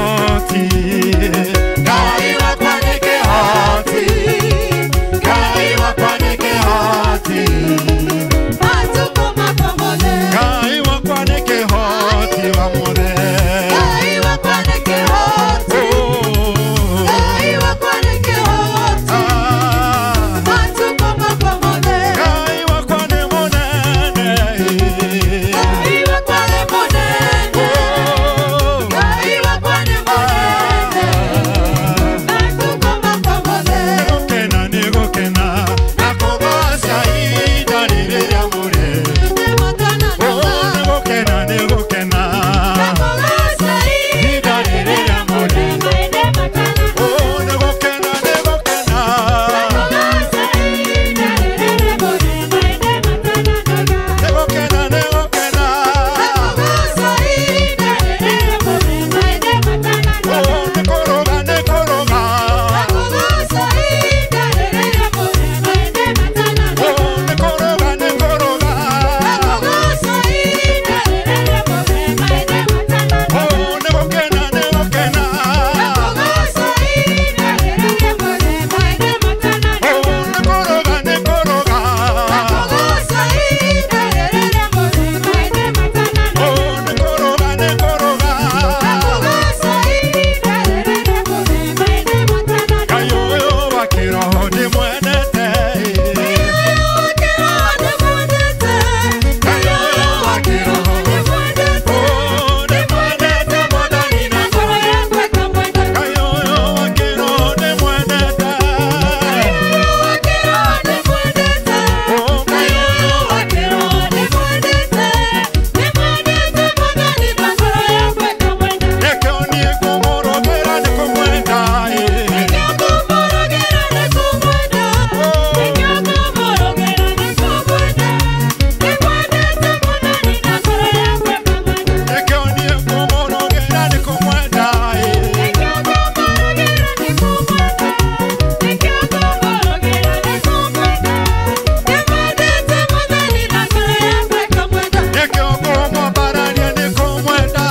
kĩhoti, Ngai wakwa nĩ kĩhoti, Ngai wakwa nĩ kĩhoti, Matukũ makwa mothe. Ngai wakwa nĩ kĩhoti wa mothe. Ngai wakwa nĩ kĩhoti, Ngai wakwa nĩ kĩhoti, matukũ makwa mothe. Ngai wakwa nĩ mũnene. Ngai wakwa nĩ mũnene, Ngai wakwa nĩ mũnene, matukũ makwa mothe. Nĩgũkena, nĩgũkena na kũgoca ihinda rĩrĩ rĩamũre. Oh, nĩgũkena, nĩgũkena ihinda rĩrĩ rĩamũre. Oh, nĩgũkena, nĩgũkena. Nĩgũkena, nĩgũkena. Oh, nĩkũrũga, nĩkũrũga. Oh, nĩkũrũga, nĩkũrũga. Oh, nĩgũkena, nĩgũkena. Oh, nĩkũrũga, nĩkũrũga. Oh, nĩkũrũga, nĩkũrũga. Ngai ũyũ wa kĩroho ndĩmwendete. Ngai ũyũ wa kĩroho. Oh, ndĩmwendete Mwathani na Ngai ũyũ wa kĩroho ndĩmwendete. Oh, Ngai ũyũ wa Nĩkĩo niĩ ngũmũrũgĩra nĩkũmwenda, ĩ. Nĩkĩo niĩ ngũmũrũgĩra nĩkũmwenda, ĩ. Nĩkĩo ngũmwambararia nĩkũmwenda.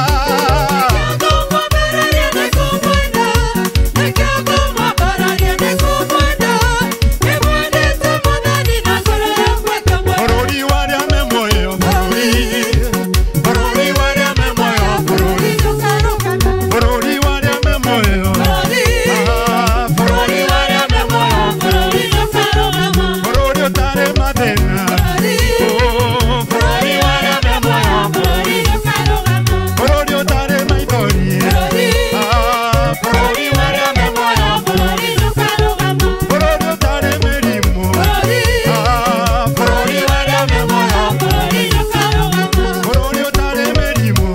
Bũrũri wa arĩa me muoyo, bũrũri. Bũrũri wa arĩa me muoyo, bũrũri. Bũrũri wa arĩa me muoyo. Ah, bũrũri wa arĩa me muoyo, bũrũri. Bũrũri ũtarĩ mathĩna. Oh, bũrũri wa arĩa me muoyo, bũrũri ũtarĩ maithori. Ah, bũrũri wa arĩa me muoyo, bũrũri ũtarĩ mĩrimũ. Ah, bũrũri wa arĩa me muoyo, bũrũri ũtarĩ mĩrimũ.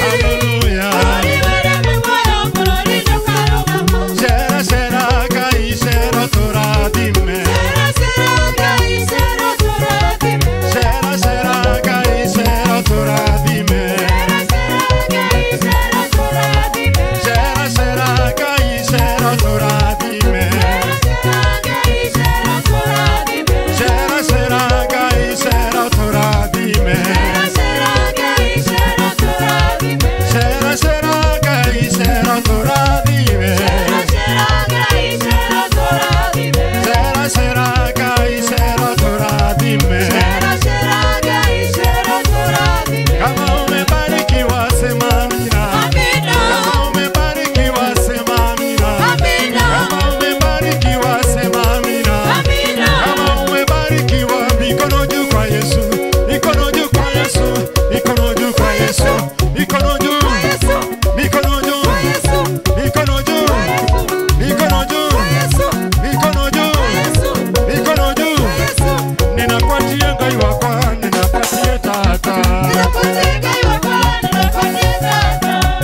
Hallelujah. Cera, cera, Ngai, cera ũtũrathime. Cera, cera, Ngai, cera ũtũrathime. Cera, cera, Ngai, cera ũtũrathime. Cera, cera, Ngai, cera ũtũrathime. Cera, cera, Ngai, cera ũtũrathime. Cera, cera, Ngai, cera ũtũrathime. Kama umebarikiwa sema amina. Kama umebarikiwa sema amina. Kama umebarikiwa sema amina. Kama umebarikiwa mikono juu kwa Yesu, mikono juu kwa Yesu, mikono juu kwa Yesu, mikono juu, mikono juu, mikono juu, mikono juu, mikono juu, mikono juu. Ninakuachia Ngai wakwa, ninakuachia tata,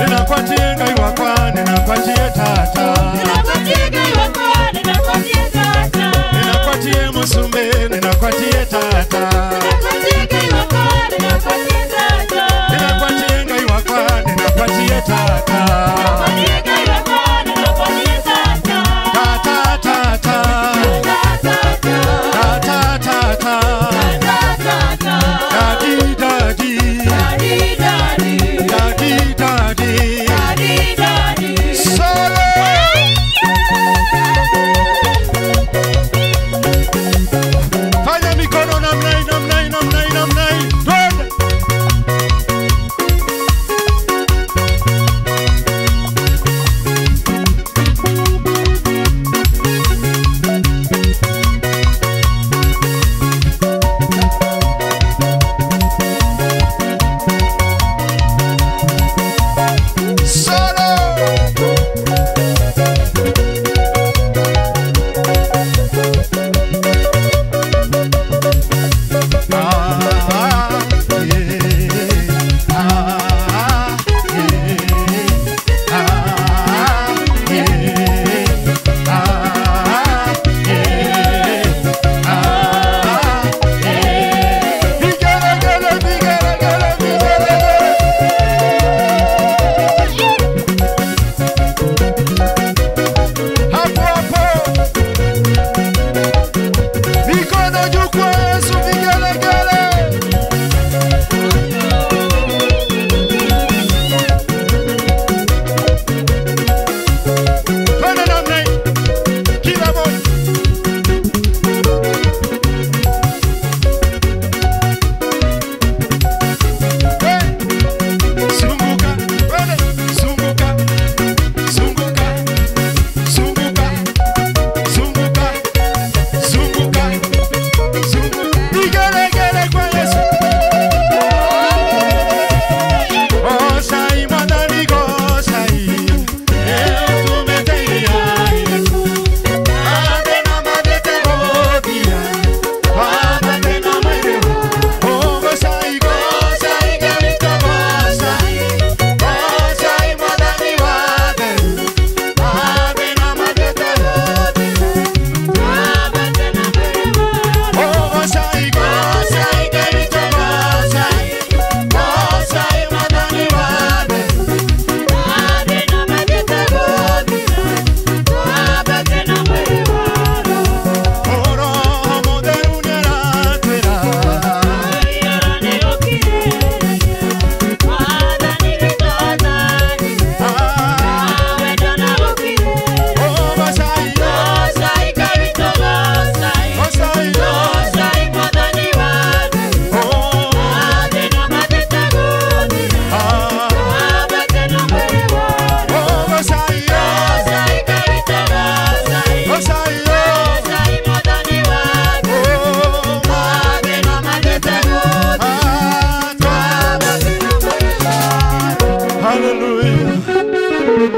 ninakuachia Ngai wakwa, ninakuachia tata, ninakuachia musumbe, ninakuachia tata, ninakuachia Ngai wakwa, ninakuachia tata. Tata, tata, tata, tata. Daddy, daddy, daddy, daddy.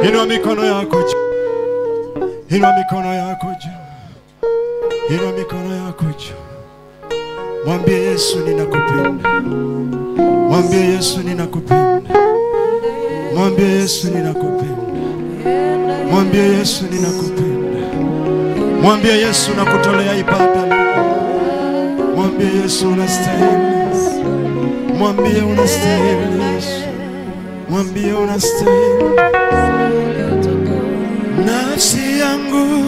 Inua mikono yako juu. Inua mikono yako juu. Inua mikono yako juu. Mwambie Yesu ninakupenda. Mwambie Yesu ninakupenda. Mwambie Yesu ninakupenda. Mwambie Yesu ninakupenda. Mwambie Yesu nakutolea ibada. Mwambie Yesu unastahili. Mwambie unastahili Yesu. Mwambie unastahili. Nafsi yangu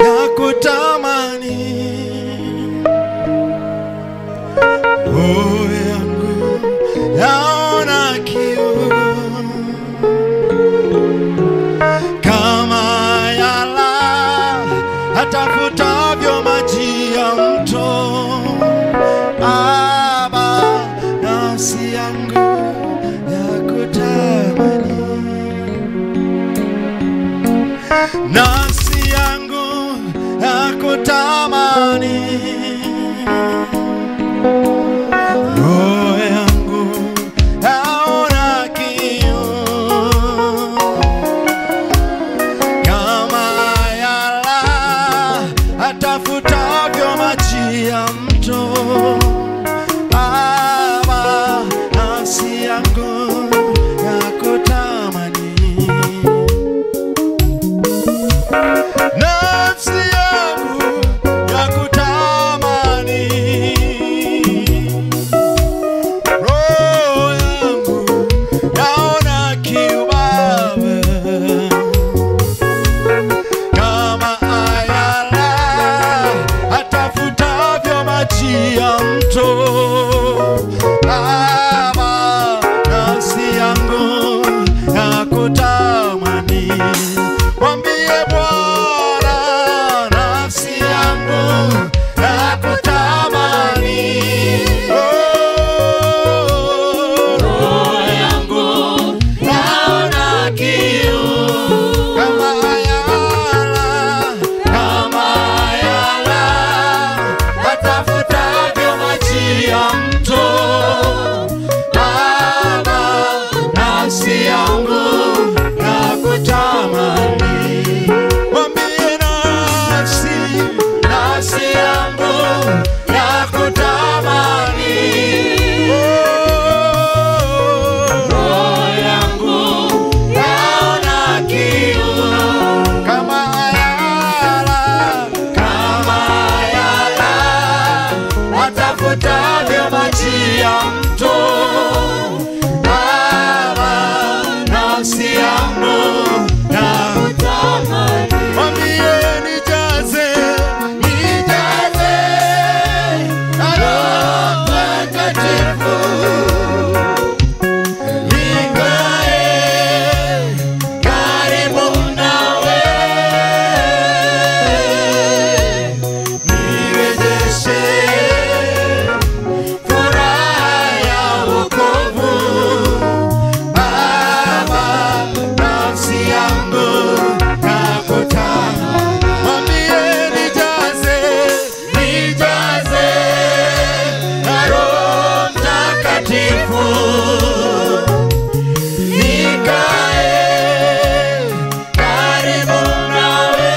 yakutamani, roho yangu yaona kiu, kama yala atafutavyo maji ya mto. Aba, nafsi yangu yakutamani, nafsi yangu yakutamani, roho yangu yaona kiu, kama yala atafutavyo maji ya mto. Aba, nafsi yangu yakutamani, nafsi yangu yakutamani, roho yangu yaona kiu Baba, kama ayala atafutavyo maji ya mto. Baba, nafsi yangu yakutamani. Mwambie Bwana, nafsi yangu yakutamani, oh, roho yangu yaona kiu, kama ayala, kama ayala atafutavyo maji ya mto. Baba, nafsi yangu yakutamani. Mwambie nafsi, nafsi yangu yakutamani, oh, roho yangu yaona kiu, kama ayala, kama ayala atafutavyo maji ya mto. Baba, nafsi yangu yakutamani. Mwambie nijaze, nijaze na Roho Mtakatifu, nikae karibu nawe, nirejeshe furaha ya wokovu. Baba, nafsi yangu yakutamani. Mwambie nijaze, nijaze na Roho Mtakatifu, nikae karibu nawe,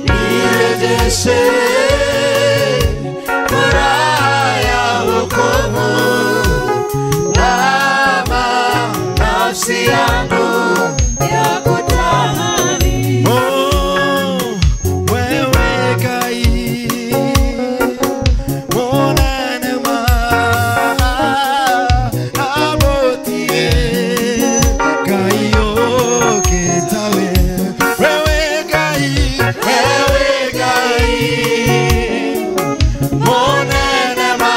nirejeshe furaha ya wokovu. Baba, nafsi yangu yakutamani. Oh, wewe Ngai, monene ma abotie, Ngai oketawe. Wewe Ngai, wewe Ngai, monene ma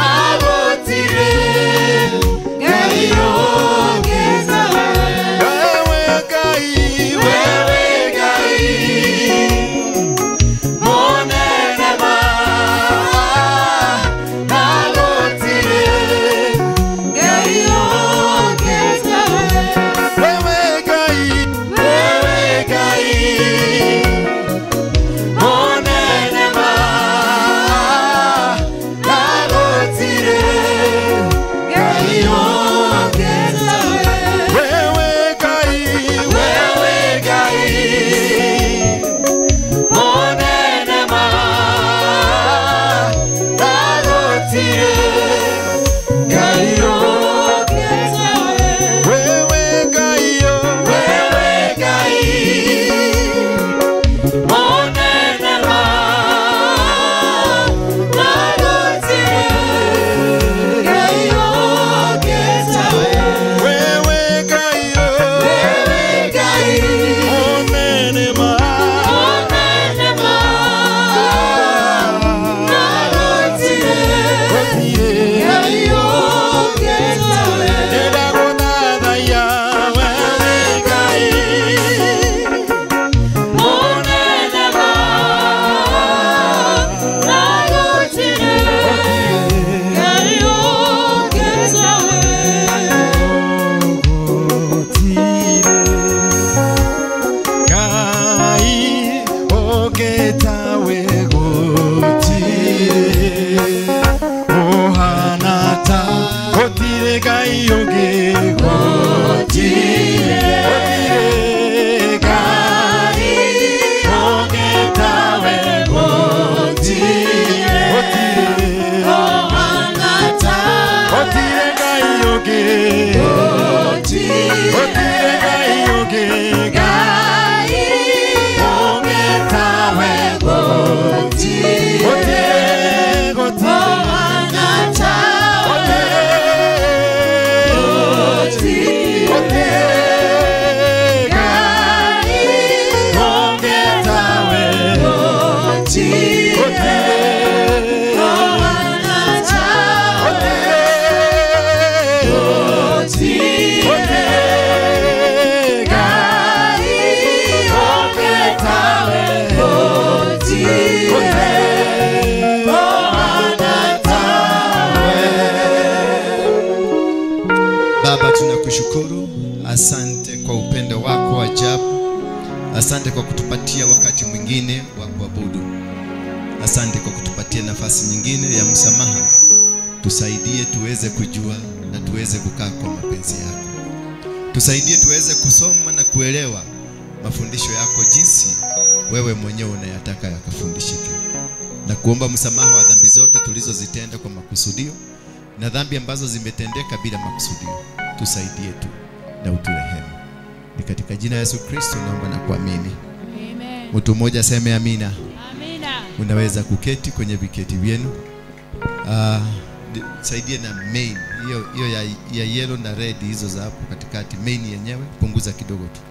abotie, Ngai. Ngai ũngĩ, gũtirĩ Ngai ũngĩ tawe, gũtirĩ gũtirĩ Ngai ũngĩ, gũtirĩ Ngai ũngĩ, Ngai ũngĩ tawe, gũtirĩ gũtirĩ Baba, tunakushukuru, asante kwa upendo wako wa ajabu. Asante kwa kutupatia wakati mwingine wa kuabudu. Asante kwa kutupatia nafasi nyingine ya msamaha. Tusaidie tuweze kujua na tuweze kukaa kwa mapenzi yako. Tusaidie tuweze kusoma na kuelewa mafundisho yako jinsi wewe mwenyewe unayataka yakafundishike. Na kuomba msamaha wa dhambi zote tulizozitenda kwa makusudio na dhambi ambazo zimetendeka bila makusudio. Tusaidie tu na uturehemu. Ni katika jina la Yesu Kristo naomba na kuamini. Amen. Mtu mmoja aseme amina. Amina. Unaweza kuketi kwenye viketi vyenu. Saidie na main hiyo ya yellow na red hizo za hapo katikati. Main yenyewe punguza kidogo tu.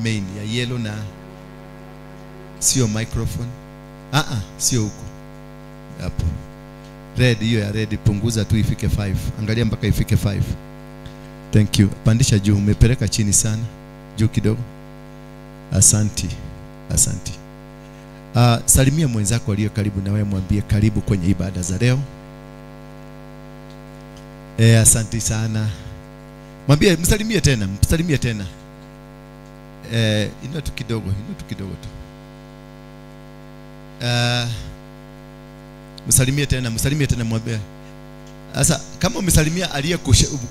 Main ya yellow na sio microphone. Sio huko. Hapo. Red, hiyo ya red punguza tu ifike 5. Angalia mpaka ifike 5. Thank you. Pandisha juu, umepeleka chini sana. Juu kidogo. Asanti. Asanti. Salimia mwenzako aliye karibu na wewe, mwambie karibu kwenye ibada za leo. Asanti sana. Mwambie, msalimie tena, msalimie tena. Inua tu kidogo, inua tu kidogo tu. Msalimie tena, msalimie tena, mwambie. Sasa kama umesalimia aliye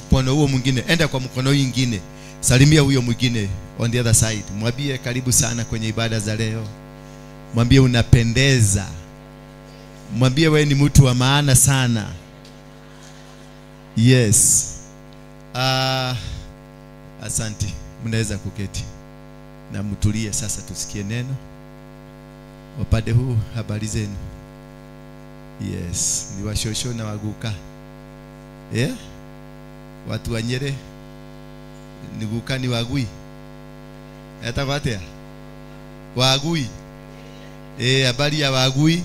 mkono huo mwingine, enda kwa mkono mwingine. Salimia huyo mwingine on the other side. Mwambie karibu sana kwenye ibada za leo. Mwambie unapendeza. Mwambie wewe ni mtu wa maana sana. Yes. Asante. Mnaweza kuketi. Na mtulie sasa tusikie neno. Upande huu habari zenu. Yes, ni washosho na waguka. Yeah? Watu wa Nyeri ni guka ni wagui. Eta atia? Wagui. Habari ya wagui.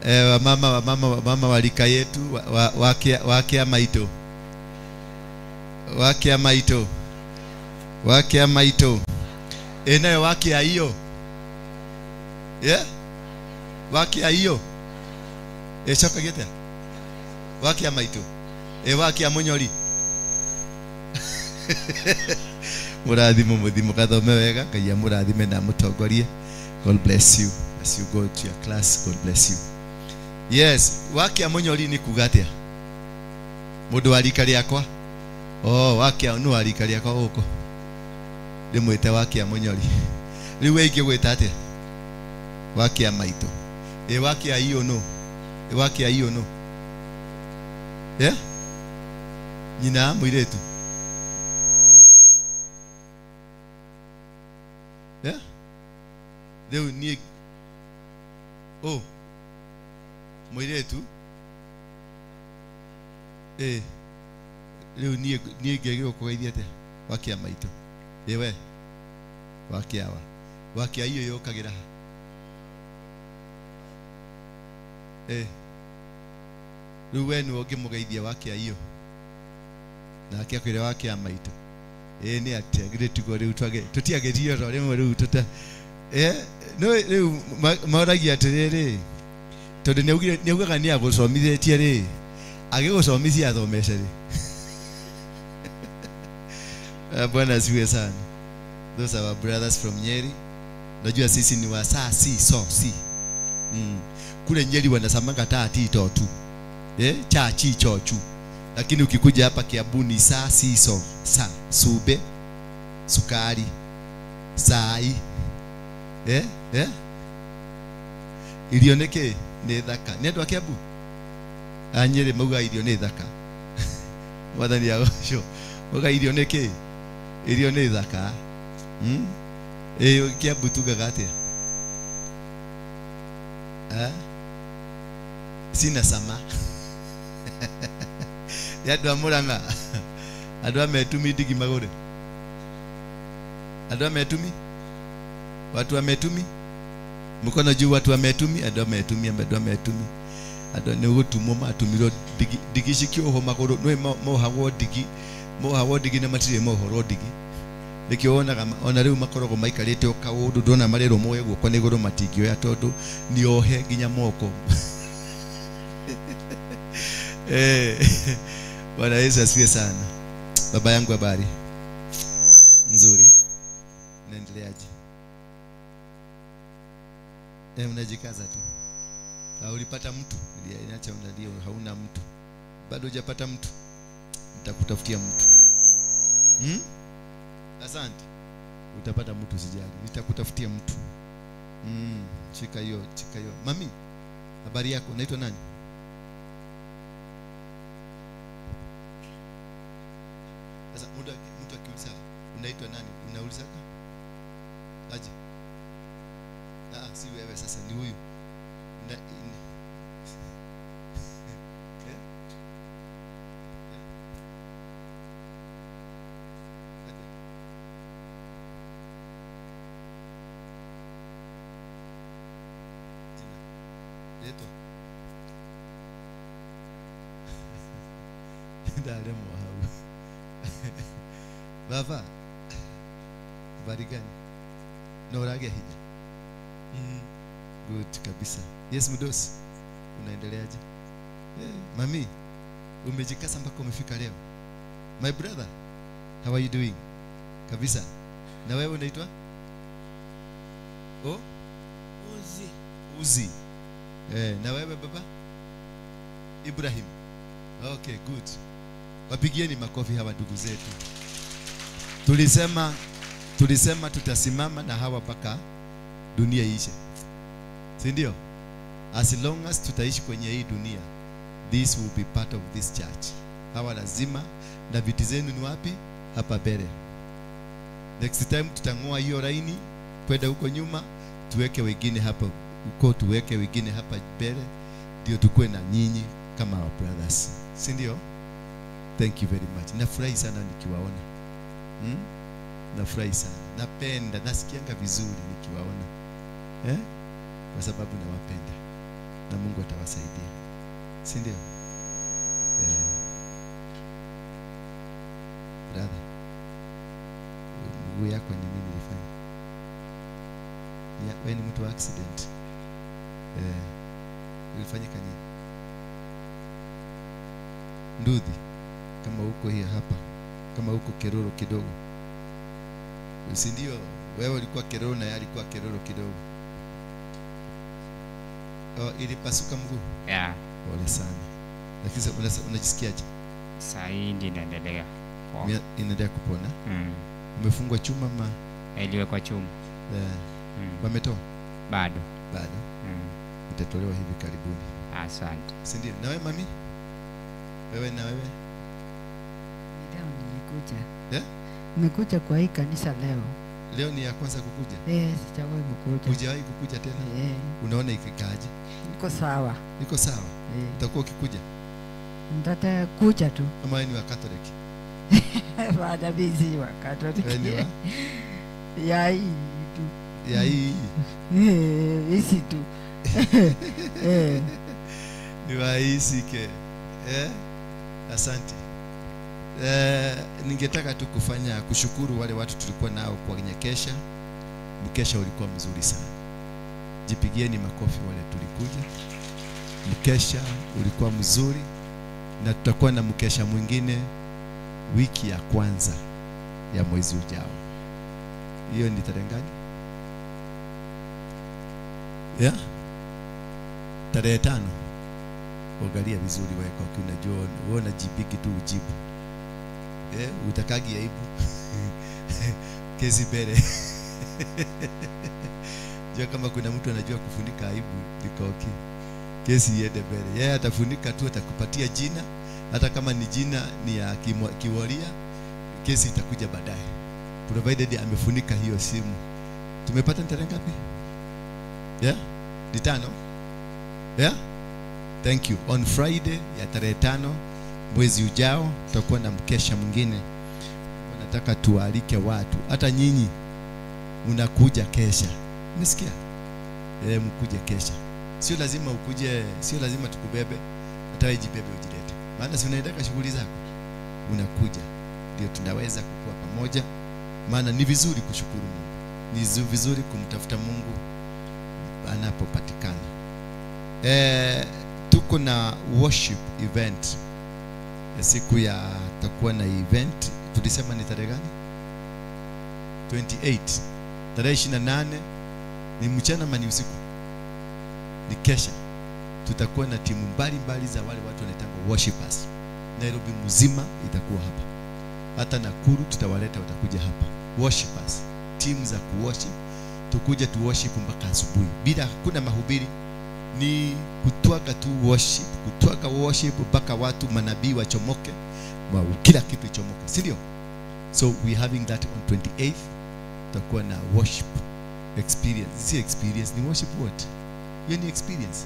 Wamama walika yetu wakia maito. Wakia maito. Wakia maito. Nayo wakia hiyo. Yeah? Wakia hiyo. Shoka gete. Wakia maito. Wakia munyori. Murathimo muthimo kathome wega, Ngai amurathime na amutongorie. God bless you as you go to your class. God bless you. Yes, wakia munyori ni kuga atia? Mundu wa rika riakwa. Oh, wakia nu wa rika riakwa guku. Ndimwite wakia munyori. Riu we ingĩgwĩta atia? Wakia maito. Wakia iyo no. Wakia iyo no. Yeah? Nyina muiretu. Yeah? Riu nie oh muiretu. Riu nie ngĩagĩrĩirwo kũgeithia atia? Wakia maito. We wakia wa. Wakia iyo yũkagĩra. Rĩu we nĩwe ũngĩmũgeithia wakia iyo. Nake akwĩre wakia maitũ. Nĩ atĩa githĩ tiguo rĩu tũtiagĩrio to rĩmwe rĩu tũta no rĩu moragia atĩrĩrĩ, tondũ nĩaugaga nĩ agũcomithĩtie rĩ, agĩgũcomithia athomece rĩ. Bwana asifiwe sana. Those are our brothers from Nyeri. Najua sisi ni wa saa si so si. Kule Nyeri wanasamanga taa ti to tu. Cha chi cho chu. Lakini ukikuja hapa Kiambu ni sa si so sa sube sukari sai. Irio nĩ nĩ thaka. Nĩ andũ a Kiambu? A Nyĩrĩ mauga irio nĩ thaka. Mwathani agocwo. Mauga irio nĩ kĩ? Irio nĩ thaka. Kiambu tugaga atĩa? Sina sama. Nĩ andũ a Murang'a. Andũ a Metumi ndigi magũrĩ. Andũ a Metumi? Watu wa Metumi? Mkono juu watu wa Metumi, andũ a Metumi, andũ a Metumi. Andũ nĩ gũtumwo matumirwo ndigi, ndigi cikĩohwo magũrũ, nĩ mohagwo ndigi, mohagwo ndigi na matirĩ mohorwo ndigi. Nĩkĩo wonaga ona rĩu makoragwo maikarĩte o kaũndũ, ndona marerwo moe guoko na igũrũ matingĩoya tondũ nĩ ohe nginya moko. Bwana Yesu asifiwe sana. Baba yangu habari? Nzuri. Naendeleaje? Unajikaza tu. Ulipata mtu? Niliacha unalia hauna mtu. Bado hujapata mtu? Nitakutafutia mtu. Asante. Utapata mtu sijali. Nitakutafutia mtu. Shika hiyo, shika hiyo. Mami, habari yako? Unaitwa nani? Sasa mtu akiuliza unaitwa nani? Unauliza aje? Si wewe sasa ni huyu. Baba, habari gani? Na urage hinya? Good kabisa. Yes mdosi, unaendeleaje? Mami, umejikasa mpaka umefika leo. My brother, how are you doing? Kabisa. Na wewe unaitwa? Oh? Uzi. Uzi. Na wewe baba? Ibrahim. Okay, good. Wapigieni makofi hawa ndugu zetu. Tulisema tutasimama na hawa mpaka dunia iishe. Si ndio? As long as tutaishi kwenye hii dunia, this will be part of this church. Hawa lazima, na viti zenu ni wapi? Hapa mbele. Next time tutangoa hiyo laini kwenda huko nyuma, tuweke wengine hapa huko, tuweke wengine hapa mbele, ndio tukue na nyinyi kama our brothers. Si ndio? Thank you very much. Nafurahi sana nikiwaona. Nafurahi sana. Napenda, nasikianga vizuri nikiwaona. Kwa sababu nawapenda. Na Mungu atawasaidia. Si ndio? Brother, mguu yako ni nini ilifanya? Wewe ni mtu wa accident. Ilifanyika nini? Ndudhi. Kama huko hii hapa, kama huko Keroro kidogo. Si ndio? Wewe ulikuwa Keroro na yeye alikuwa Keroro kidogo. Ilipasuka mguu? Yeah. Pole sana. Lakini unajisikiaje? Sasa hii inaendelea. Inaendelea kupona? Umefungwa chuma ma? Iliwekwa chuma. Wametoa? Bado. Bado. Itatolewa hivi karibuni. Asante. Si ndio? Na wewe mami? Wewe na wewe? Leo nimekuja. Nimekuja kwa hii kanisa leo. Leo ni ya kwanza kukuja? Sijawahi kukuja. Hujawahi kukuja tena? Unaona ikikaje? Niko sawa. Niko sawa? Utakuwa ukikuja? Nitakuja tu. Ama wewe ni wa Catholic? Baada bizi wa Catholic. Wewe ni wa? Ya hii tu. Ya hii. Hisi tu. Ni wa hisi ke. Asante. Ningetaka tu kufanya kushukuru wale watu tulikuwa nao kwenye kesha. Mkesha ulikuwa mzuri sana. Jipigieni makofi wale tulikuja. Mkesha ulikuwa mzuri, na tutakuwa na mkesha mwingine wiki ya kwanza ya mwezi ujao. Hiyo ni tarehe gani? Yeah? Tarehe 5. Angalia vizuri wewe kwa unajua wewe unajibiki tu ujibu. Utakagi aibu. Kesi mbele. Jua kama kuna mtu anajua kufunika aibu ni Koki. Kesi iende mbele. Yeye atafunika tu, atakupatia jina, hata kama ni jina ni ya kiwaria, kesi itakuja baadaye. Provided amefunika hiyo simu. Tumepata tarehe ngapi? Yeah? Ni 5? Yeah? Thank you. On Friday ya tarehe 5 mwezi ujao tutakuwa na mkesha mwingine. Nataka tualike watu. Hata nyinyi mnakuja kesha. Umesikia? Mkuje kesha. Sio lazima ukuje, sio lazima tukubebe. Hata wewe jibebe ujilete. Maana si unaendeka shughuli zako. Unakuja. Ndio tunaweza kukua pamoja. Maana ni vizuri kushukuru Mungu. Ni vizuri kumtafuta Mungu anapopatikana. Tuko na worship event. Siku ya takuwa na event. Tulisema ni tarehe gani? 28. Tarehe 28 ni mchana ama ni usiku? Ni kesha. Tutakuwa na timu mbalimbali za wale watu wanaitwa worshipers. Nairobi mzima itakuwa hapa. Hata Nakuru tutawaleta, watakuja hapa. Worshipers, timu za kuworship. Tukuje tu worship mpaka asubuhi. Bila kuna mahubiri, ni kutwaka tu worship, kutwaka worship mpaka watu manabii wachomoke, kila kitu ichomoke, si ndio? So we having that on 28th. Tutakuwa na worship experience. Si experience, ni worship what? Hiyo ni experience.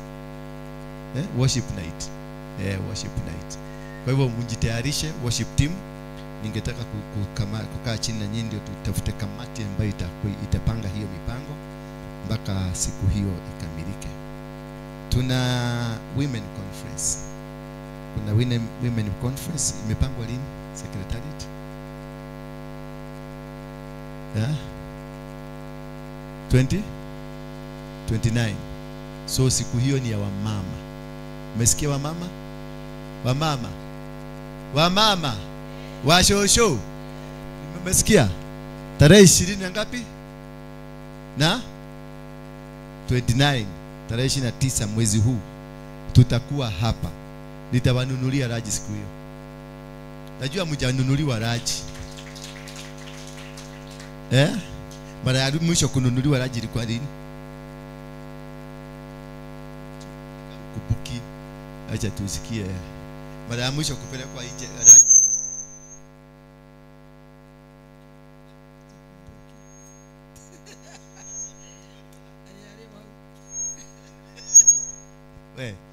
Worship night. Worship night. Kwa hivyo mjitayarishe worship team. Ningetaka kukaa chini na nyinyi ndio tutafute kamati ambayo itapanga hiyo mipango mpaka siku hiyo ikamilike. Tuna women conference. Kuna women conference imepangwa lini? Secretariat? Yeah? 20? 29. So siku hiyo ni ya wamama. Umesikia wamama? Wamama. Wamama. Washosho. Umesikia? Tarehe 20 na ngapi? Na 29, tarehe 29 mwezi huu tutakuwa hapa. Nitawanunulia raji siku hiyo. Najua mjanunuliwa raji. Mara ya mwisho kununuliwa raji ilikuwa lini? Kubuki. Acha tusikie. Mara ya mwisho kupelekwa nje raji.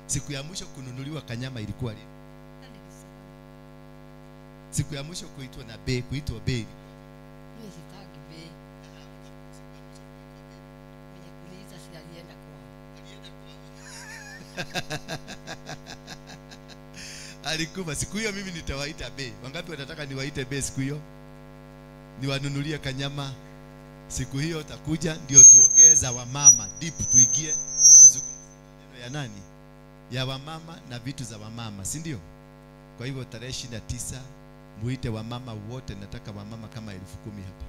Siku ya mwisho kununuliwa kanyama ilikuwa lini? Siku ya mwisho kuitwa na bei, kuitwa bei. Mimi sitaki bei. Mwenye kuniita si alienda kwao. Alienda kwao. Alikuwa siku hiyo mimi nitawaita bei. Wangapi watataka niwaite bei siku hiyo? Niwanunulie kanyama. Siku hiyo takuja ndio tuongeza wamama, deep tuingie tuzungumzie maneno ya nani? Ya wamama na vitu za wamama, si ndio? Kwa hivyo tarehe 29 muite wamama wote, nataka wamama kama 10,000 hapa.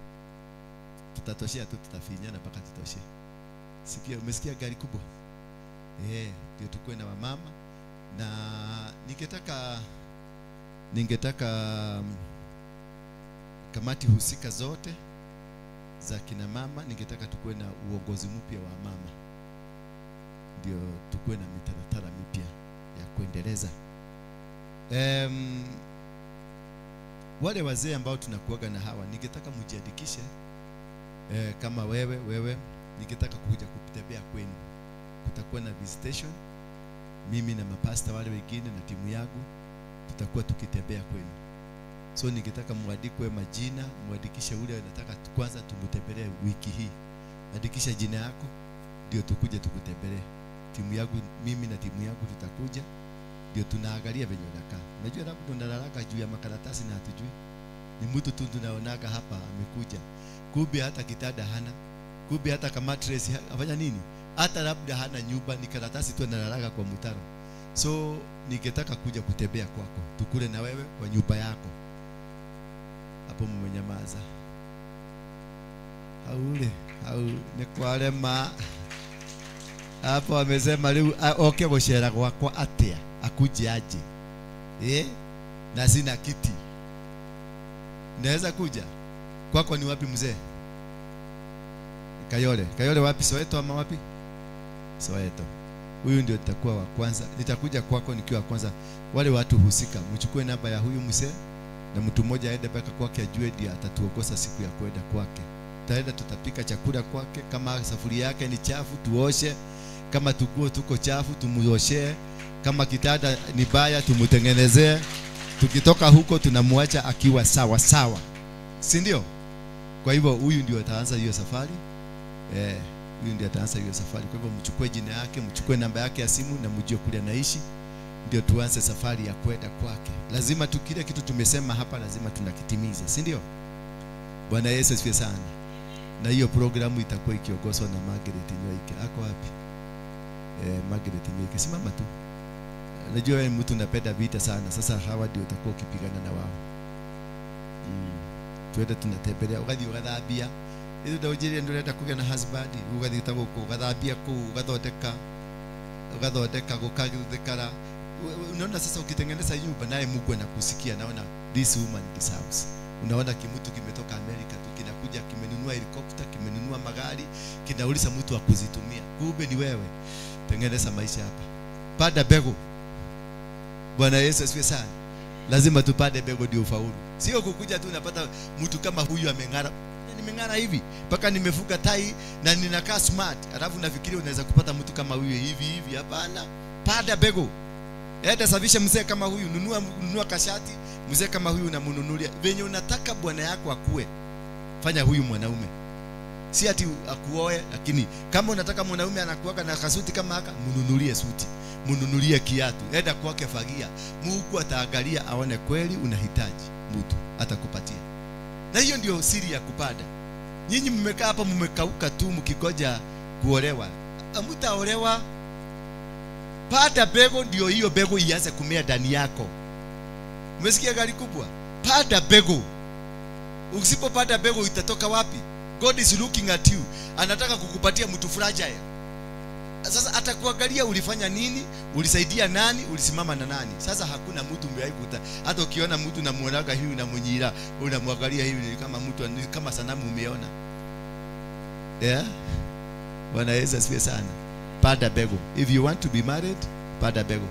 Tutatoshea tu, tutafinyana mpaka tutoshee. Sikia, umesikia gari kubwa? Ndio tukue na wamama. Na ningetaka kamati husika zote za kina mama, ningetaka tukue na uongozi mpya wa mama. Ndio tukue na mitaratara mipya ya kuendeleza. Wale wazee ambao tunakuaga na hawa, ningetaka mjiandikishe. Kama wewe ningetaka kuja kutembea kwenu. Kutakuwa na visitation. Mimi na mapasta wale wengine na timu yangu tutakuwa tukitembea kwenu. So ningetaka muandikwe majina, muandikishe ule nataka kwanza tumtembelee wiki hii. Andikisha jina yako ndio tukuje tukutembelee. Timu yangu, mimi na timu yangu tutakuja ndio tunaangalia venye unakaa. Unajua labda unalalaka juu ya makaratasi na hatujui. Ni mtu tu tunaonaga hapa amekuja. Kumbe hata kitanda hana. Kumbe hata kama mattress afanya nini? Hata labda hana nyumba, ni karatasi tu analalaga kwa mtaro. So ningetaka kuja kutembea kwako. Tukule na wewe kwa nyumba yako. Hapo mmenyamaza. Haule, hau ni kwarema. Hapo amesema leo oke gucera gwakwa atia. Akuje aje? Na sina kiti. Naweza kuja? Kwako ni wapi mzee? Kayole. Kayole wapi? Soweto ama wapi? Soweto. Huyu ndio nitakuwa wa kwanza. Nitakuja kwako nikiwa wa kwanza. Wale watu husika, mchukue namba ya huyu mzee na mtu mmoja aende mpaka kwake ajue ndiye atatuongoza siku ya kwenda kwake. Tutaenda tutapika chakula kwake, kama safuria yake ni chafu tuoshe, kama tuguo tuko chafu tumuoshee, kama kitanda ni baya tumutengenezee. Tukitoka huko tunamwacha akiwa sawa sawa. Si ndio? Kwa hivyo huyu ndio ataanza hiyo safari. Huyu ndiye ataanza hiyo safari. Kwa hivyo mchukue jina yake, mchukue namba yake ya simu na mjue kule anaishi, ndio tuanze safari ya kwenda kwake. Lazima tu kile kitu tumesema hapa lazima tunakitimiza, si ndio? Bwana Yesu asifiwe sana. Na hiyo programu itakuwa ikiongozwa na Margaret Nyoike. Ako wapi? Margaret Nyoike, simama tu. Najua wewe mtu unapenda vita sana. Sasa hawa ndio utakuwa ukipigana na wao. Tuende tunatembelea ugathi ugathambia. Ithu ndaunjirie ndurenda kugĩa na husband, ugathi ta gũkũ ugathambia kũu, ugathondeka gũkathikara. Unaona sasa ukitengeneza nyumba naye Mungu anakusikia, naona this woman deserves. Unaona kimutu kimetoka Amerika tu kinakuja kimenunua helicopter, kimenunua magari, kinauliza mtu wa kuzitumia. Kumbe ni wewe. Tengeneza maisha hapa. Panda mbegu. Bwana Yesu asifiwe sana. Lazima tupande mbegu ndio ufaulu. Sio kukuja tu unapata mtu kama huyu ameng'ara. Nimeng'ara hivi mpaka nimefuka tai na ninakaa smart, alafu nafikiri unaweza kupata mtu kama huyu hivi hivi. Hapana. Panda mbegu. Enda safisha mzee kama huyu, nunua kashati, mzee kama huyu unamnunulia. Venye unataka bwana yako akue, fanya huyu mwanaume. Si ati akuoe, lakini kama unataka mwanaume anakuaga na kasuti kama haka, mnunulie suti, mnunulie kiatu, enda kwake fagia. Mungu ataangalia aone kweli unahitaji mtu, atakupatia. Na hiyo ndio siri ya kupanda. Nyinyi mmekaa hapa mmekauka tu mkigoja kuolewa. Hamtaolewa. Panda mbegu ndio hiyo mbegu ianze kumea ndani yako. Umesikia gari kubwa? Panda mbegu. Usipopanda mbegu itatoka wapi? God is looking at you. Anataka kukupatia mtu fragile. Sasa atakuangalia ulifanya nini, ulisaidia nani, ulisimama na nani. Sasa hakuna mtu umewahi kuta. Hata ukiona mtu unamuonaga hivi unamunyira, unamwangalia hivi ni kama mtu, ni kama sanamu umeona. Yeah? Bwana Yesu asifiwe sana. Panda mbegu. If you want to be married, panda mbegu.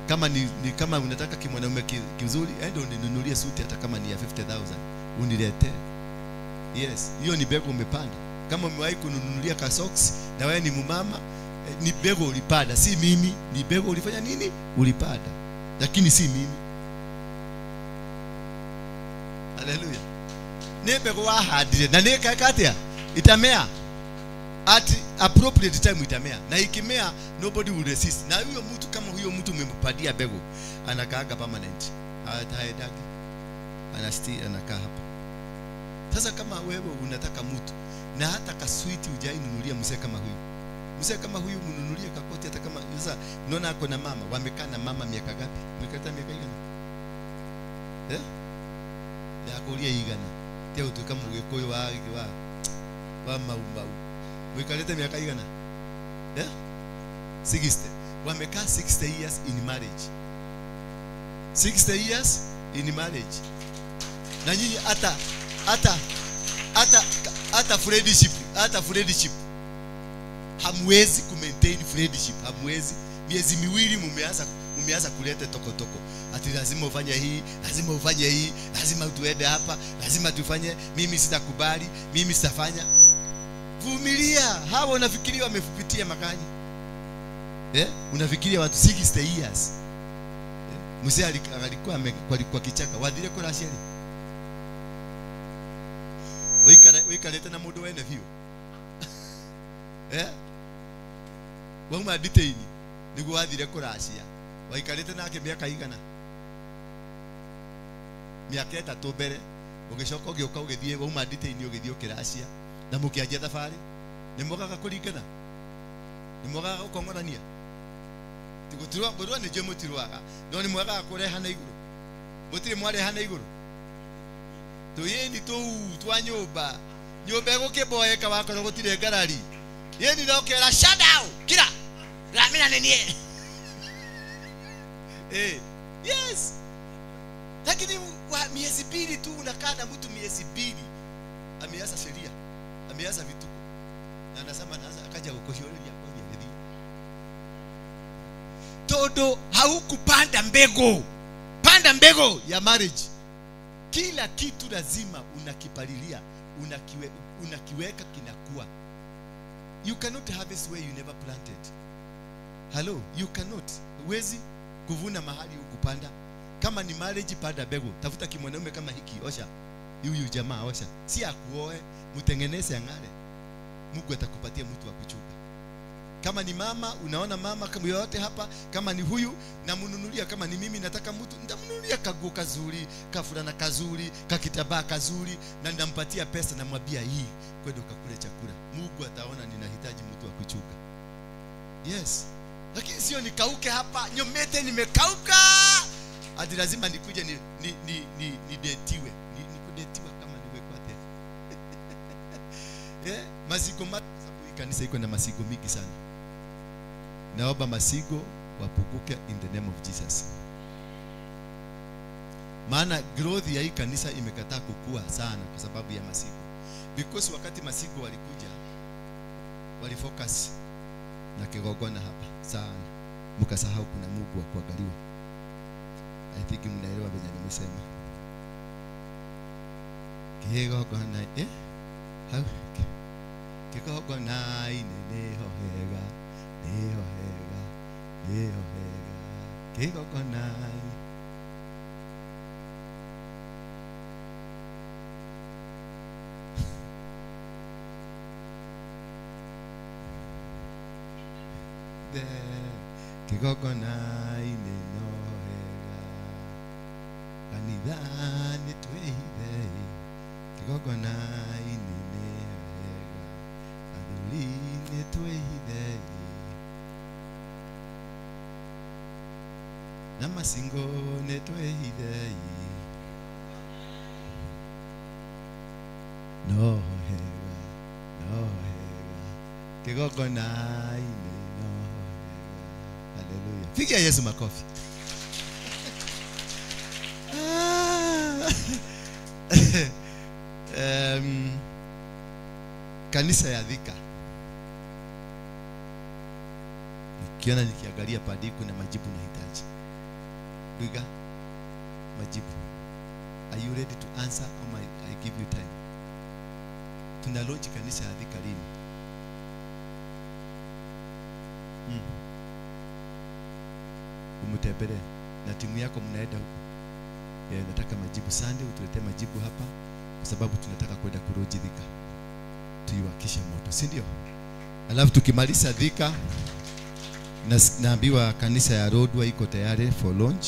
Kama ni kama unataka kimwanaume kizuri, enda uninunulie suti hata kama ni ya 50,000, uniletee. Yes, hiyo ni mbegu umepanda. Kama umewahi kununulia ka socks na wewe ni mumama, ni mbegu ulipanda, si mimi. Ni mbegu ulifanya nini? Ulipanda. Lakini si mimi. Hallelujah. Ni mbegu wahandire na ni katia itamea. At appropriate time itamea. Na ikimea nobody will resist. Na huyo mtu kama huyo mtu umempatia mbegu, anakaaga permanent. Hataendagi. Anasti anakaa hapa. Sasa kama wewe unataka mtu na hata kaswiti hujainunulia mzee kama huyu. Mzee kama huyu mnunulie kakoti hata kama sasa unaona ako na mama, wamekaa na mama miaka ngapi? Mmekaa miaka igana? Eh? Ndakuria igana. Tia utuka mugikuyu wa mau mau. Mwikalete miaka igana? Eh? 60. Wamekaa 60 years in marriage. 60 years in marriage. Na nyinyi hata friendship, hata friendship hamwezi ku maintain friendship, hamwezi. Miezi miwili mumeanza kuleta toko toko. Ati lazima ufanye hii, lazima ufanye hii, lazima tuende hapa, lazima tufanye, mimi sitakubali, mimi sitafanya. Vumilia. Hawa unafikiria wamepitia makali. Unafikiria watu 60 years. Mzee alikuwa kwa kichaka, wathire kuracia ri. Wikarete na mundu wene biu. Wauma detaini niguo wathire kuracia. Waikarite nake miaka igana? Miaka 3 mbere, ugicoka ugiuka ugithie wauma detaini ugithie ukiracia na mukianjia thabarĩ. Nĩ mwagaga kũringana? Nĩ mwagaga gũkong'orania? Tigũtirwa ngũrwa nĩ njũĩ mũtirwaga, no nĩ mwagaga kũrehana igũrũ. Mũtirĩ mwarehana igũrũ. Tũyĩni tũu twa nyũmba. Nyũmba ĩgũkĩmboeka wakorwo gũtirĩ ngarari. Yĩni no kera shut down. Kira. Ramina nĩ niĩ. Yes. Lakini miezi 2 tu unakaa na mtu miezi 2. Ameanza sheria. Ameanza vituko. Na anasema anaanza akaja kukushauri kwa hiyo. Todo haukupanda mbegu. Panda mbegu ya marriage. Kila kitu lazima unakipalilia, unakiweka kinakuwa. You cannot harvest where you never planted. Hello, you cannot. Huwezi kuvuna mahali hukupanda. Kama ni marriage, panda mbegu. Tafuta kimwanaume kama hiki, osha. Huyu jamaa osha. Si akuoe, mtengeneze ang'are. Mungu atakupatia mtu wa kuchunga. Kama ni mama, unaona mama kama yote hapa, kama ni huyu namnunulia, kama ni mimi nataka mtu, nitamnunulia kaguo kazuri, kafulana kazuri, kakitabaa kazuri, na ninampatia pesa na mwambia hii kwenda ukakule chakula. Mungu ataona ninahitaji mtu wa kuchunga. Yes. Lakini sio nikauke hapa, nyomete nimekauka. Ati lazima nikuje ni detiwe. Nikudetiwa kama niwekwa tena. Masigo sababu hii kanisa iko na masigo mingi sana. Naomba masigo wapunguke in the name of Jesus. Maana growth ya hii kanisa imekataa kukua sana kwa sababu ya masigo. Because wakati masigo walikuja, walifocus na kigogona hapa sana. Mkasahau kuna Mungu wa kuangaliwa. I think mnaelewa venye nimesema. Kigogona kigogona ine hohega. Neho hega, neho hega, kigogona. De kigogona ine no hega, kanitha ni twehithe, kigogona ine neho hega, athuri ni twehithe. Na masingo netwehithei no hega, no hega, kigogona ine no hega. Haleluya. Pigia Yesu makofi. Kanisa ya Thika. Nikiona nikiangalia padi kuna majibu nahitaji. Biga, majibu. Are you ready to answer or I give you time? Tuna launch kanisa ya Thika lini? Umutembele na timu yako mnaenda huko. Nataka majibu Sunday, utuletee majibu hapa kwa sababu tunataka kwenda kuroji Thika. Tuiwakishe moto, si ndio? Alafu tukimaliza Thika, naambiwa kanisa ya Rodwa iko tayari for launch.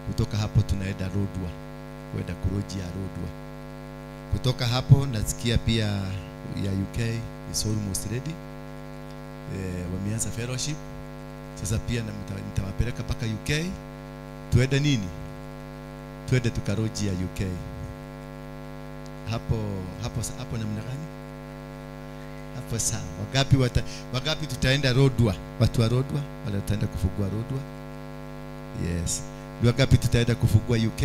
Kutoka hapo tunaenda Rodwa, kwenda kuroji ya Rodwa. Kutoka hapo nasikia pia ya UK is almost ready. Wameanza fellowship. Sasa pia nitawapeleka mpaka UK. Tuende nini? Tuende tukaroji ya UK. Hapo hapo hapo namna gani? Hapo sawa. Wangapi tutaenda Rodwa? Watu wa Rodwa wale tutaenda kufungua Rodwa. Yes. Wangapi tutaenda kufungua UK?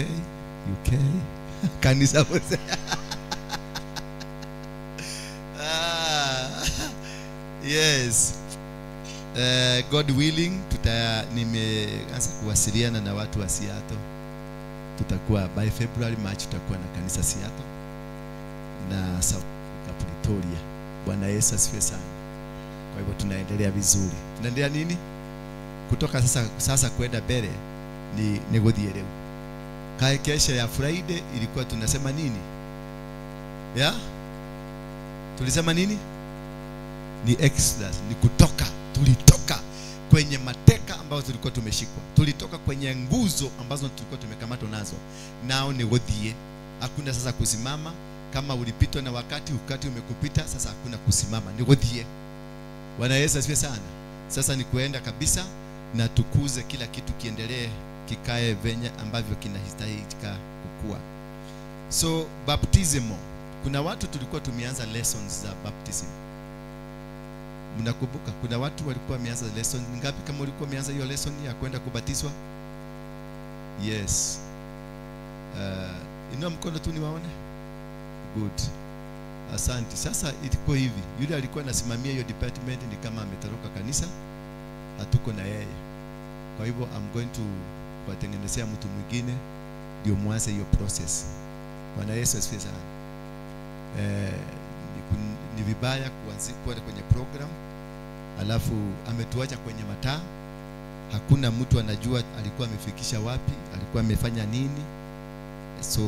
UK. Kanisa wote. Yes. God willing nimeanza kuwasiliana na watu wa Seattle. Tutakuwa by February, March tutakuwa na kanisa Seattle na South Africa Pretoria. Bwana Yesu asifiwe sana. Kwa hivyo tunaendelea vizuri. Tunaendelea nini? Kutoka sasa kwenda mbele ni guthie riu. Kae kesha ya Friday ilikuwa tunasema nini? Yeah? Tulisema nini? Ni exodus, ni kutoka. Tulitoka kwenye mateka ambayo tulikuwa tumeshikwa. Tulitoka kwenye nguzo ambazo tulikuwa tumekamatwa nazo. Nao ni guthie. Hakuna sasa kusimama. Kama ulipitwa na wakati, wakati umekupita, sasa hakuna kusimama. Ni guthie. Bwana Yesu asifiwe sana. Sasa ni kuenda kabisa na tukuze kila kitu kiendelee, kikae venye ambavyo kinahitajika kukua. So baptism, kuna watu tulikuwa tumeanza lessons za baptism. Mnakumbuka kuna watu walikuwa wameanza lesson ngapi? Kama ulikuwa umeanza hiyo lesson ya kwenda kubatizwa? Yes. Inua mkono tu niwaone. Good. Asante. Sasa ilikuwa hivi, yule alikuwa anasimamia hiyo department ni kama ametoroka kanisa, hatuko na yeye. Kwa hivyo I'm going to kuwatengenezea mtu mwingine ndio muanze hiyo process. Bwana Yesu asifiwe sana. Ni vibaya kuanza kwenye program alafu ametuacha kwenye mataa, hakuna mtu anajua alikuwa amefikisha wapi, alikuwa amefanya nini. So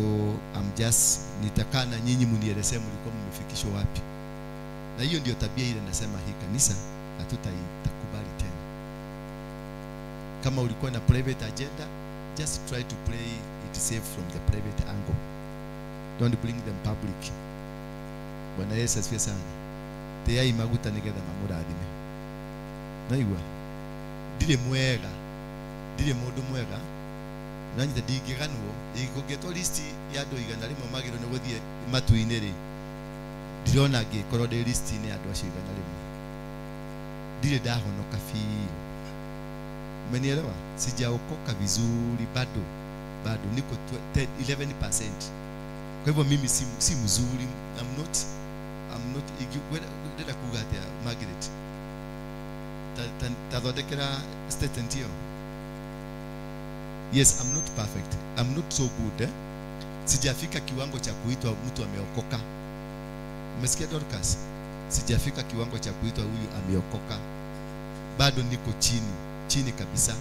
I'm just nitakaa na nyinyi mnielezee mlikuwa mmefikishwa wapi. Na hiyo ndio tabia ile nasema hii kanisa hatutaitakubali tena. Kama ulikuwa na private agenda, just try to play it safe from the private angle. Don't bring them public. Bwana Yesu asifiwe sana. Teyai maguta nigetha mamurathime. Naigua ndire mwega, ndire mundu mwega. Nanyita ndingĩganwo ingĩtwo list ya andũ 100 magĩrĩirwo nĩ gũthiĩ matu-inĩ rĩ, ndirona ngĩkorwo ndĩ list-inĩ ya andũ acio 100. Ndirĩ ndahonoka biũ. Umenielewa? Sijaokoka vizuri bado. Bado niko 11%. Kwa hivyo mimi si mzuri. I'm not ndĩrenda kuga atĩa Margaret? Tathondekera statement hiyo. Yes, I'm not perfect. I'm not so good. Sijafika kiwango cha kuitwa mtu ameokoka. Umesikia Dorcas? Sijafika kiwango cha kuitwa huyu ameokoka. Bado niko chini, chini kabisa.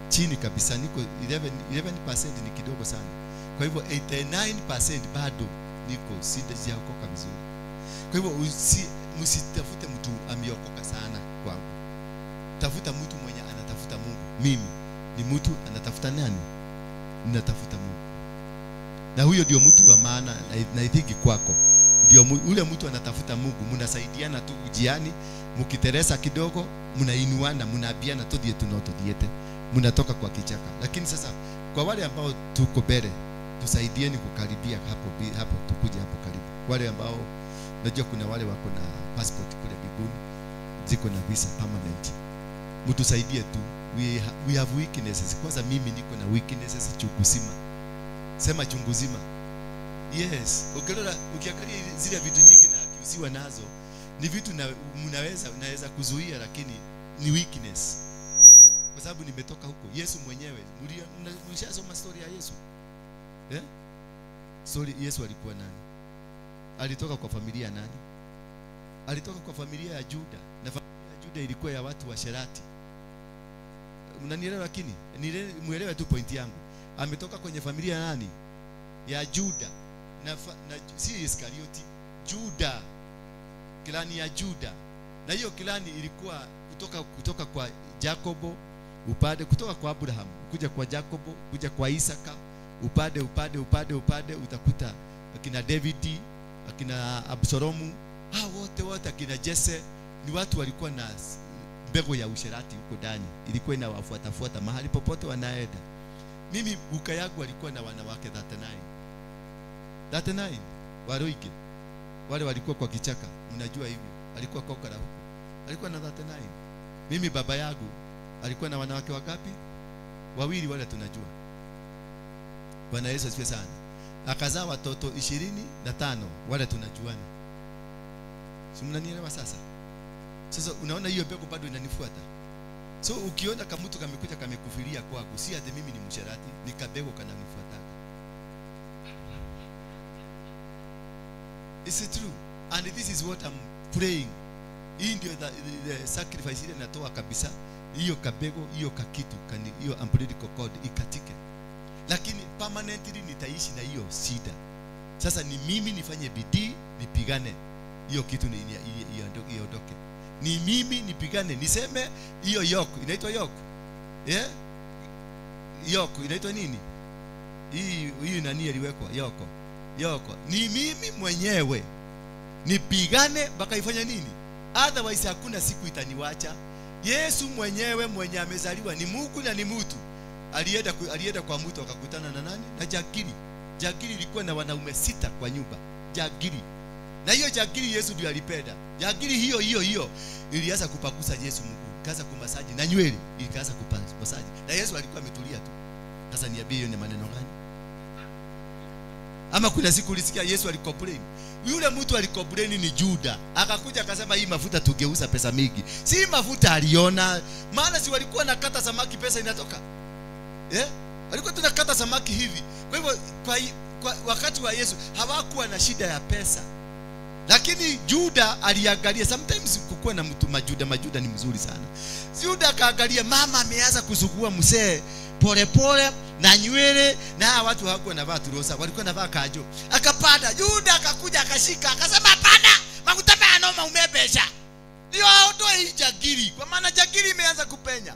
Chini kabisa, niko 11% ni kidogo sana. Kwa hivyo 89% bado niko sijaokoka vizuri. Kwa hivyo msitafute mtu ameokoka sana kwangu. Tafuta mtu mwenye anatafuta Mungu. Mimi ni mtu anatafuta nani? Ninatafuta Mungu. Na huyo ndio mtu wa maana na ithigi kwako. Ndio ule mtu anatafuta Mungu, mnasaidiana tu ujiani, mkiteresa kidogo, mnainuana, mnaabiana tudie tunotodiete. Mnatoka kwa kichaka. Lakini sasa kwa wale ambao tuko mbele, tusaidieni kukaribia hapo hapo, tukuje hapo karibu. Wale ambao najua kuna wale wako na passport kule biguni, ziko na visa permanent. Mtusaidie tu. We have weaknesses. Kwanza mimi niko na weaknesses chunguzima. Sema chunguzima. Yes. Ukiona ukiangalia zile vitu nyingi na akiusiwa nazo, ni vitu na mnaweza kuzuia, lakini ni weakness. Kwa sababu nimetoka huko. Yesu mwenyewe, mlishasoma story ya Yesu? Eh? Story Yesu alikuwa nani? Alitoka kwa familia nani? Alitoka kwa familia ya Juda. Na familia ya Juda ilikuwa ya watu wa sherati. Mnanielewa? Lakini muelewe tu point yangu. Ametoka kwenye familia nani? Ya Juda. Na si Iskarioti, Juda. Klani ya Juda. Na hiyo klani ilikuwa kutoka kwa Jakobo, upande kutoka kwa Abraham, kuja kwa Jakobo, kuja kwa Isaka, upande upande upande upande utakuta akina David, akina Absalomu, hao wote akina Jesse, ni watu walikuwa na mbegu ya usherati huko ndani. Ilikuwa inawafuatafuata mahali popote wanaenda. Mimi buka yangu alikuwa na wanawake 39. 39 waroige. Wale walikuwa kwa kichaka, mnajua hivyo. Alikuwa kokara huko. Alikuwa na 39. Mimi baba yangu alikuwa na wanawake wangapi? Wawili wale tunajua. Bwana Yesu asifiwe sana. Akazaa watoto 25 wale tunajuana. Si mnanielewa sasa? Sasa unaona hiyo mbegu bado inanifuata. So ukiona kama mtu kamekuja kamekufilia kwako, si ati mimi ni msherati, ni kabego kananifuata. It's true. And this is what I'm praying. Hii ndio the sacrifice ile natoa kabisa. Hiyo kabego, hiyo kakitu, hiyo umbilical cord ikatike. Lakini permanently nitaishi na hiyo shida. Sasa ni mimi nifanye bidii, nipigane hiyo kitu ni iondoke. Ni mimi nipigane, niseme hiyo yoke, inaitwa yoke. Yeah? Yoke inaitwa nini? Hii nani iliwekwa? Yoko. Yoko. Ni mimi mwenyewe nipigane mpaka ifanye nini? Otherwise hakuna siku itaniwacha. Yesu mwenyewe mwenye amezaliwa ni Mungu na ni mtu. Alienda kwa mtu akakutana na nani? Na jagiri. Jagiri ilikuwa na wanaume 6 kwa nyumba. Jagiri. Na hiyo jagiri Yesu ndiyo alipenda. Jagiri hiyo hiyo hiyo ilianza kupakusa Yesu mguu, ikaanza kumasaji na nywele ikaanza kumasaji. Na Yesu alikuwa ametulia tu. Sasa niambie hiyo ni maneno gani? Ama kuna siku ulisikia Yesu alicomplain? Yule mtu alicomplain ni Juda. Akakuja akasema hii mafuta tugeuza pesa mingi. Si mafuta aliona, maana si walikuwa nakata samaki pesa inatoka. Eh? Walikuwa tunakata samaki hivi. Kwa hivyo kwa wakati wa Yesu hawakuwa na shida ya pesa. Lakini Juda aliangalia, sometimes kukuwa na mtu majuda ni mzuri sana. Juda akaangalia mama ameanza kusugua mzee pole pole na nywele, na hawa watu hawakuwa wanavaa turosa, walikuwa wanavaa kajo. Akapanda, Juda akakuja akashika, akasema hapana, makuta manoma umebesha. Ndio aondoe hii jagiri, kwa maana jagiri imeanza kupenya.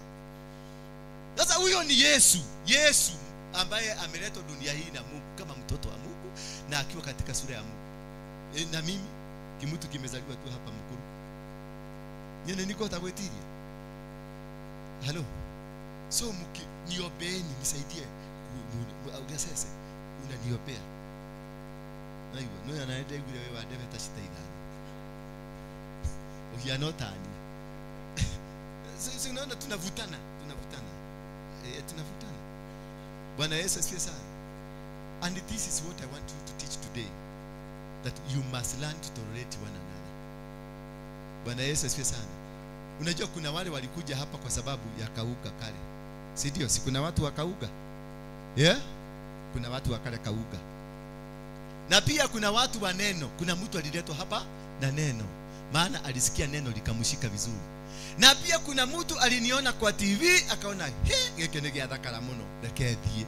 Sasa huyo ni Yesu, Yesu ambaye ameletwa dunia hii na Mungu kama mtoto wa Mungu na akiwa katika sura ya Mungu. Na mimi kimutu kimezaliwa tu hapa Mukuru. Nyene niko tagwetiria. Hello. So muki niombeeni nisaidie. Ugasese unaniombea. Naigua no anaenda igure wewe wa ndebe ta cita ithano. Uhiano tani. So unaona tunavutana, tunavutana. Tunavutana. Bwana Yesu asifiwe sana. And this is what I want you to teach today. That you must learn to tolerate one another. Bwana Yesu asifiwe sana. Unajua kuna wale walikuja hapa kwa sababu ya kauga kale. Si ndio? Si kuna watu wakauga? Yeah? Kuna watu wakale kauga. Na pia kuna watu wa neno. Kuna mtu aliletwa hapa na neno. Maana alisikia neno likamshika vizuri. Na pia kuna mtu aliniona kwa TV akaona he geke nige athakara muno reke thie.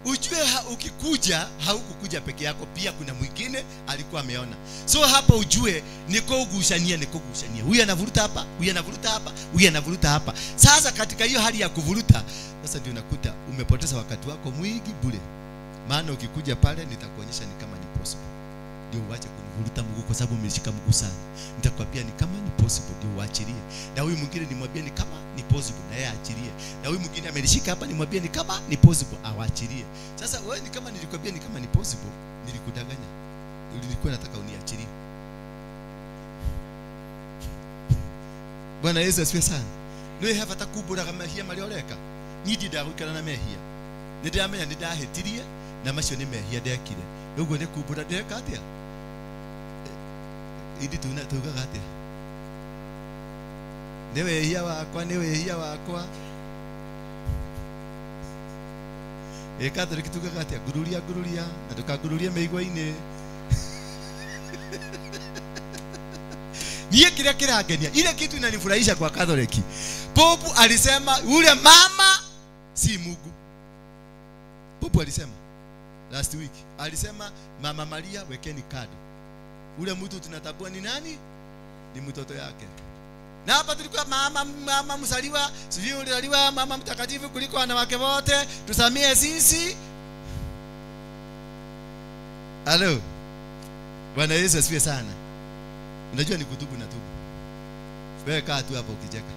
Ujue ukikuja haukukuja peke yako, pia kuna mwingine alikuwa ameona. So hapa ujue ni kugushania, ni kugushania. Huyu anavuruta hapa, huyu anavuruta hapa, huyu anavuruta hapa. Sasa katika hiyo hali ya kuvuruta, sasa ndio unakuta umepoteza wakati wako mwingi bure. Maana ukikuja pale nitakuonyesha ni kama ni possible. Ndio uache kunivuruta mguu kwa sababu umeshika mguu sana. Nitakwambia ni kama ni possible, ndio uachilie. Na huyu mwingine nimwambie ni kama ni possible, na yeye aachilie. Na huyu mwingine amelishika hapa nimwambie ni kama ni possible, awaachilie. Sasa wewe ni kama nilikwambia ni kama ni possible, nilikudanganya. Nilikuwa nataka uniachilie. Bwana Yesu asifiwe sana. Ndio hapa takubura kama mehia malioleka. Nidi ndagũikara na mehia. Nĩndĩramenya nĩndahĩtirie na macio nĩ mehia ndekire. Ũguo nĩ kumbũra ndĩreka atĩa? Indi tuugaga atĩa? Nĩ wĩhia wakwa, nĩ wĩhia wakwa. Ĩ Catholic tuugaga atĩa? Ngururia, ngururia, na ndũkangururie mĩigua-inĩ. Niĩ kĩrĩa kĩrangenia, ile kitu inanifurahisha kwa Catholic. Popu alisema yule mama si Mungu. Popu alisema last week, alisema Mama Maria wekeni kado. Ule mtu tunatambua ni nani? Ni mtoto yake. Na hapa tulikuwa mama msaliwa, sijui ulizaliwa mama mtakatifu kuliko wanawake wote, tusamie sisi. Halo. Bwana Yesu asifiwe sana. Unajua ni kutubu na tubu. Wewe kaa tu hapo ukicheka.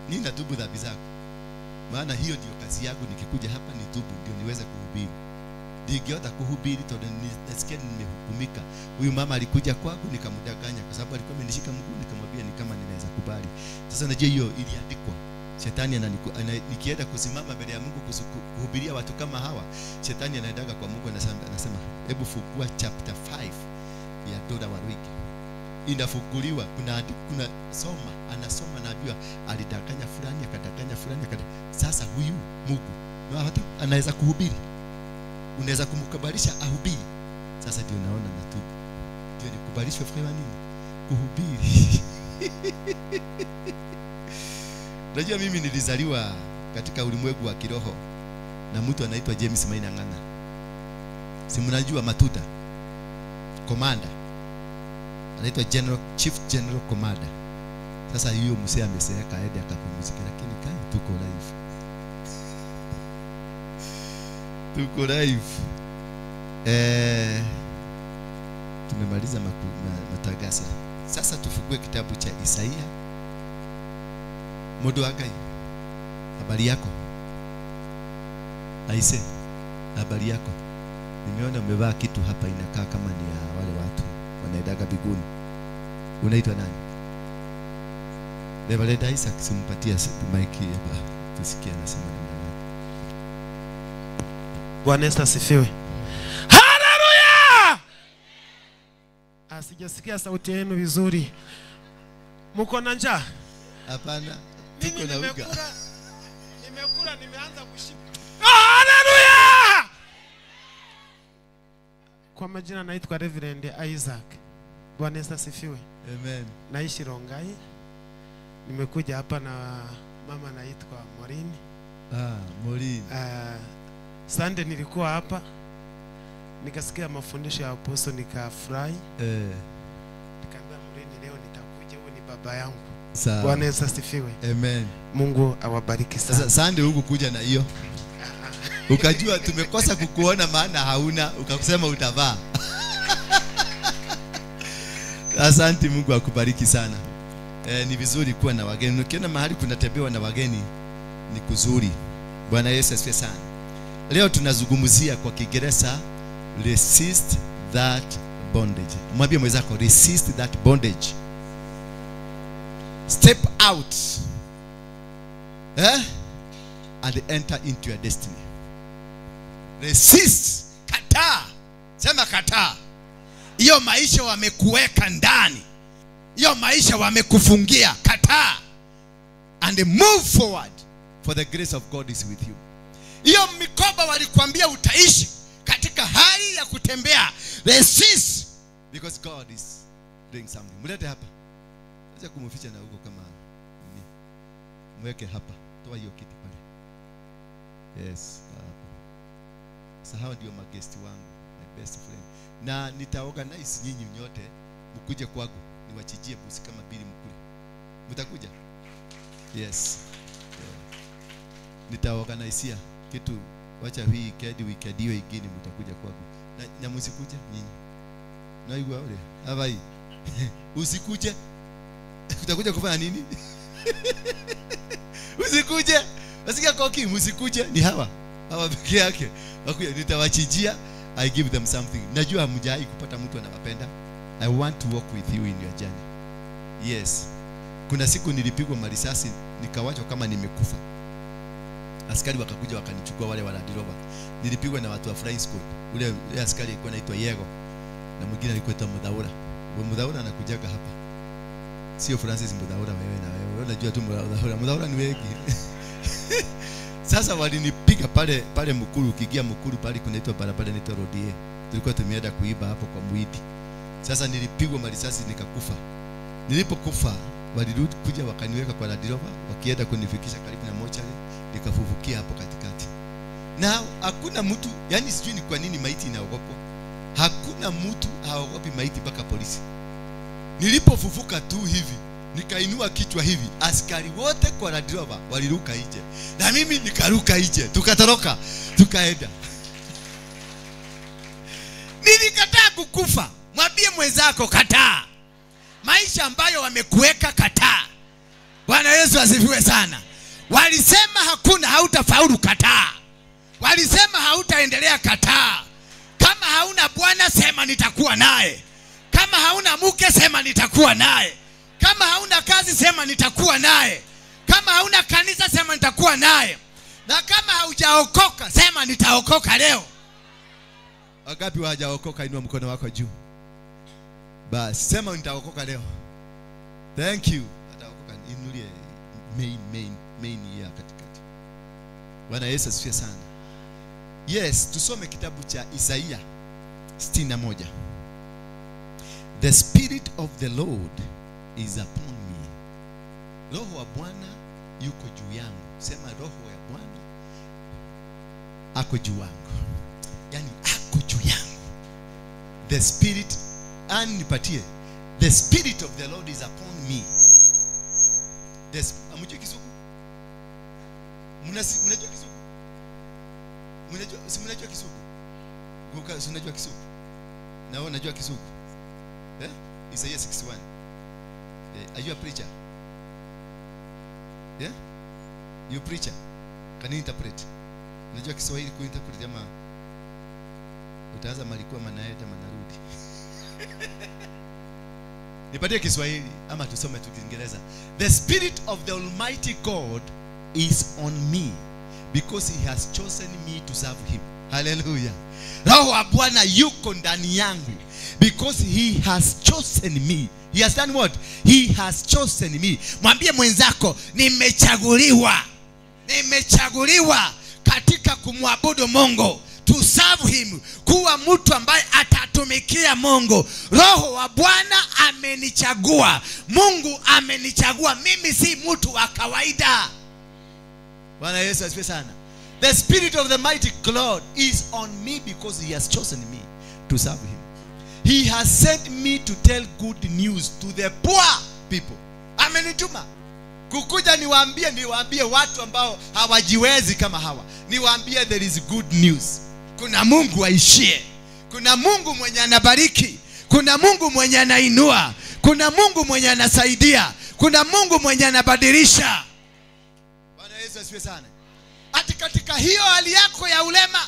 Nini natubu dhambi zako? Maana hiyo ndio kazi yangu, nikikuja hapa nitubu ndio niweze kuhubiri. Ningeota kuhubiri tondu nasikia nimehukumika. Huyu mama alikuja kwangu nikamdanganya kwa sababu alikuwa amenishika mguu, nikamwambia ni kama ninaweza kubali. Sasa najua hiyo iliandikwa. Shetani nikienda kusimama mbele ya Mungu kuhubiria watu kama hawa, shetani anaendaga kwa Mungu anasema hebu fungua chapter 5 ya Dora Waruigi. Inafunguliwa, kuna soma, anasoma naambiwa alidanganya fulani, akadanganya fulani, akadanganya. Sasa huyu Mungu na hata anaweza kuhubiri. Unaweza kumkubalisha ahubiri. Sasa ndio naona natubu. Ndio nikubalishwe kwa nini? Kuhubiri. Unajua mimi nilizaliwa katika ulimwengu wa kiroho na mtu anaitwa James Maina Ng'ang'a. Si mnajua Matuta? Commander. Anaitwa General, Chief General Commander. Sasa hiyo mzee ameseeka aende akapumzike, lakini kai tuko live. Tuko live. Tumemaliza matangazo. Sasa tufungue kitabu cha Isaia. Mundu wa Ngai, habari yako? Aise, habari yako? Nimeona umevaa kitu hapa inakaa kama ni ya wale watu wanaendaga biguni. Unaitwa nani? Reverend Isaac, simpatia mic hapa tusikie anasema nini. Bwana Yesu asifiwe. Haleluya! Sijasikia sauti yenu vizuri. Mko na njaa? Hapana. Mimi nimekula, nimeanza kushiba. Haleluya! Kwa majina naitwa Reverend Isaac. Bwana Yesu asifiwe. Amen. Naishi Rongai. Nimekuja hapa na mama naitwa Maureen. Maureen. Sunday nilikuwa hapa. Nikasikia mafundisho ya apostle nikafurahi. Nikaambia Maureen leo nitakuja, huyu ni baba yangu. Sawa. Bwana Yesu asifiwe. Amen. Mungu awabariki sana. Sasa Sunday huku kuja na hiyo. Ukajua tumekosa kukuona maana hauna, ukasema utavaa. Asante, Mungu akubariki sana. Ni vizuri kuwa na wageni. Ukiona mahali kunatembewa na wageni ni kuzuri. Bwana Yesu asifiwe sana. Leo tunazungumzia kwa Kiingereza resist that bondage. Mwambie mwenzako resist that bondage. Step out. And enter into your destiny. Resist, kataa. Sema kataa. Hiyo maisha wamekuweka ndani. Hiyo maisha wamekufungia. Kataa. And move forward, for the grace of God is with you. Hiyo mikoba walikwambia utaishi katika hali ya kutembea. Resist, because God is doing something. Mlete hapa. Acha kumficha na huko kama nini. Mweke hapa. Toa hiyo kiti pale. Yes, hapa. Sasa hawa ndio magesti wangu, my best friend. Na nitaorganize nyinyi nyote mkuje kwangu niwachijie busi kama mbili mkule. Mtakuja? Yes. Yeah. Nitaorganizea kitu, wacha hii kedi weekend hiyo ingine mtakuja kwangu. Na msikuje nyinyi. Na igwa ule. Hapa hii. Usikuje. Utakuja kufanya nini? Usikuje. Wasikia koki msikuje ni hawa. Hawa peke yake. Wakuja nitawachijia. I give them something. Najua hamjai kupata mtu anawapenda. I want to walk with you in your journey. Yes. Kuna siku nilipigwa marisasi nikawachwa kama nimekufa. Askari wakakuja wakanichukua wale wa Land Rover. Nilipigwa na watu wa Flying Squad. Ule askari alikuwa anaitwa Yego na mwingine alikuwa anaitwa Mudhaura. Mudhaura anakujaga hapa. Sio Francis Mudhaura wewe na wewe. Wewe unajua tu Mudhaura. Mudhaura ni wengi. Sasa walinipiga pale pale Mukuru, ukiingia Mukuru pale kunaitwa barabara inaitwa Rodie. Tulikuwa tumeenda kuiba hapo kwa Muidi. Sasa nilipigwa marisasi nikakufa. Nilipokufa walirudi kuja wakaniweka kwa Land Rover, wakienda kunifikisha karibu na mochari, nikafufukia hapo katikati. Na hakuna mtu, yani sijui ni kwa nini maiti inaogopwa. Hakuna mtu haogopi maiti mpaka polisi. Nilipofufuka tu hivi, nikainua kichwa hivi, askari wote kwa Land Rover waliruka nje. Na mimi nikaruka nje, tukatoroka, tukaenda. Nilikataa kukufa. Mwambie mwenzako kataa. Maisha ambayo wamekuweka kataa. Bwana Yesu asifiwe sana. Walisema hakuna, hautafaulu, kataa. Walisema hautaendelea, kataa. Kama hauna bwana sema nitakuwa naye. Kama hauna mke sema nitakuwa naye. Kama hauna kazi sema nitakuwa naye. Kama hauna kanisa sema nitakuwa naye. Na kama haujaokoka sema nitaokoka leo. Wangapi hawajaokoka? Inua mkono wako juu. Basi sema nitaokoka leo. Thank you. Ataokoka. Inulie main ya katikati. Bwana Yesu asifiwe sana. Yes, tusome kitabu cha Isaia 61. The spirit of the Lord is upon me. Roho wa Bwana yuko juu yangu. Sema roho ya Bwana ako juu yangu. Yani ako juu yangu. The spirit, anipatie. The spirit of the Lord is upon me. Amujui Kisugu? Mnajua Kisugu? Mnajua, si mnajua Kisugu? Guka, si unajua Kisugu? Na wewe unajua Kisugu? Eh? Isaiah 61. Are you a preacher? Yeah? You preacher? Can you interpret? Unajua Kiswahili kuinterpret ama utaanza malikuwa manaeta manarudi. Nipatie Kiswahili ama tusome tu Kiingereza. The spirit of the Almighty God is on me because he has chosen me to serve him. Haleluya. Roho wa Bwana yuko ndani yangu because he has chosen me. He has done what? He has chosen me. Mwambie mwenzako, nimechaguliwa. Nimechaguliwa katika kumwabudu Mungu, to serve him, kuwa mtu ambaye atatumikia Mungu. Roho wa Bwana amenichagua. Mungu amenichagua. Mimi si mtu wa kawaida. Bwana Yesu asifiwe sana. The spirit of the mighty God is on me because he has chosen me to serve him. He has sent me to tell good news to the poor people. Amenituma kukuja niwaambie watu ambao hawajiwezi kama hawa. Niwaambie there is good news. Kuna Mungu aishie. Kuna Mungu mwenye anabariki. Kuna Mungu mwenye anainua. Kuna Mungu mwenye anasaidia. Kuna Mungu mwenye anabadilisha. Bwana Yesu asifiwe sana. Ati katika hiyo hali yako ya ulema,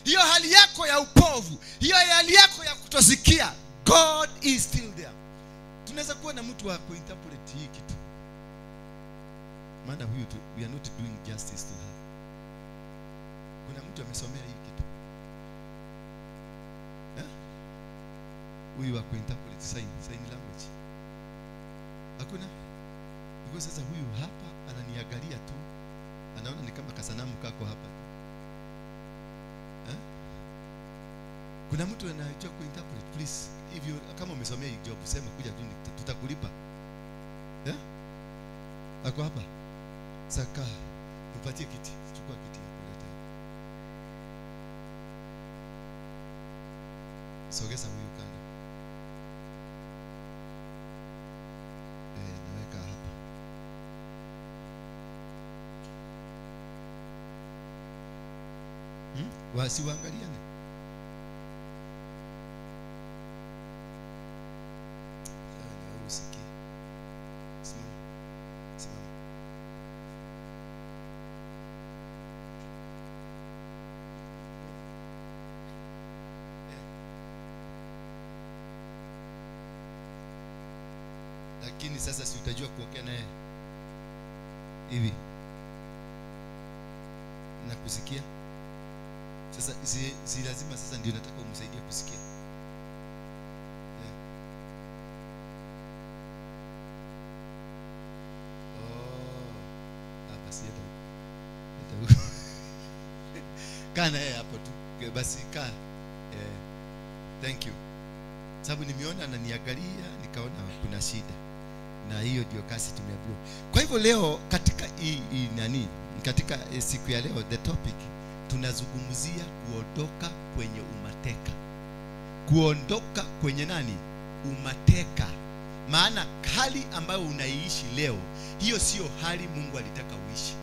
hiyo hali yako ya upovu, hiyo hali yako ya kutosikia, God is still there. Tunaweza kuwa na mtu wa kuinterpret hii kitu. Maana huyu we are not doing justice to her. Kuna mtu amesomea hii kitu. Huyu wa kuinterpret sign language. Hakuna? Because sasa huyu hapa ananiangalia tu. Anaona ni kama kasanamu kako hapa. Kuna mtu anajua kuinterpret, please. If you, kama umesomea hii job, sema kuja tu tutakulipa. Ako hapa. Saka, mpatie kiti. Chukua kiti ya kuleta. Sogeza huyu kando. Naweka hapa. Wasiwaangaliane. Usikii. Simama. Simama. Lakini sasa si utajua kuongea naye hivi na kusikia. Sasa si lazima sasa ndio nataka umsaidie kusikia. Basi eta. Kaa na yeye hapo tu. Basi kaa. Thank you. Sababu nimeona ananiangalia nikaona kuna shida. Na hiyo ndio kasi tumeambiwa. Kwa hivyo leo katika katika siku ya leo, the topic tunazungumzia kuondoka kwenye umateka. Kuondoka kwenye nani? Umateka. Maana hali ambayo unaiishi leo, hiyo sio hali Mungu alitaka uishi.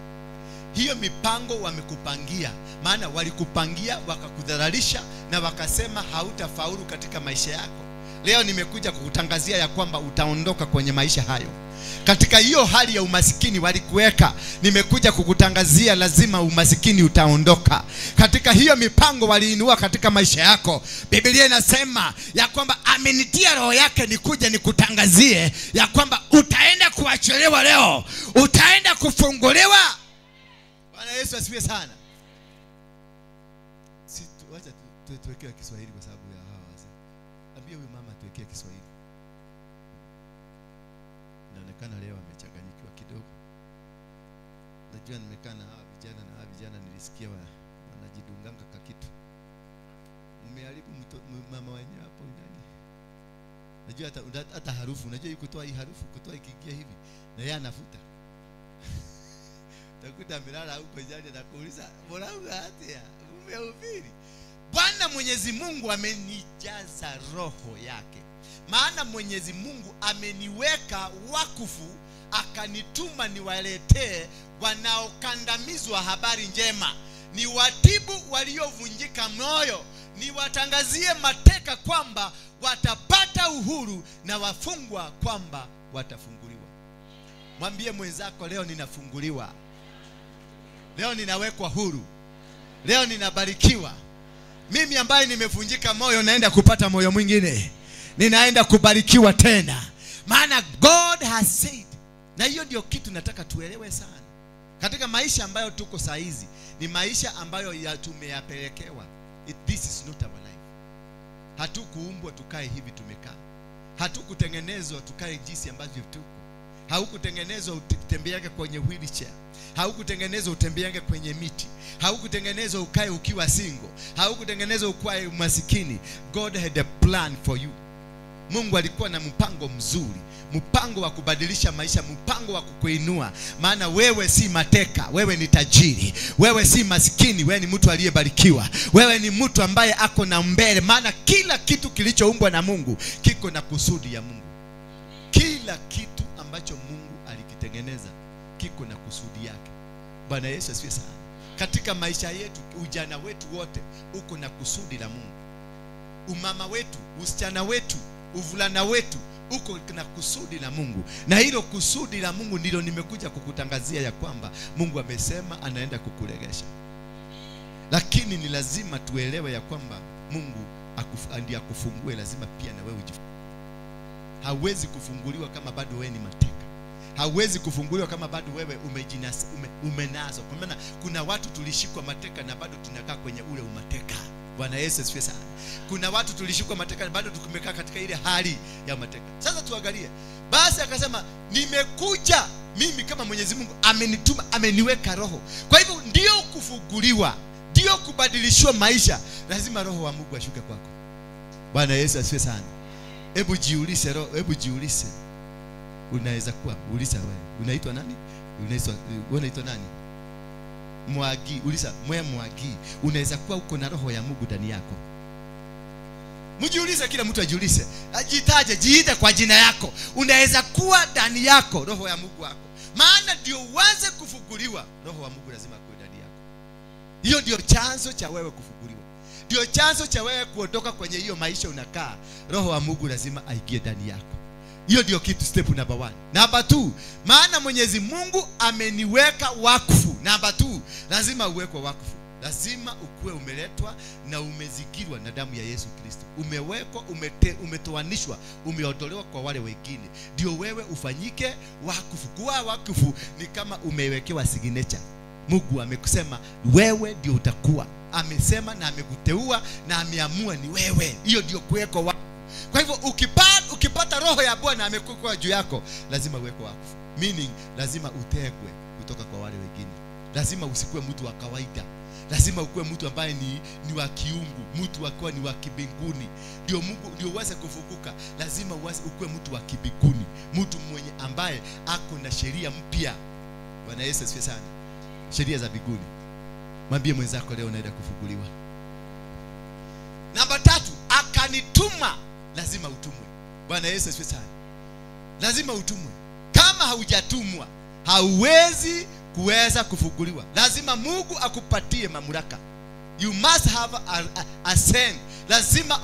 Hiyo mipango wamekupangia. Maana walikupangia wakakudhalalisha na wakasema hautafaulu katika maisha yako. Leo nimekuja kukutangazia ya kwamba utaondoka kwenye maisha hayo. Katika hiyo hali ya umasikini walikuweka, nimekuja kukutangazia lazima umasikini utaondoka. Katika hiyo mipango waliinua katika maisha yako, Biblia inasema ya kwamba amenitia roho yake nikuje nikutangazie ya kwamba utaenda kuachiliwa leo, utaenda kufunguliwa. Bwana Yesu asifiwe sana. Si wacha tuwekee Kiswahili kwa sababu ya hawa wazee. Ambia huyu mama tuwekee Kiswahili. Inaonekana leo amechanganyikiwa kidogo. Najua nimekaa na hawa vijana, na hawa vijana nilisikia wanajidunganga ka kitu. Mmeharibu mama wenyewe hapo ndani. Najua hata harufu, unajua yuko kutoa hii harufu, kutoa ikiingia hivi na yeye anafuta. Utakuta amelala huko jana na kuuliza, "Mbona unaatia? Umehubiri?" Bwana Mwenyezi Mungu amenijaza roho yake. Maana Mwenyezi Mungu ameniweka wakufu, akanituma niwaletee wanaokandamizwa habari njema, niwatibu waliovunjika moyo, niwatangazie mateka kwamba watapata uhuru na wafungwa kwamba watafunguliwa. Mwambie mwenzako, leo ninafunguliwa. Leo ninawekwa huru. Leo ninabarikiwa. Mimi ambaye nimevunjika moyo naenda kupata moyo mwingine. Ninaenda kubarikiwa tena. Maana God has said. Na hiyo ndio kitu nataka tuelewe sana. Katika maisha ambayo tuko saa hizi ni maisha ambayo tumeyapelekewa. This is not our life. Hatukuumbwa tukae hivi tumekaa. Hatukutengenezwa tukae jinsi ambavyo tuko. Haukutengenezwa utembeage kwenye wheelchair. Haukutengenezwa utembeage kwenye miti. Haukutengenezwa ukae ukiwa single. Haukutengenezwa ukae masikini. God had a plan for you. Mungu alikuwa na mpango mzuri, mpango wa kubadilisha maisha, mpango wa kukuinua. Maana wewe si mateka, wewe ni tajiri. Wewe si masikini, wewe ni mtu aliyebarikiwa. Wewe ni mtu ambaye ako na mbele. Maana kila kitu kilichoumbwa na Mungu kiko na kusudi ya Mungu. Kila kitu ambacho Mungu alikitengeneza kiko na kusudi yake. Bwana Yesu asifiwe sana. Katika maisha yetu, ujana wetu wote uko na kusudi la Mungu. Umama wetu, usichana wetu, uvulana wetu uko na kusudi la Mungu. Na hilo kusudi la Mungu ndilo nimekuja kukutangazia ya kwamba Mungu amesema anaenda kukuregesha. Lakini ni lazima tuelewe ya kwamba Mungu ndiye akufungue, lazima pia na wewe ujifungue. Hauwezi kufunguliwa kama bado wewe ni mateka. Hauwezi kufunguliwa kama bado wewe umenaswa. Kwa maana kuna watu tulishikwa mateka na bado tunakaa kwenye ule umateka. Bwana Yesu asifiwe sana. Kuna watu tulishikwa mateka na bado tumekaa katika ile hali ya mateka. Sasa tuangalie. Basi akasema nimekuja mimi kama Mwenyezi Mungu amenituma, ameniweka roho. Kwa hivyo ndio kufunguliwa, ndio kubadilishwa maisha. Lazima roho wa Mungu ashuke kwako. Bwana Yesu asifiwe sana. Hebu jiulize roho, hebu jiulize. Unaweza kuwa uliza wewe. Unaitwa nani? Unaitwa nani? Mwagi, uliza mwe Mwagi. Unaweza kuwa uko na roho ya Mungu ndani yako. Mjiulize, kila mtu ajiulize. Ajitaje, jiite kwa jina yako. Unaweza kuwa ndani yako roho ya Mungu wako. Maana ndio uanze kufunguliwa, roho wa Mungu lazima akuwe ndani yako. Hiyo ndio chanzo cha wewe kufunguliwa. Ndio chanzo cha wewe kuondoka kwenye hiyo maisha unakaa. Roho wa Mungu lazima aingie ndani yako. Hiyo ndio kitu, step number 1. Number 2, maana Mwenyezi Mungu ameniweka wakfu. Number 2, lazima uwekwe wakfu. Lazima ukuwe umeletwa na umezingirwa na damu ya Yesu Kristo. Umewekwa, umetoanishwa, umeondolewa kwa wale wengine. Ndio wewe ufanyike wakfu. Kuwa wakfu ni kama umewekewa signature. Mungu amekusema wewe ndio utakuwa. Amesema na amekuteua na ameamua ni wewe. Hiyo ndio kuwekwa wakfu. Kwa hivyo ukipata roho ya Bwana amekuwa juu yako, lazima uwekwe wakfu. Meaning lazima utegwe kutoka kwa wale wengine. Lazima usikuwe mtu wa kawaida. Lazima ukuwe mtu ambaye ni wa kiungu, mtu akiwa ni wa kibinguni. Ndio Mungu ndio uweze kufukuka. Lazima ukuwe mtu wa kibinguni, mtu mwenye ambaye ako na sheria mpya. Bwana Yesu asifiwe sana. Sheria za mbinguni. Mwambie mwenzako leo unaenda kufunguliwa. Namba 3, akanituma. Lazima utumwe. Bwana Yesu asifiwe sana. Lazima utumwe. Kama haujatumwa, hauwezi kuweza kufunguliwa. Lazima Mungu akupatie mamlaka. You must have a send. Lazima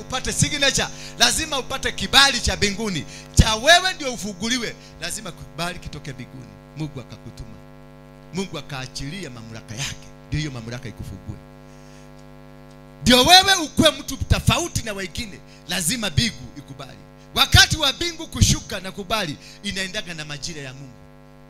upate signature. Lazima upate kibali cha mbinguni. Cha wewe ndio ufunguliwe. Lazima kibali kitoke mbinguni. Mungu akakutuma. Mungu akaachilia mamlaka yake. Ndio hiyo mamlaka ikufungue. Ndio wewe ukuwe mtu tofauti na wengine. Lazima mbingu ikubali. Wakati wa mbingu kushuka na kubali inaendaga na majira ya Mungu.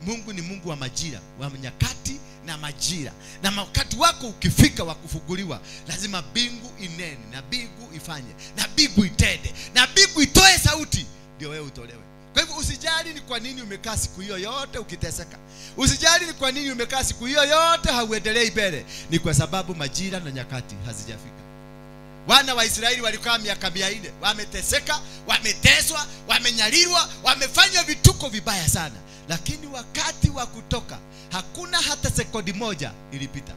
Mungu ni Mungu wa majira, wa nyakati na majira. Na wakati wako ukifika wa kufunguliwa, lazima mbingu inene na mbingu ifanye na mbingu itende na mbingu itoe sauti, ndio wewe utolewe. Kwa hivyo usijali ni kwa nini umekaa siku hiyo yote ukiteseka. Usijali ni kwa nini umekaa siku hiyo yote hauendelei mbele. Ni kwa sababu majira na nyakati hazijafika. Wana wa Israeli walikaa miaka 400, wameteseka, wameteswa, wamenyalirwa, wamefanywa vituko vibaya sana. Lakini wakati wa kutoka hakuna hata sekondi moja ilipita.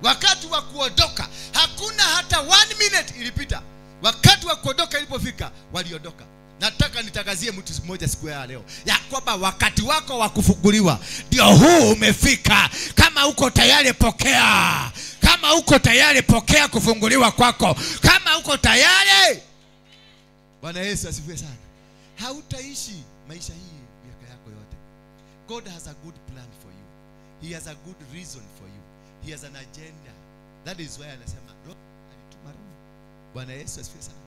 Wakati wa kuondoka hakuna hata 1 minute ilipita. Wakati wa kuondoka ilipofika waliondoka. Nataka nitangazie mtu mmoja siku ya leo ya kwamba wakati wako wa kufunguliwa ndio huu umefika. Kama uko tayari pokea. Kama uko tayari pokea kufunguliwa kwako. Kama uko tayari. Bwana Yesu asifiwe sana. Hautaishi maisha hii miaka yako yote. God has a good plan for you. He has a good reason for you. He has an agenda. That is why anasema roho alituma roho. Bwana Yesu asifiwe sana.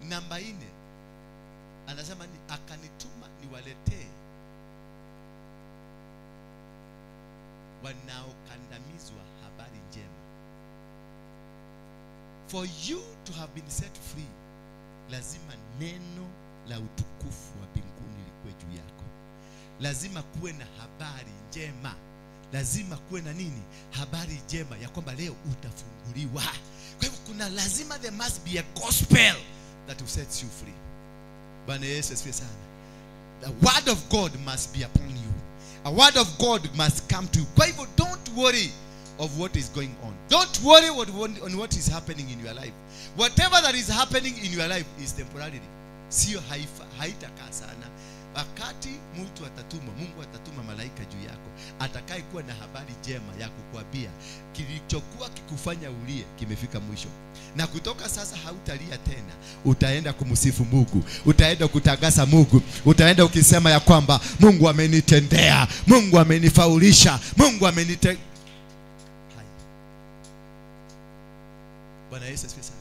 Namba 4 anasema ni akanituma niwaletee wanaokandamizwa habari njema. For you to have been set free, lazima neno la utukufu wa mbinguni likuwe juu yako. Lazima kuwe na habari njema. Lazima kuwe na nini? Habari njema ya kwamba leo utafunguliwa. Kwa hivyo kuna lazima, there must be a gospel that will set you free. Bwana Yesu asifiwe sana. The word of God must be upon you. A word of God must come to you. Kwa hivyo don't worry of what is going on. Don't worry on what is happening in your life. Whatever that is happening in your life is temporarily. Sio haitakaa sana. Wakati mtu atatuma, Mungu atatuma malaika juu yako atakayekuwa na habari njema ya kukuambia kilichokuwa kikufanya ulie kimefika mwisho. Na kutoka sasa hautalia tena. Utaenda kumsifu Mungu, utaenda kutangaza Mungu, utaenda ukisema ya kwamba Mungu amenitendea, Mungu amenifaulisha, Mungu amenite. Bwana Yesu asifiwe sana.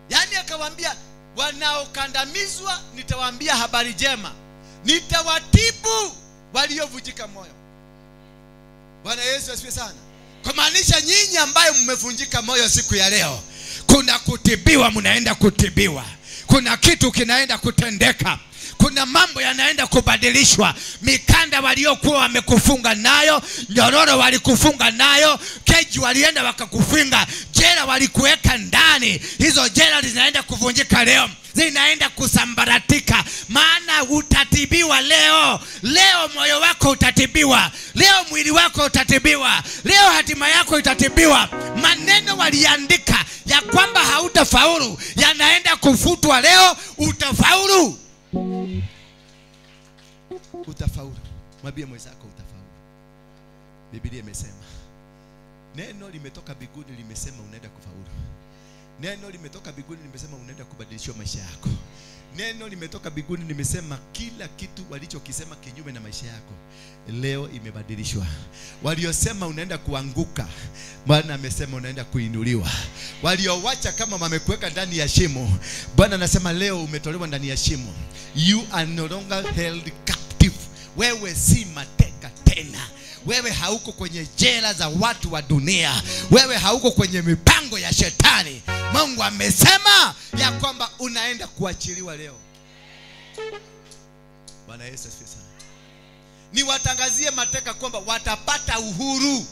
Yaani akawaambia wanaokandamizwa nitawaambia habari njema, nitawatibu waliovunjika moyo. Bwana Yesu asifiwe sana. Kumaanisha nyinyi ambayo mmevunjika moyo siku ya leo, kuna kutibiwa, mnaenda kutibiwa. Kuna kitu kinaenda kutendeka. Kuna mambo yanaenda kubadilishwa. Mikanda waliokuwa wamekufunga nayo, nyororo walikufunga nayo, keji walienda wakakufunga, jela walikuweka ndani. Hizo jela zinaenda kuvunjika leo, zinaenda kusambaratika. Maana utatibiwa leo. Leo moyo wako utatibiwa, leo mwili wako utatibiwa, leo hatima yako itatibiwa. Maneno waliandika ya kwamba hautafaulu yanaenda kufutwa leo. Utafaulu. Utafaulu. Mwambie mwenzako utafaulu. Biblia imesema, neno limetoka mbinguni limesema unaenda kufaulu. Neno limetoka mbinguni limesema unaenda kubadilishiwa maisha yako. Neno limetoka mbinguni limesema kila kitu walichokisema kinyume na maisha yako leo imebadilishwa. Waliosema unaenda kuanguka, Bwana amesema unaenda kuinuliwa. Waliowacha kama wamekuweka ndani ya shimo, Bwana anasema leo umetolewa ndani ya shimo. You are no longer held captive. Wewe si mateka tena. Wewe hauko kwenye jela za watu wa dunia. Wewe hauko kwenye mipango ya shetani. Mungu amesema ya kwamba unaenda kuachiliwa leo. Bwana Yesu asifiwe sana. Niwatangazie mateka kwamba watapata uhuru.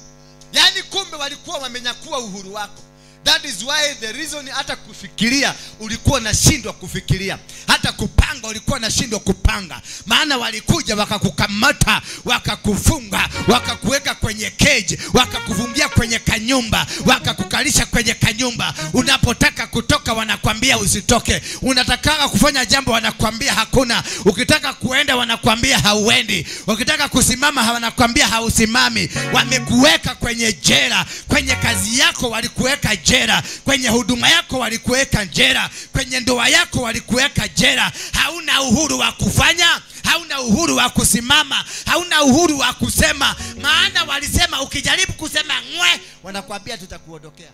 Yaani kumbe walikuwa wamenyakua uhuru wako. That is why the reason hata kufikiria ulikuwa unashindwa kufikiria, hata kupanga ulikuwa unashindwa kupanga. Maana walikuja wakakukamata, wakakufunga, wakakuweka kwenye cage, wakakufungia kwenye kanyumba, wakakukalisha kwenye kanyumba. Unapotaka kutoka wanakwambia usitoke. Unataka kufanya jambo wanakwambia hakuna. Ukitaka kuenda wanakwambia hauendi. Ukitaka kusimama wanakwambia hausimami. Wamekuweka kwenye jela. Kwenye kazi yako walikuweka jela. Kwenye huduma yako walikuweka jela, kwenye ndoa yako walikuweka jela. Hauna uhuru wa kufanya, hauna uhuru wa kusimama, hauna uhuru wa kusema. Maana walisema ukijaribu kusema ngwe, wanakuambia tutakuondokea.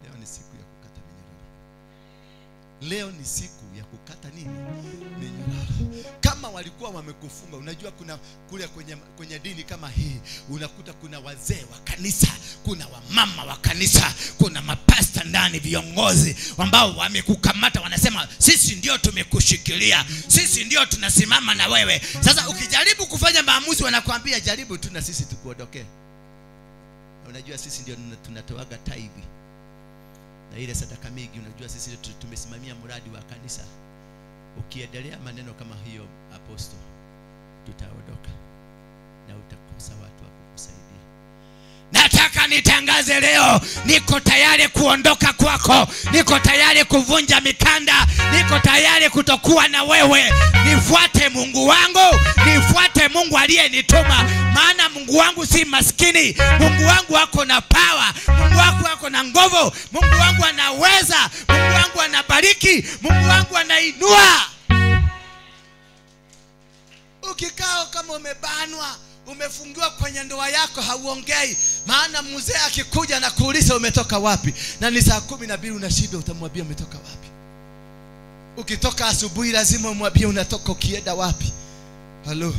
Leo ni siku ya kukata minyororo. Leo ni siku ya kukata nini? Minyororo. Kama walikuwa wamekufunga, unajua kuna kule kwenye dini kama hii, unakuta kuna wazee wa kanisa, kuna wamama wa kanisa, kuna mapasta ndani, viongozi ambao wamekukamata, wanasema sisi ndio tumekushikilia, sisi ndio tunasimama na wewe. Sasa ukijaribu kufanya maamuzi wanakuambia jaribu tu na sisi tukuondokee. Unajua sisi ndio tunatoaga tithe na ile sadaka mingi, unajua sisi tumesimamia mradi wa kanisa. Ukiendelea maneno kama hiyo apostle, tutaondoka na utakosa watu wa kukusaidia. Nataka nitangaze leo, niko tayari kuondoka kwako, niko tayari kuvunja mikanda, niko tayari kutokuwa na wewe. Nifuate Mungu wangu, nifuate Mungu aliyenituma. Maana Mungu wangu si maskini, Mungu wangu ako na power, Mungu wangu ako na nguvu, Mungu wangu anaweza, Mungu wangu anabariki, Mungu wangu anainua. Ukikaa kama umebanwa, umefungiwa kwenye ndoa yako, hauongei. Maana mzee akikuja na kuuliza umetoka wapi, na ni saa 12 unashinda, utamwambia umetoka wapi? Ukitoka asubuhi lazima umwambie unatoka ukienda wapi. Halo.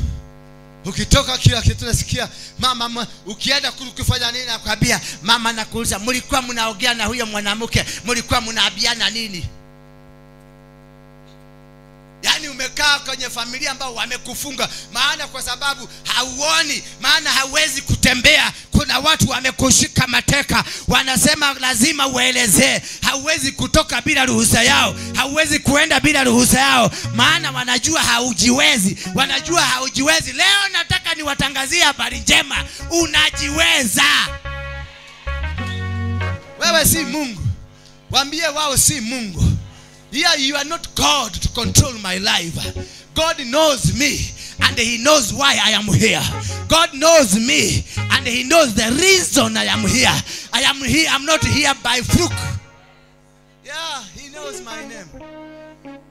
Ukitoka kila kitu nasikia mama, ukienda kufanya nini nakwambia mama nakuuliza, mlikuwa mnaongea na huyo mwanamke, mlikuwa mnaabiana nini? Yaani umekaa kwenye familia ambao wamekufunga, maana kwa sababu hauoni, maana hauwezi kutembea. Kuna watu wamekushika mateka, wanasema lazima uelezee. Hauwezi kutoka bila ruhusa yao, hauwezi kuenda bila ruhusa yao, maana wanajua haujiwezi, wanajua haujiwezi. Leo nataka niwatangazie habari njema, unajiweza. Wewe si Mungu. Waambie wao si Mungu. Yeah, you are not God to control my life. God knows me and he knows why I am here. God knows me and he knows the reason I am here. I am here, I'm not here by fluke. Yeah, he knows my name.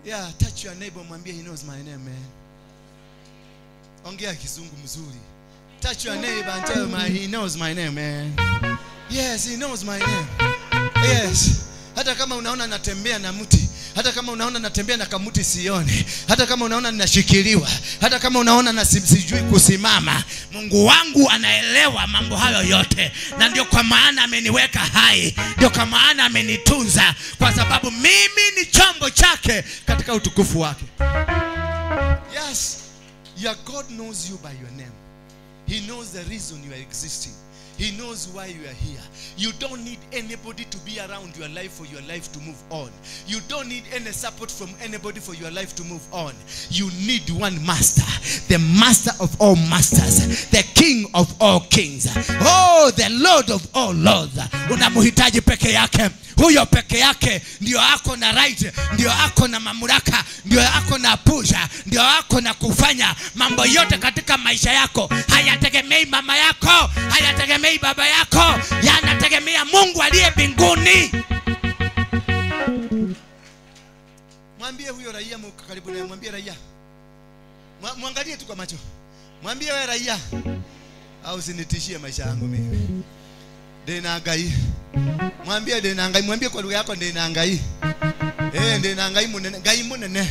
Yeah, touch your neighbor, mwambie he knows my name, man. Ongea kizungu mzuri. Touch your neighbor and tell him he knows my name, man. Yes, he knows my name. Yes. Hata kama unaona natembea na mti, hata kama unaona natembea na kamuti sioni, hata kama unaona ninashikiliwa, hata kama unaona na sijui kusimama, Mungu wangu anaelewa mambo hayo yote. Na ndio kwa maana ameniweka hai, ndio kwa maana amenitunza, kwa sababu mimi ni chombo chake katika utukufu wake. Yes, your God knows you by your name. He knows the reason you are existing. He knows why you are here. You don't need anybody to be around your life for your life to move on. You don't need any support from anybody for your life to move on. You need one master, the master of all masters, the king of all kings, oh, the Lord of all lords. Unamhitaji peke yake. Huyo peke yake ndio ako na right, ndio ako na mamlaka, ndio ako na pusha, ndio ako na kufanya mambo yote katika maisha yako. Hayategemei mama yako, hayategemei baba yako, yanategemea Mungu aliye mbinguni. Mwambie huyo raia karibu naye, mwambie raia. Muangalie tu kwa macho. Mwambie wewe raia, au usinitishie maisha yangu mimi. Ndina Ngai. Mwambie ndina Ngai, mwambie kwa lugha yako ndina Ngai. Ndina Ngai munene, Ngai munene.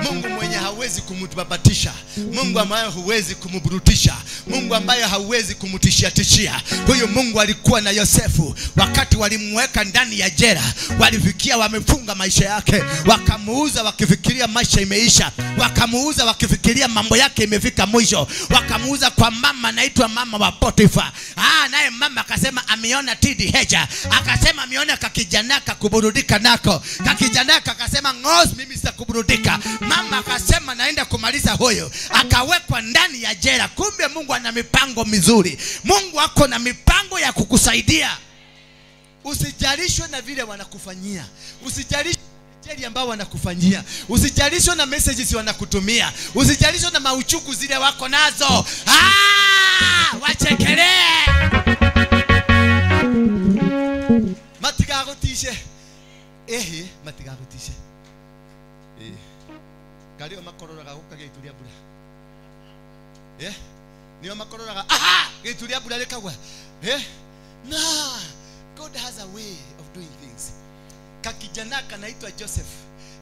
Mungu mwenye hawezi kumtubabatisha, Mungu ambaye huwezi kumburutisha, Mungu ambaye hauwezi kumtishia tishia. Huyu Mungu alikuwa na Yosefu wakati walimweka ndani ya jela, walifikia wamefunga maisha yake, wakamuuza wakifikiria maisha imeisha, wakamuuza wakifikiria mambo yake imefika mwisho, wakamuuza kwa mama anaitwa mama wa Potifa. Naye mama akasema ameona TD Heja, akasema ameona kakijana kakuburudika nako, kakijana akasema ngos mimi sitakuburudika. Mama akasema naenda kumaliza huyo, akawekwa ndani ya jela. Kumbe Mungu ana mipango mizuri. Mungu ako na mipango ya kukusaidia. Usijalishwe na vile wanakufanyia, usijalishwe na jeli ambao wanakufanyia, usijalishwe na messages wanakutumia, usijalishwe na mauchuku zile wako nazo. Wachekelee. Matigagotishe. Matigagotishe. Kario makororaga guka gituria mbura. Nio makororaga aha gituria mbura rikagwa. Na God has a way of doing things. Kakijana kanaitwa Joseph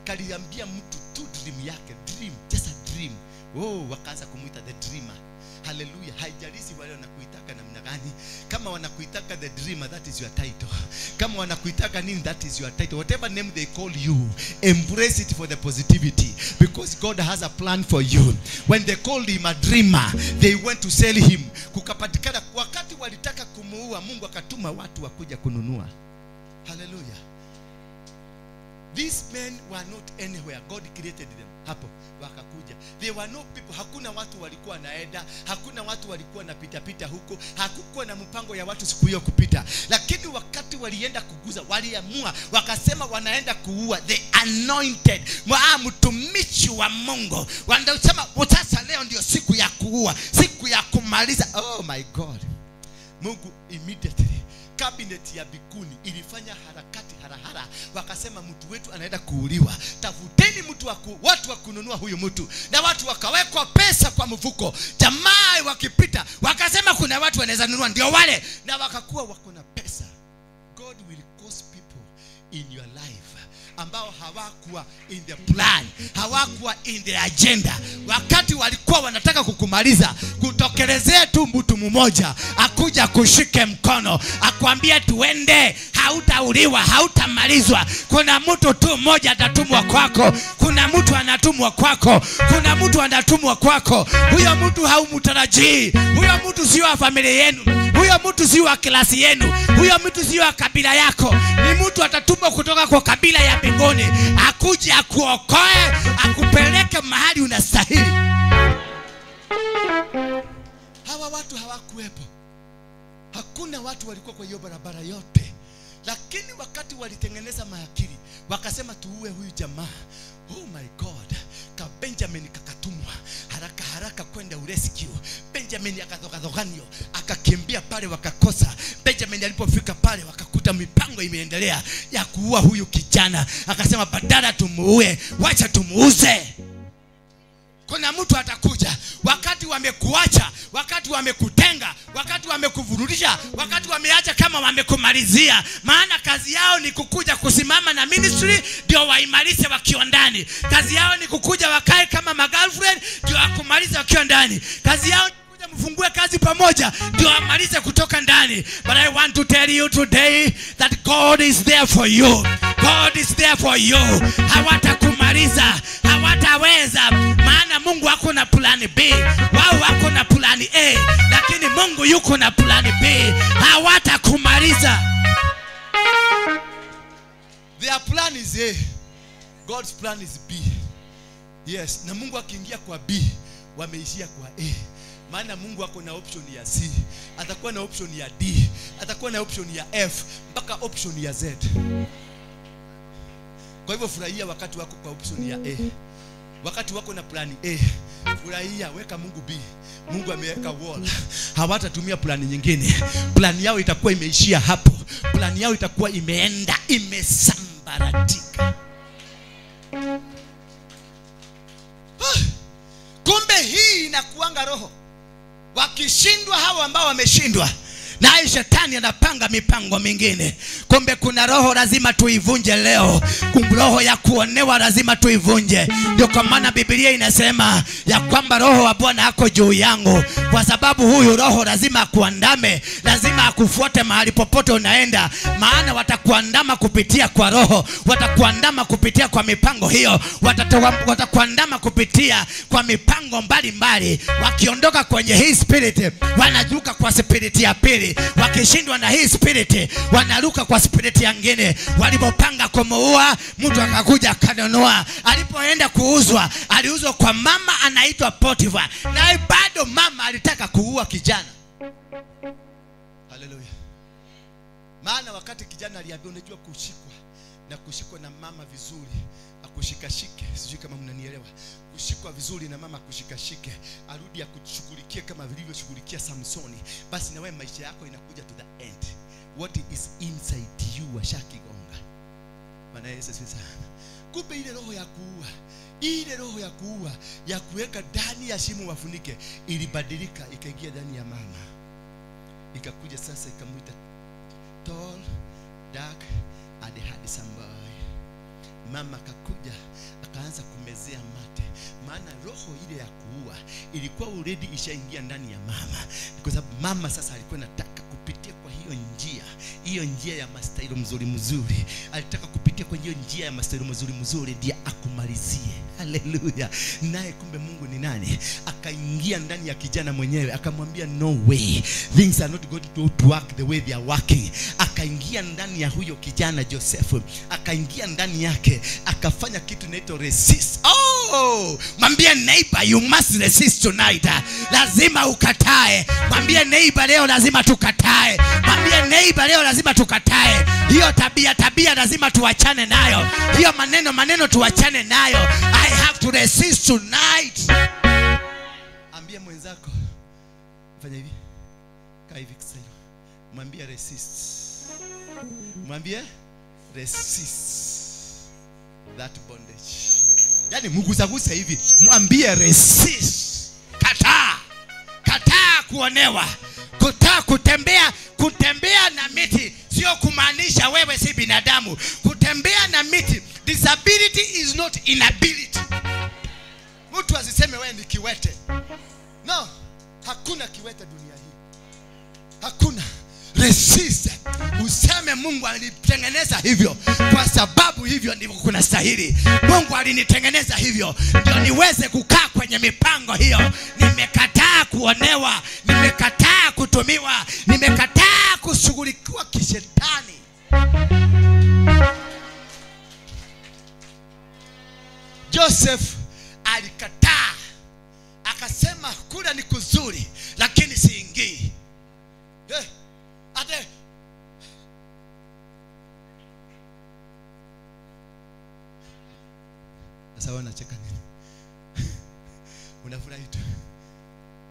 kaliambia mtu tu dream yake, dream, just a dream. Oh, wakaanza kumuita the dreamer. Hallelujah. Haijalishi wale wanakuitaka namna gani. Kama wanakuitaka the dreamer, that is your title. Kama wanakuitaka nini, that is your title. Whatever name they call you, embrace it for the positivity, because God has a plan for you. When they called him a dreamer, they went to sell him. Kukapatikana wakati walitaka kumuua, Mungu akatuma watu wakuja kununua. Hallelujah. These men were not anywhere. God created them. Hapo wakakuja. There were no people. Hakuna watu walikuwa naenda, hakuna watu walikuwa na pita pita huko, hakukuwa na mpango ya watu siku hiyo kupita. Lakini wakati walienda kuguza, waliamua, wakasema wanaenda kuua the anointed, mtumishi wa Mungu. Wanasema sasa leo ndio siku ya kuua, siku ya kumaliza. Oh my God. Mungu immediately, cabinet ya bikuni ilifanya harakati harahara, wakasema mtu wetu anaenda kuuliwa, tafuteni mtu watu wa kununua huyu mtu. Na watu wakawekwa pesa kwa mfuko. Jamaa wakipita wakasema kuna watu wanaweza nunua, ndio wale, na wakakuwa wako na pesa. God will cause people in your life ambao hawakuwa in the plan, hawakuwa in the agenda. Wakati walikuwa wanataka kukumaliza, kutokelezea tu mtu mmoja akuja kushike mkono akwambie tuende, hautauliwa, hautamalizwa. Kuna mtu tu mmoja atatumwa kwako, kuna mtu anatumwa kwako, kuna mtu anatumwa kwako. Huyo mtu haumtarajii, huyo mtu sio wa familia yenu, huyo mtu sio wa klasi yenu, huyo mtu sio wa kabila yako. Ni mtu atatumwa kutoka kwa kabila ya mbinguni, akuje akuokoe, akupeleke mahali unastahili. Hawa watu hawakuwepo. Hakuna watu walikuwa kwa hiyo barabara yote. Lakini wakati walitengeneza maakili, wakasema tuue huyu jamaa. Oh my God. Ka Benjamin kakatumwa haraka haraka kwenda urescue. Benjamin akadhogadhoganio, akakimbia pale wakakosa. Benjamin alipofika pale wakakuta mipango imeendelea ya kuua huyu kijana. Akasema badala tumuue, wacha tumuuze. Kuna mtu atakuja wakati wamekuacha, wakati wamekutenga, wakati wamekuvurudisha, wakati wameacha kama wamekumalizia. Maana kazi yao ni kukuja kusimama na ministry ndio waimalize wakiwa ndani. Kazi yao ni kukuja wakae kama magirlfriend ndio wakumalize wakiwa ndani. Kazi yao ni kukuja mfungue kazi pamoja ndio wamalize kutoka ndani. But I want to tell you today that God is there for you. God is there for you. Hawatakumaliza, hawataweza. Maana Mungu wako na plan B, wao wako na plan A, lakini Mungu yuko na plan B. Hawatakumaliza. Their plan is A, God's plan is B. Yes, na Mungu akiingia kwa B, wameishia kwa A. Maana Mungu ako na option ya C, atakuwa na option ya D, atakuwa na option ya F, mpaka option ya Z. Kwa hivyo furahia wakati wako kwa option ya A. Wakati wako na plan A, furahia, weka Mungu B. Mungu ameweka wall. Hawatatumia plani nyingine. Plani yao itakuwa imeishia hapo. Plani yao itakuwa imeenda, imesambaratika. Kumbe hii inakuanga roho. Wakishindwa hao ambao wameshindwa, naye shetani anapanga mipango mingine. Kumbe kuna roho lazima tuivunje leo. Kumbe roho ya kuonewa lazima tuivunje. Ndio kwa maana Biblia inasema ya kwamba roho wa Bwana ako juu yangu, kwa sababu huyu roho lazima akuandame, lazima akufuate mahali popote unaenda. Maana watakuandama kupitia kwa roho, watakuandama kupitia kwa mipango hiyo, watakuandama kupitia kwa mipango mbalimbali. Wakiondoka kwenye hii spirit, wanajuka kwa spirit ya pili. Wakishindwa na hii spirit, wanaruka kwa spirit nyingine. Walipopanga kumuua, mtu akakuja akanunua. Alipoenda kuuzwa, aliuzwa kwa mama anaitwa Potiphar. Na bado mama alitaka kuua kijana. Haleluya. Maana wakati kijana aliambiwa, unajua kushikwa na kushikwa na mama vizuri, akushikashike, sijui kama mnanielewa. Kushikwa vizuri na mama akushikashike, arudi akushughulikie kama vilivyoshughulikia Samsoni, basi na wewe maisha yako inakuja to the end. What is inside you washakigonga. Bwana Yesu asifiwe sana. Kumbe ile roho ya kuua, ile roho ya kuua ya kuweka ndani ya shimo wafunike, ilibadilika ikaingia ndani ya mama. Ikakuja sasa ikamuita tall, dark and handsome boy. Mama akakuja akaanza kumezea mate. Maana roho ile ya kuua ilikuwa already ishaingia ndani ya mama. Kwa sababu mama sasa alikuwa anataka kupitia kwa hiyo njia, hiyo njia ya mastailo mzuri mzuri. Alitaka kupitia kwa hiyo njia ya mastailo mzuri mzuri ndiye akumalizie. Haleluya. Naye kumbe Mungu ni nani? Akaingia ndani ya kijana mwenyewe akamwambia no way, things are not going to work the way they are working. Akaingia ndani ya huyo kijana Joseph, akaingia ndani yake, akafanya kitu inaitwa resist. Oh, mwambie neighbor, you must resist tonight. Lazima ukatae. Mwambie neighbor leo lazima tukatae. Mwambie neighbor leo lazima tukatae. Hiyo tabia lazima tuachane nayo. Hiyo maneno tuachane nayo. I have to resist tonight. Ambia mwenzako, fanya hivi. Kaa hivi kisema. Mwambie resist. Mwambie resist that bondage. Yaani mgusaguse hivi, mwambie resist. Kataa. Kataa kuonewa. Kataa kutembea na miti sio kumaanisha wewe si binadamu. Kutembea na miti Disability is not inability. Mtu asiseme wewe ni kiwete. No, hakuna kiwete dunia hii. Hakuna. Resist. Useme Mungu alinitengeneza hivyo kwa sababu hivyo ndivyo kuna stahili. Mungu alinitengeneza hivyo ndio niweze kukaa kwenye mipango hiyo. Nimekataa kuonewa, nimekataa kutumiwa, nimekataa kushughulikiwa kishetani. Joseph alikataa, akasema kula ni kuzuri lakini siingii. Ate sasa wanacheka nini? Unafurahi tu.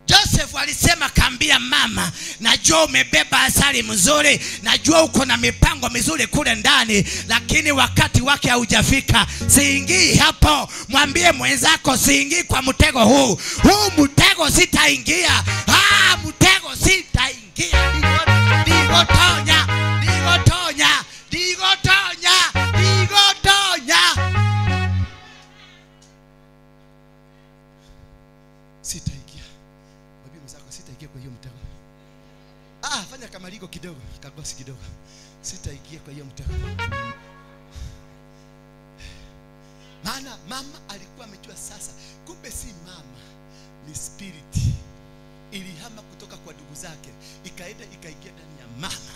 Joseph alisema, kaambia mama, najua umebeba asali mzuri, najua uko na mipango mizuri kule ndani, lakini wakati wake haujafika. Siingii hapo. Mwambie mwenzako, siingii kwa mtego huu. Huu mtego sitaingia. Ah, mtego sitaingia. Digotonya, digotonya, digotonya, digotonya. Sitaingia. Mwambie mwenzako sitaingia kwa hiyo mtego. Ah, fanya kamaliko kidogo, kagosi kidogo. Sitaingia kwa hiyo mtego. Maana mama alikuwa amejua sasa, kumbe si mama, ni spirit. Ilihama kutoka kwa ndugu zake, ikaenda ikaingia ndani ya mama.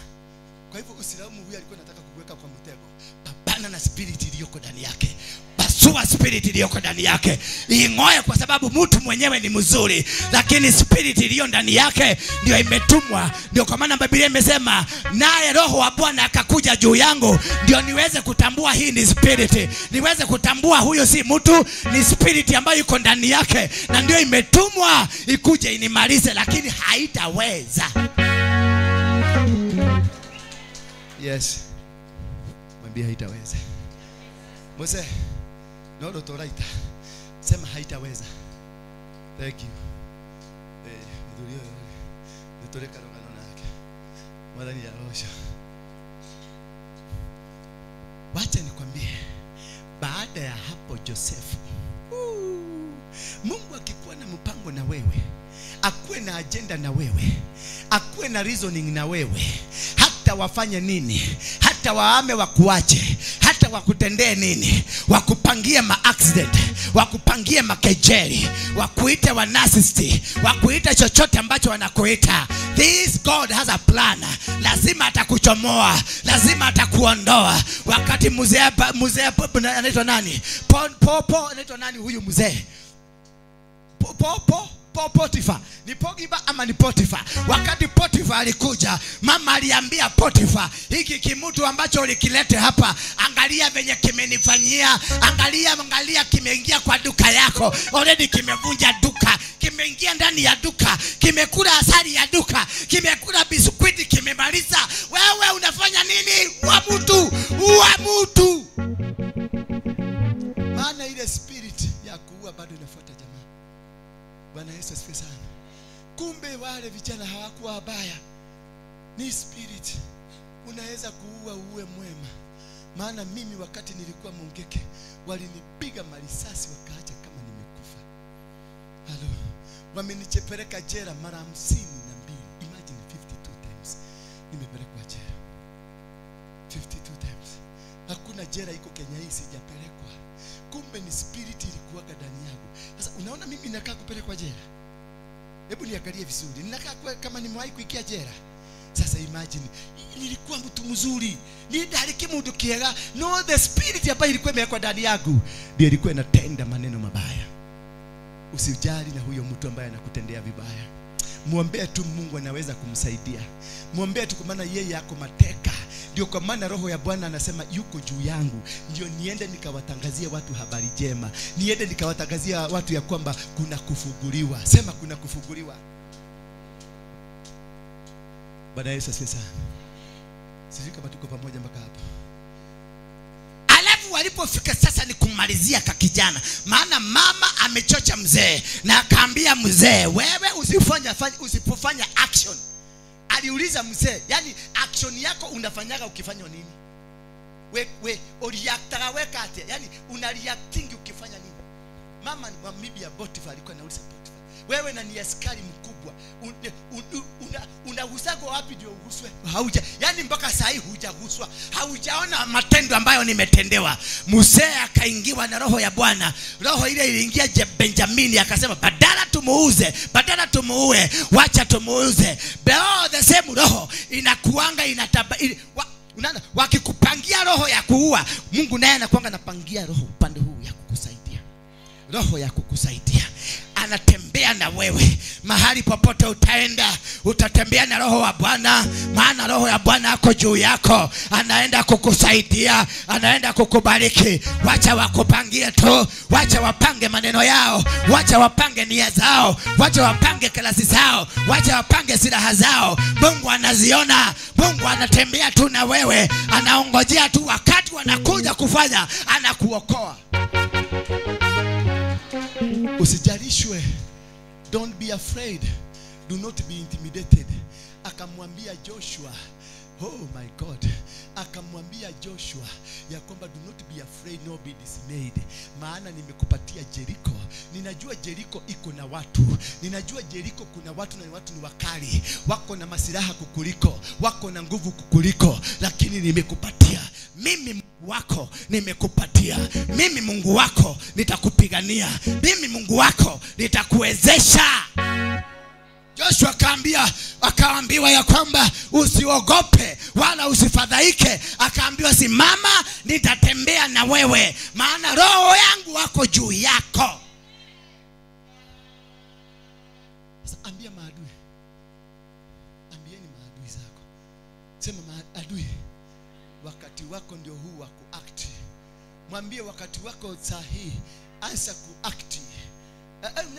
Kwa hivyo usilaumu huyu alikuwa anataka kukuweka kwa mtego. Pambana na spirit iliyoko ndani yake. Pasua spirit iliyoko ndani yake. Ing'oe, kwa sababu mtu mwenyewe ni mzuri, lakini spirit iliyo ndani yake ndio imetumwa. Ndio kwa maana Biblia imesema, naye Roho wa Bwana akakuja juu yangu ndio niweze kutambua hii ni spirit. Niweze kutambua huyo si mtu, ni spirit ambayo iko ndani yake na ndio imetumwa ikuje inimalize, lakini haitaweza. Yes. Mwambie haitaweza. Mose, no dotoraita. Sema haitaweza. Thank you. Mudhurio nitoleka rogano nake. Mwathani arosha. Wacha nikwambie, baada ya hapo Josefu, Mungu akikuwa na mpango na wewe, akuwe na agenda na wewe, akuwe na reasoning na wewe, hata wafanye nini, hata waame wakuache, hata wakutendee nini, wakupangie ma accident, wakupangie makejeli, wakuite wa narcissist, wakuite chochote ambacho wanakuita, this God has a plan. Lazima atakuchomoa, lazima atakuondoa. Wakati mzee anaitwa nani? Po anaitwa nani huyu mzee? Po Potifa. Ni Pogiba ama ni Potifa? Wakati Potifa alikuja, mama aliambia Potifa, hiki kimutu ambacho ulikilete hapa, angalia venye kimenifanyia, angalia kimeingia kwa duka yako, already kimevunja duka, kimeingia ndani ya duka, kimekula asali ya duka, kimekula biskuti, kimemaliza. Wewe unafanya nini? Wa mtu, wa mtu. Maana ile spirit ya kuua bado inafuata jamaa. Bwana Yesu asifiwe sana. Kumbe wale vijana hawakuwa wabaya. Ni spirit. Unaweza kuua uwe mwema. Maana mimi wakati nilikuwa Mungeke, walinipiga marisasi wakaacha kama nimekufa. Halo. Wamenichepeleka jela mara 52. Imagine 52 times. Nimepelekwa jela. 52 times. Hakuna jela iko Kenya hii sijapelekwa. Kumbe ni spirit ilikuwa ndani yangu. Sasa unaona mimi nakaa kupelekwa jela. Hebu niangalie vizuri. Ninakaa kama nimewahi kuingia jela. Sasa imagine, nilikuwa mtu mzuri. Nilidaliki mtu kiega. No, the spirit ambayo ilikuwa imewekwa ndani yangu ndio ilikuwa inatenda maneno mabaya. Usijali na huyo mtu ambaye anakutendea vibaya. Muombee tu, Mungu anaweza kumsaidia. Muombee tu, kwa maana yeye yako mateka. Ndio kwa maana Roho ya Bwana anasema yuko juu yangu, ndio niende nikawatangazie watu habari njema. Niende nikawatangazia watu ya kwamba kuna kufunguliwa. Sema kuna kufunguliwa. Bwana Yesu asifiwe sana. Sijui kama tuko pamoja mpaka hapo. Alafu walipofika sasa ni kumalizia kakijana. Maana mama amechocha mzee na akaambia mzee, wewe usipofanya action. Aliuliza mzee, yani action yako unafanyaga ukifanywa nini? We oriactaga weka atia? Yaani una reacting ukifanya nini? Mama wa bibi ya Potiphar alikuwa anauliza Potiphar, wewe na ni askari mkubwa, unagusagwa wapi ndio uguswe? Hauja, yani mpaka saa hii hujaguswa, haujaona matendo ambayo nimetendewa. Mzee akaingiwa na roho ya Bwana. Roho ile iliingia Benjamini, akasema badala tumuuze, badala tumuue, wacha tumuuze. Oh, the same roho inakuanga inataba, unaona, wakikupangia roho ya kuua, Mungu naye anakuanga anapangia roho upande huu ya kukusaidia. Roho ya kukusaidia. Anatembea na wewe mahali popote utaenda, utatembea na roho wa Bwana, maana roho ya Bwana ako juu yako, anaenda kukusaidia, anaenda kukubariki. Wacha wakupangie tu, wacha wapange maneno yao, wacha wapange nia zao, wacha wapange klasi zao, wacha wapange silaha zao. Mungu anaziona. Mungu anatembea tu na wewe, anaongojea tu wakati wanakuja kufanya, anakuokoa. Usijarishwe. Don't be afraid. Do not be intimidated. Akamwambia Joshua, oh my God, akamwambia Joshua ya kwamba do not be afraid nor be dismayed, maana nimekupatia Jericho. Ninajua Jericho iko na watu, ninajua Jericho kuna watu, na watu ni wakali, wako na masilaha kukuliko, wako na nguvu kukuliko, lakini nimekupatia mimi Mungu wako, nimekupatia mimi Mungu wako, nitakupigania mimi Mungu wako, nitakuwezesha. Joshua akaambiwa ya kwamba usiogope wala usifadhaike. Akaambiwa simama, nitatembea na wewe, maana roho yangu wako juu yako. Sasa ambia maadui, ambieni maadui zako, sema maadui, wakati wako ndio huu wa kuact. Mwambie wakati wako sahihi, anza kuact.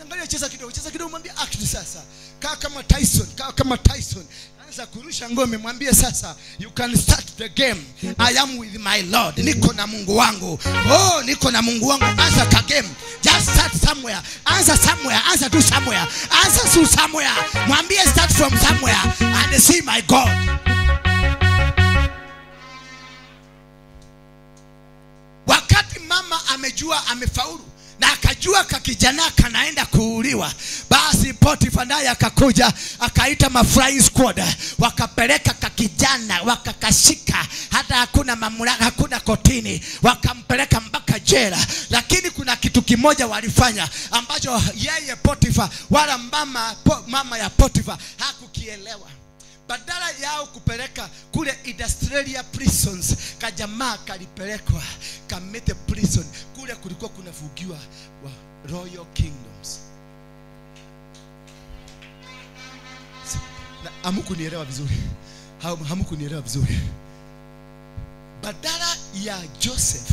Angalia, cheza kidogo, cheza kidogo, mwambie act sasa. Kaa kama Tyson, kaa kama Tyson. Anza kurusha ngome, mwambie sasa you can start the game. I am with my Lord. Niko na Mungu wangu. Oh, niko na Mungu wangu. Anza ka game. Just start somewhere. Anza somewhere, anza tu somewhere. Anza tu somewhere. Mwambie start from somewhere and see my God. Wakati mama amejua amefaulu na akajua kakijana kanaenda kuuliwa, basi Potiphar naye akakuja akaita ma flying squad, wakapeleka kakijana, wakakashika, hata hakuna mamlaka, hakuna kotini, wakampeleka mpaka jela. Lakini kuna kitu kimoja walifanya ambacho yeye Potiphar wala mama ya Potiphar hakukielewa. Badala yao kupeleka kule Industrial prisons, kajamaa kalipelekwa Kamete prison. Kule kulikuwa kunafugiwa wa royal kingdoms. Na hamkunielewa vizuri. Hamkunielewa vizuri. Badala ya Joseph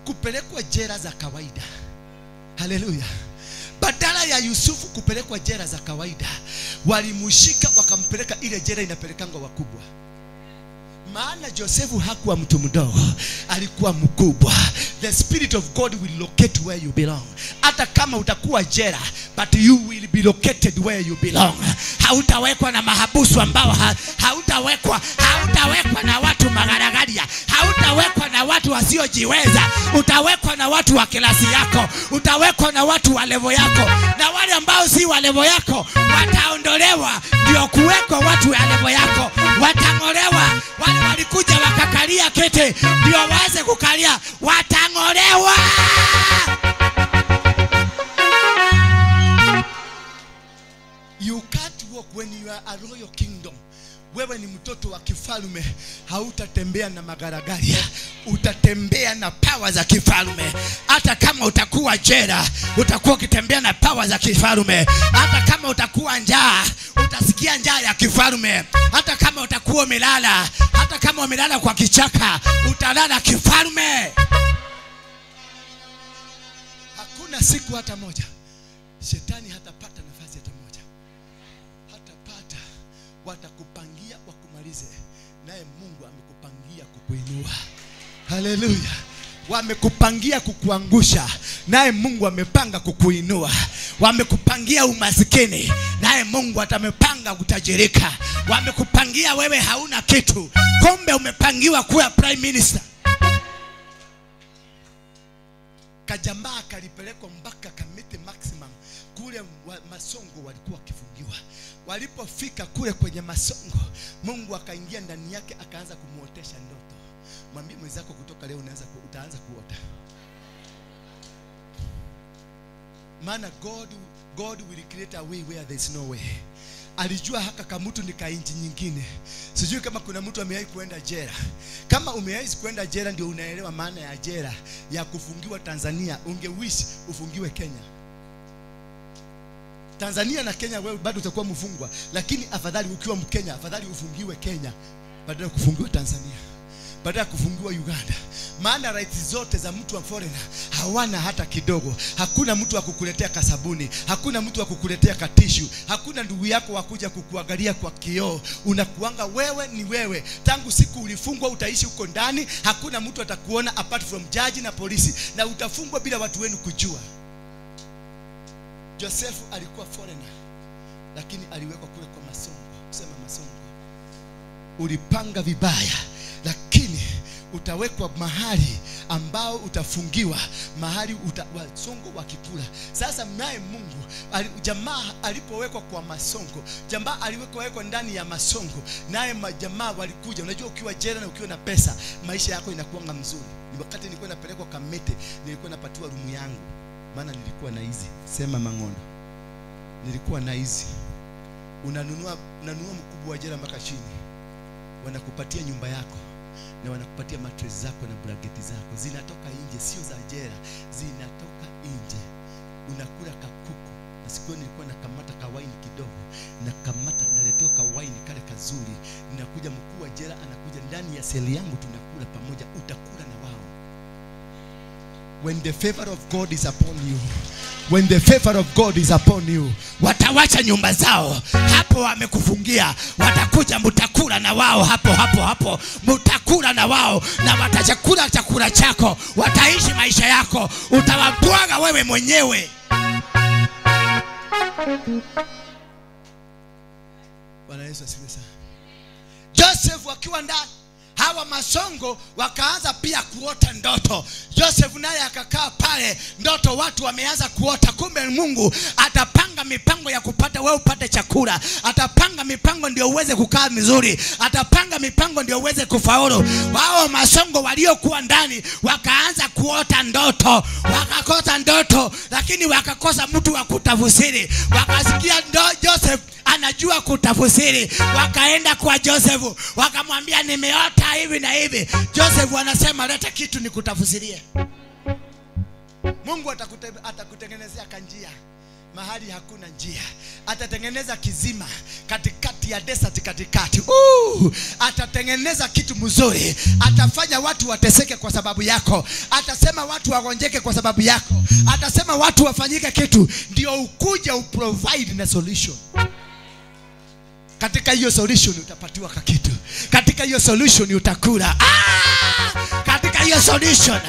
kupelekwa jela za kawaida, haleluya, badala ya Yusufu kupelekwa jela za kawaida, walimushika wakampeleka ile jela inapelekangwa wakubwa. Maana Josefu hakuwa mtu mdogo, alikuwa mkubwa. The spirit of God will locate where you belong. Hata kama utakuwa jela, but you will be located where you belong. Hautawekwa na mahabusu ambao hautawekwa na watu magaragaria, hautawekwa na watu wasiojiweza. Utawekwa na watu wa klasi yako, utawekwa na watu wa level yako, na wale ambao si wa level yako wataondolewa, ndio kuwekwa watu wa level yako. Watang'olewa. Wale walikuja wakakalia kete ndio waanze kukalia, watang'olewa. You can't walk when you are a royal kingdom. Wewe ni mtoto wa kifalume, hautatembea na magaragaria, utatembea na power za kifalume. Hata kama utakuwa jela, utakuwa ukitembea na power za kifalume. Hata kama utakuwa njaa, utasikia njaa ya kifalume. Hata kama utakuwa umelala, hata kama umelala kwa kichaka, utalala kifalume. Hakuna siku hata moja shetani hatapata nafasi hata moja. Hatapata. Watakupangia wakumalize, naye Mungu amekupangia kukuinua. Haleluya. Wamekupangia kukuangusha, naye Mungu amepanga kukuinua. Wamekupangia umasikini, naye Mungu atamepanga kutajirika. Wamekupangia wewe hauna kitu, kumbe umepangiwa kuwa prime minister. Kajamaa kalipelekwa mpaka Kamiti Maximum. Kule masongo walikuwa wakifungiwa. Walipofika kule kwenye masongo, Mungu akaingia ndani yake akaanza kumuotesha ndoto. Mwambie mwenzako kutoka leo utaanza kuota. Maana God will create a way where there is no way. Alijua haka kamutu ni ka inchi nyingine. Sijui kama kuna mtu amewahi kuenda jela. Kama umewahi kuenda jela ndio unaelewa maana ya jela ya kufungiwa Tanzania. Ungewish ufungiwe Kenya. Tanzania na Kenya wewe bado utakuwa mfungwa, lakini afadhali ukiwa Mkenya, afadhali ufungiwe Kenya badala ya kufungiwa Tanzania, badala ya kufungiwa Uganda. Maana rights zote za mtu wa foreigner hawana hata kidogo. Hakuna mtu wa kukuletea kasabuni, hakuna mtu wa kukuletea katishu, hakuna ndugu yako wa kuja kukuangalia kwa kioo. Unakuanga wewe ni wewe. Tangu siku ulifungwa utaishi huko ndani, hakuna mtu atakuona apart from judge na polisi, na utafungwa bila watu wenu kujua. Joseph alikuwa foreigner, lakini aliwekwa kule kwa masongo. Sema masongo. Ulipanga vibaya, lakini utawekwa mahali ambao utafungiwa, mahali wasongo wakikula. Sasa naye Mungu, jamaa alipowekwa kwa masongo, jamaa aliwekwa ndani ya masongo, naye majamaa walikuja. Unajua ukiwa jela na ukiwa na pesa, maisha yako inakuanga mzuri. Ni wakati nilikuwa napelekwa Kamete, nilikuwa napatiwa rumu yangu, maana nilikuwa na hizi. Sema mangondo. Nilikuwa na hizi. Unanunua mkubwa wa jela mpaka chini. Wanakupatia nyumba yako na wanakupatia mattress zako na blanketi zako. Zinatoka nje, sio za jela, zinatoka nje. Unakula kakuku. Na siku nilikuwa nakamata kawaini kidogo, nakamata naletewa kawaini kale kazuri. Ninakuja mkuu wa jela anakuja ndani ya seli yangu, tunakula pamoja. Utakula na wao. When the favor of God is upon you, when the favor of God is upon you, watawacha nyumba zao hapo wamekufungia, watakuja mutakula na wao hapo hapo hapo, mutakula na wao na watachakula chakula chako, wataishi maisha yako, utawabwaga wewe mwenyewe. Bwana Yesu asifiwe sana. Joseph akiwa ndani, hawa masongo wakaanza pia kuota ndoto. Joseph naye akakaa pale, ndoto watu wameanza kuota. Kumbe Mungu atapanga mipango ya kupata wewe upate chakula, atapanga mipango ndio uweze kukaa vizuri, atapanga mipango ndio uweze kufaulu. Wao masongo waliokuwa ndani wakaanza kuota ndoto, wakakosa ndoto, lakini wakakosa mtu wa kutafsiri. Wakasikia Joseph anajua kutafsiri, wakaenda kwa Joseph wakamwambia nimeota hivi na hivi. Joseph anasema leta kitu nikutafsirie. Mungu atakutengenezea kanjia mahali hakuna njia. Atatengeneza kizima katikati ya desert katikati. Atatengeneza kitu mzuri. Atafanya watu wateseke kwa sababu yako. Atasema watu wagonjeke kwa sababu yako. Atasema watu wafanyike kitu ndio ukuje uprovide na solution. Katika hiyo solution utapatiwa kakitu. Katika hiyo solution utakula. Katika hiyo solution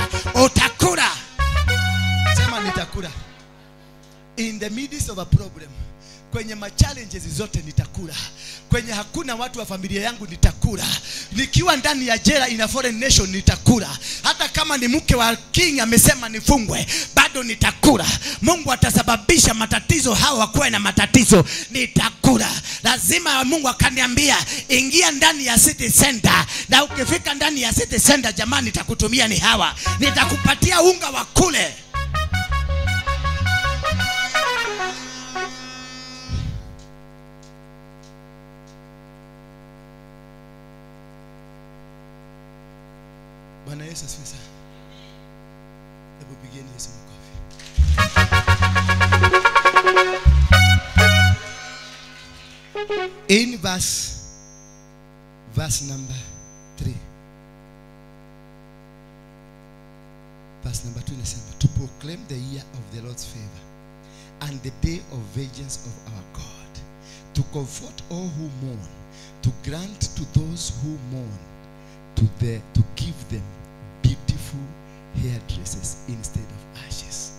utakula. Sema nitakula. In the midst of a problem, kwenye ma challenges zote nitakula. Kwenye hakuna watu wa familia yangu nitakula. Nikiwa ndani ya jela in a foreign nation nitakula. Hata kama ni mke wa king amesema nifungwe, bado nitakula. Mungu atasababisha matatizo, hawa wakuwe na matatizo, nitakula. Lazima Mungu akaniambia ingia ndani ya city center, na ukifika ndani ya city center jamani, nitakutumia ni hawa, nitakupatia unga wa kule. Bwana Yesu asifiwe sana. Hebu pigeni Yesu makofi. In verse number 3. Verse number 2 inasema, to proclaim the year of the Lord's favor and the day of vengeance of our God, to comfort all who mourn, to grant to those who mourn, to give them beautiful hairdresses instead of ashes.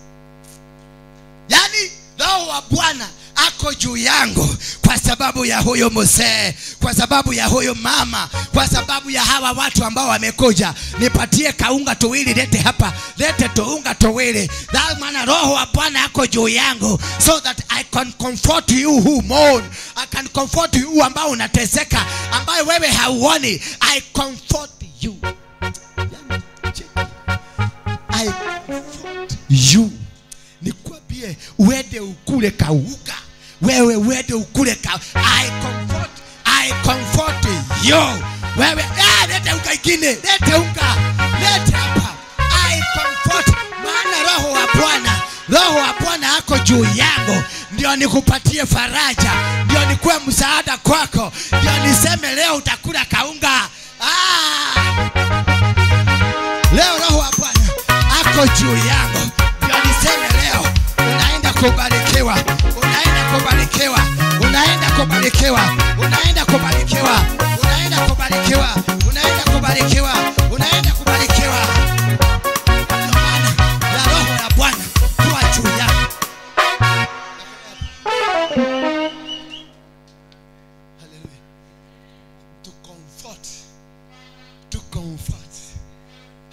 Yani roho wa Bwana ako Ako juu yangu kwa sababu ya huyo mzee, kwa sababu ya huyo mama, kwa sababu ya hawa watu ambao wamekuja. Nipatie kaunga tuwili, lete hapa, lete tuunga tuwili. Maana Roho wa Bwana ako juu yangu, so that I can comfort you who mourn. I can comfort you ambao unateseka, ambaye wewe hauoni. I comfort you. I comfort you. Nikwambie uende ukule kauga. Wewe uende ukule ka. I comfort you. Wewe lete unga ingine, lete unga, lete hapa. I comfort, maana Roho wa Bwana, Roho wa Bwana ako juu yangu, ndio nikupatie faraja, ndio nikuwe msaada kwako, ndio niseme leo utakula kaunga. Leo Roho wa Bwana ako juu yangu, ndio niseme leo unaenda kubarikiwa, unaenda kubarikiwa, unaenda kubarikiwa, unaenda kubarikiwa, unaenda kubarikiwa, unaenda kubarikiwa, unaenda kubarikiwa. Ndio maana ya Roho ya Bwana kuwa juu yako. Hallelujah. To comfort, to comfort.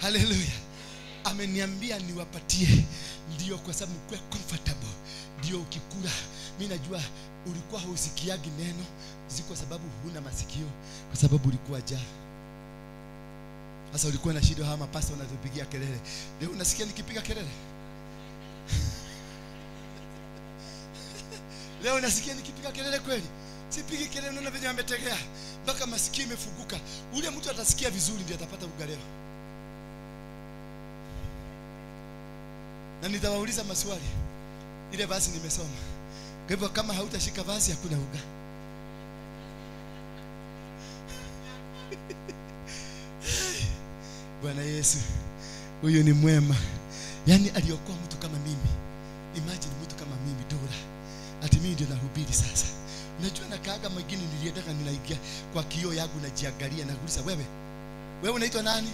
Hallelujah. Ameniambia niwapatie, ndio kwa sababu mkuwe comfortable, ndio ukikula. Mimi najua ulikuwa hausikiagi neno, si kwa sababu huna masikio, kwa sababu ulikuwa jaa. Sasa ulikuwa na shida, hawa mapasta wanatupigia kelele. Leo unasikia nikipiga kelele? Leo unasikia nikipiga kelele kweli? Sipigi kelele, unaona vile ametegea mpaka masikio imefunguka. Ule mtu atasikia vizuri ndiye atapata uga leo. Na nitawauliza maswali. Ile basi nimesoma. Kwa hivyo kama hautashika basi hakuna uga. Bwana Yesu, huyu ni mwema. Yaani aliokoa mtu kama mimi. Imagine mtu kama mimi Dora. Ati mimi ndio nahubiri sasa. Unajua nakaaga mwingine niliendaka ninaingia kwa kioo yangu najiangalia na kuuliza wewe. Wewe unaitwa nani?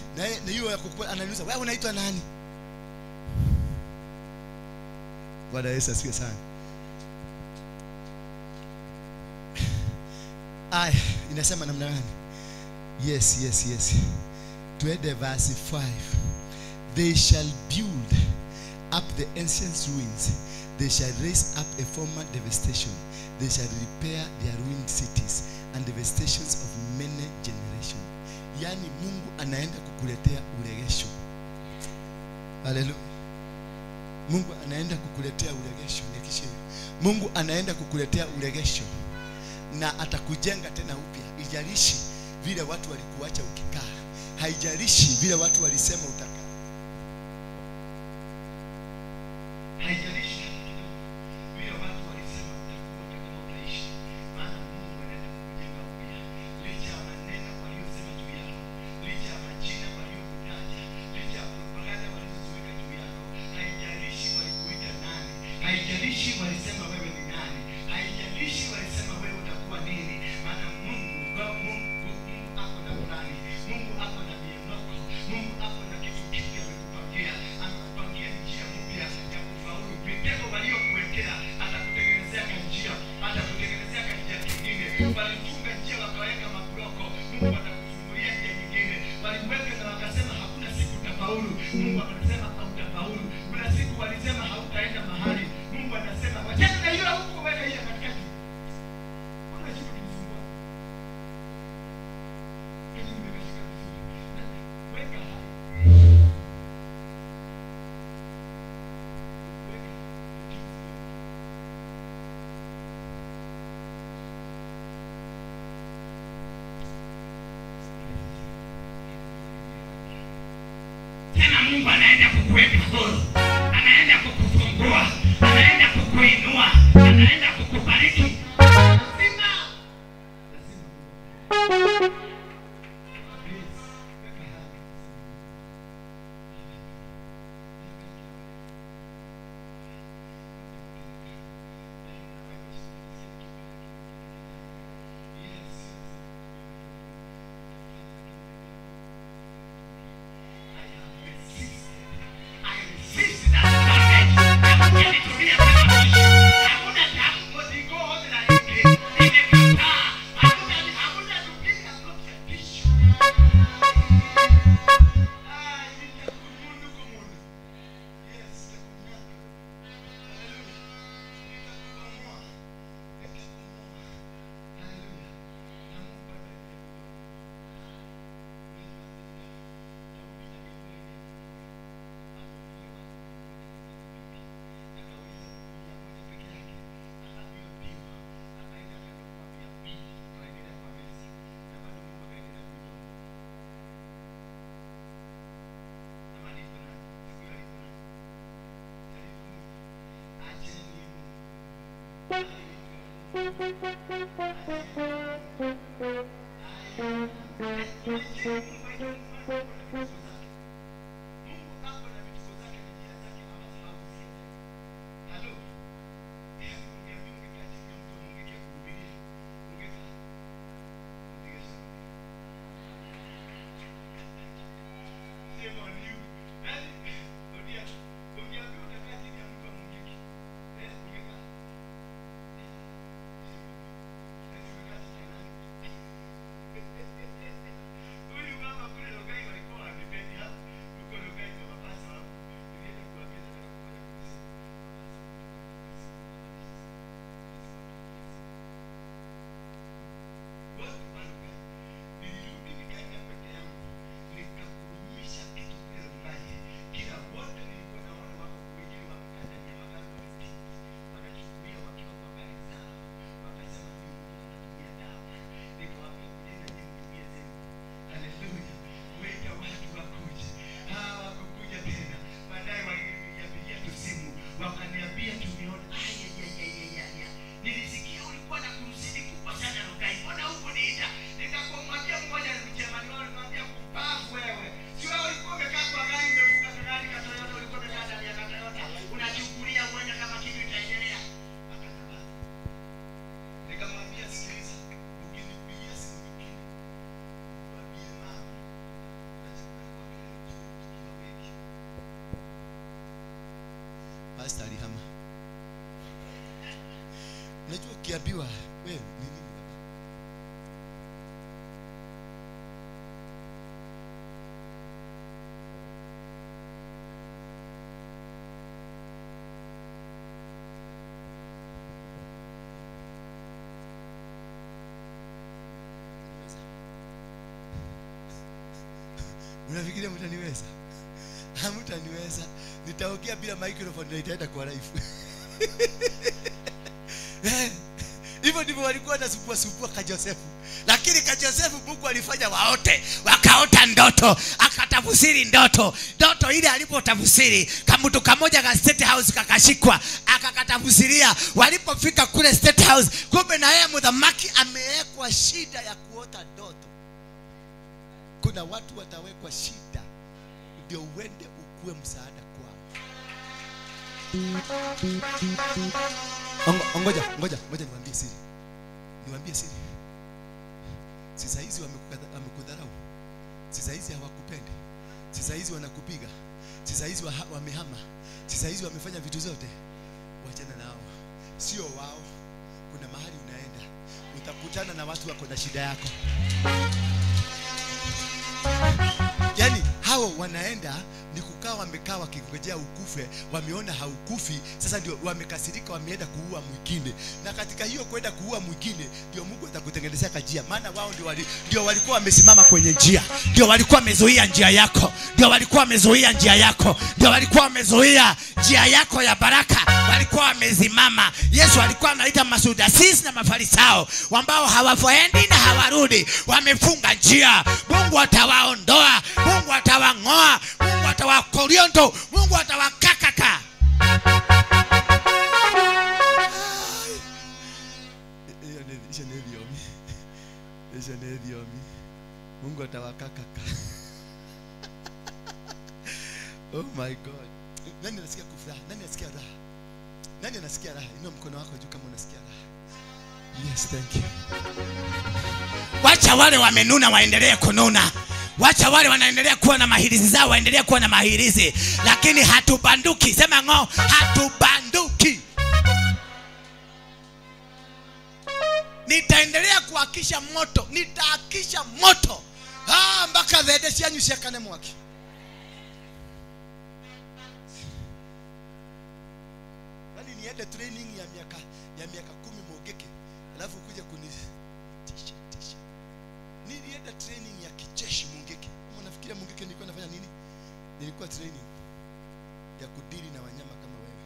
Na hiyo ya kukua ananiuliza wewe unaitwa nani? Bwana Yesu asifiwe sana. Aya, inasema namna gani? Yes, yes, yes. Tuende verse 5. They shall build up the ancient ruins. They shall raise up a former devastation. They shall repair their ruined cities and devastations of many generations. Yani Mungu anaenda kukuletea uregesho. Hallelujah. Mungu anaenda kukuletea uregesho. Nikishe. Mungu anaenda kukuletea uregesho na atakujenga tena upya. Ijalishi vile watu walikuacha ukikaa, haijalishi vile watu walisema utakaa, haijalishi vile watu walisema utakuwa kama utaishi, maana Mungu anaenda kukujenga upya. Licha ya maneno waliyosema juu yako, licha ya majina waliyokutaja, licha ya propaganda walizoziweka juu yako, haijalishi walikuita nani, haijalishi walisema wewe ni nani, haijalishi walisema wewe utakuwa nini, maana Mungu ako na plani, Mungu ako na mienoko, Mungu ako na kitu kipya amekupangia, amekupangia njia mpya ya kufaulu. Mitego waliokuwekea atakutengenezea kanjia, atakutengenezea kanjia kingine. Walifunga njia wakaweka mabloko, Mungu atakufungulia njia nyingine. Waliweka na wakasema hakuna siku utafaulu, Mungu akasema hautafaulu. Kuna siku walisema hautaenda mahali, Mungu anasema wachana na hiyo huko, weka hiyo katikati. Kuna kitu kinisumbua. Kile nimekashika vizuri. Weka hai. Weka kitu. Tena Mungu anaenda kukuweka huru, anaenda kukufungua, anaenda kukuinua, anaenda kukubariki. Lazima. Lazima. Please, weka hai. I have resisted. I resist Pastor alihama. Unajua ukiambiwa wewe ni nini baba? Unafikiria mtaniweza? Hamtaniweza. Nitaongea bila microphone na itaenda kwa live. Hivyo ndivyo walikuwa wanasumbua sumbua ka Josefu. Lakini ka Josefu Mungu alifanya waote, wakaota ndoto, akatafsiri ndoto. Ndoto ile alipotafsiri, kamtu kamoja ka State House kakashikwa, akakatafsiria. Walipofika kule State House, kumbe na yeye mdhamaki amewekwa shida ya kuota ndoto. Kuna watu watawekwa shida ndio uende ukue msaada kwao. Ngoja niwaambie siri. Niwaambie siri. Sasa hizi wamekudharau. Sasa hizi hawakupendi. Sasa hizi wanakupiga. Sasa hizi wamehama. Sasa hizi wamefanya vitu zote. Wachana nao. Sio wao. Kuna mahali unaenda utakutana na watu wako na shida yako. Yaani hao wanaenda ni kukaa wamekaa wakingojea ukufe, wameona haukufi, sasa ndio wamekasirika, wameenda kuua mwingine. Na katika hiyo kwenda kuua mwingine ndio Mungu atakutengenezea kajia, maana wao ndio walikuwa wamesimama kwenye njia, ndio walikuwa wamezuia njia yako, ndio walikuwa wamezuia njia yako, ndio walikuwa wamezuia njia yako ya baraka, walikuwa wamesimama. Yesu alikuwa anaita masudasisi na mafarisayo ambao hawaendi na hawarudi, wamefunga njia. Mungu atawaondoa, Mungu atawangoa, Mungu atawakoriondo, Mungu atawakakaka. Mungu atawakakaka. Oh my God. Nani anasikia kufuraha? Nani anasikia raha? Nani anasikia raha? Inua mkono wako juu kama unasikia raha. Yes, thank you. Wacha wale wamenuna waendelee kununa. Wacha wale wanaendelea kuwa na mahirizi zao waendelee kuwa na mahirizi. Lakini hatubanduki. Sema ngo, hatubanduki. Nitaendelea kuhakisha moto. Nitahakisha moto. Mpaka dhede sianyu siakane mwaki. Yaani niende training ya miaka 10 Mungiki, alafu kuja kunitisha tisha. Nilienda training ya kijeshi Mungiki. Unafikiria Mungiki nilikuwa nafanya nini? Nilikuwa training ya kudili na wanyama kama wewe.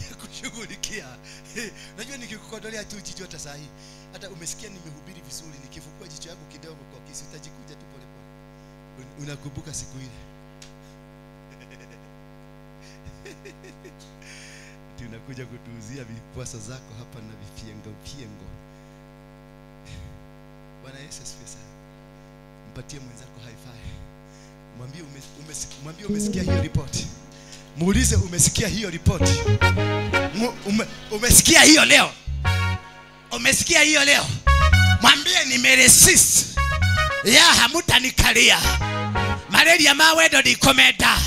Ya kushughulikia. Unajua nikikukodolea tu jicho hata saa hii, hata umesikia nimehubiri vizuri, nikifungua jicho yako kidogo kwa kisi utajikuja tu pole pole. Unakumbuka siku ile. Unakuja kutuuzia vipwasa zako hapa na vifiengo fiengo. Bwana Yesu asifiwe sana. Mpatie mwenzako high five. Mwambie umesikia hiyo report. Muulize umesikia hiyo report. Umesikia hiyo leo? Umesikia hiyo leo? Mwambie nimeresist. Ya hamutanikalia. Malaria mawe ndo nikomeda.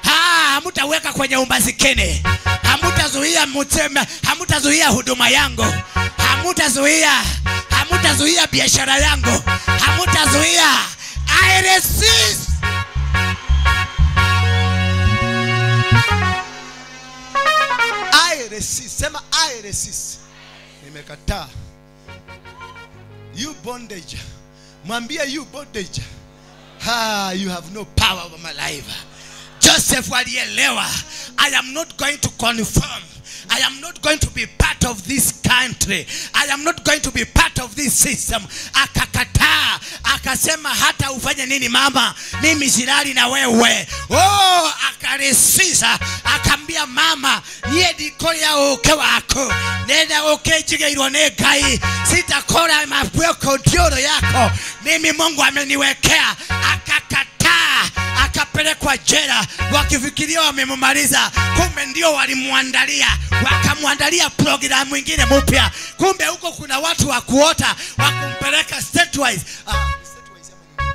Hamutaweka kwenye umasikini. Hamutazuia mutema, hamutazuia huduma yangu. Hamutazuia biashara yangu. Hamutazuia. I resist. I resist. Sema I resist. Nimekataa. You bondage. Mwambie you bondage. Ha, you have no power over my life. Joseph alielewa, I am not going to conform. I am not going to be part of this country. I am not going to be part of this system. Akakataa, akasema hata ufanye nini mama, mimi silali na wewe. Oh, akaresisa, akambia mama, niye dikoya oke wako. Nenda oke jigeirwa ne Ngai. Sitakora mapweko ndioro yako. Mimi Mungu ameniwekea. Akakataa, akapelekwa jela, wakifikiria wamemaliza, kumbe ndio walimuandalia, wakamuandalia programu nyingine mpya. Kumbe huko kuna watu wa kuota wa kumpeleka statewise. Statewise ama nini?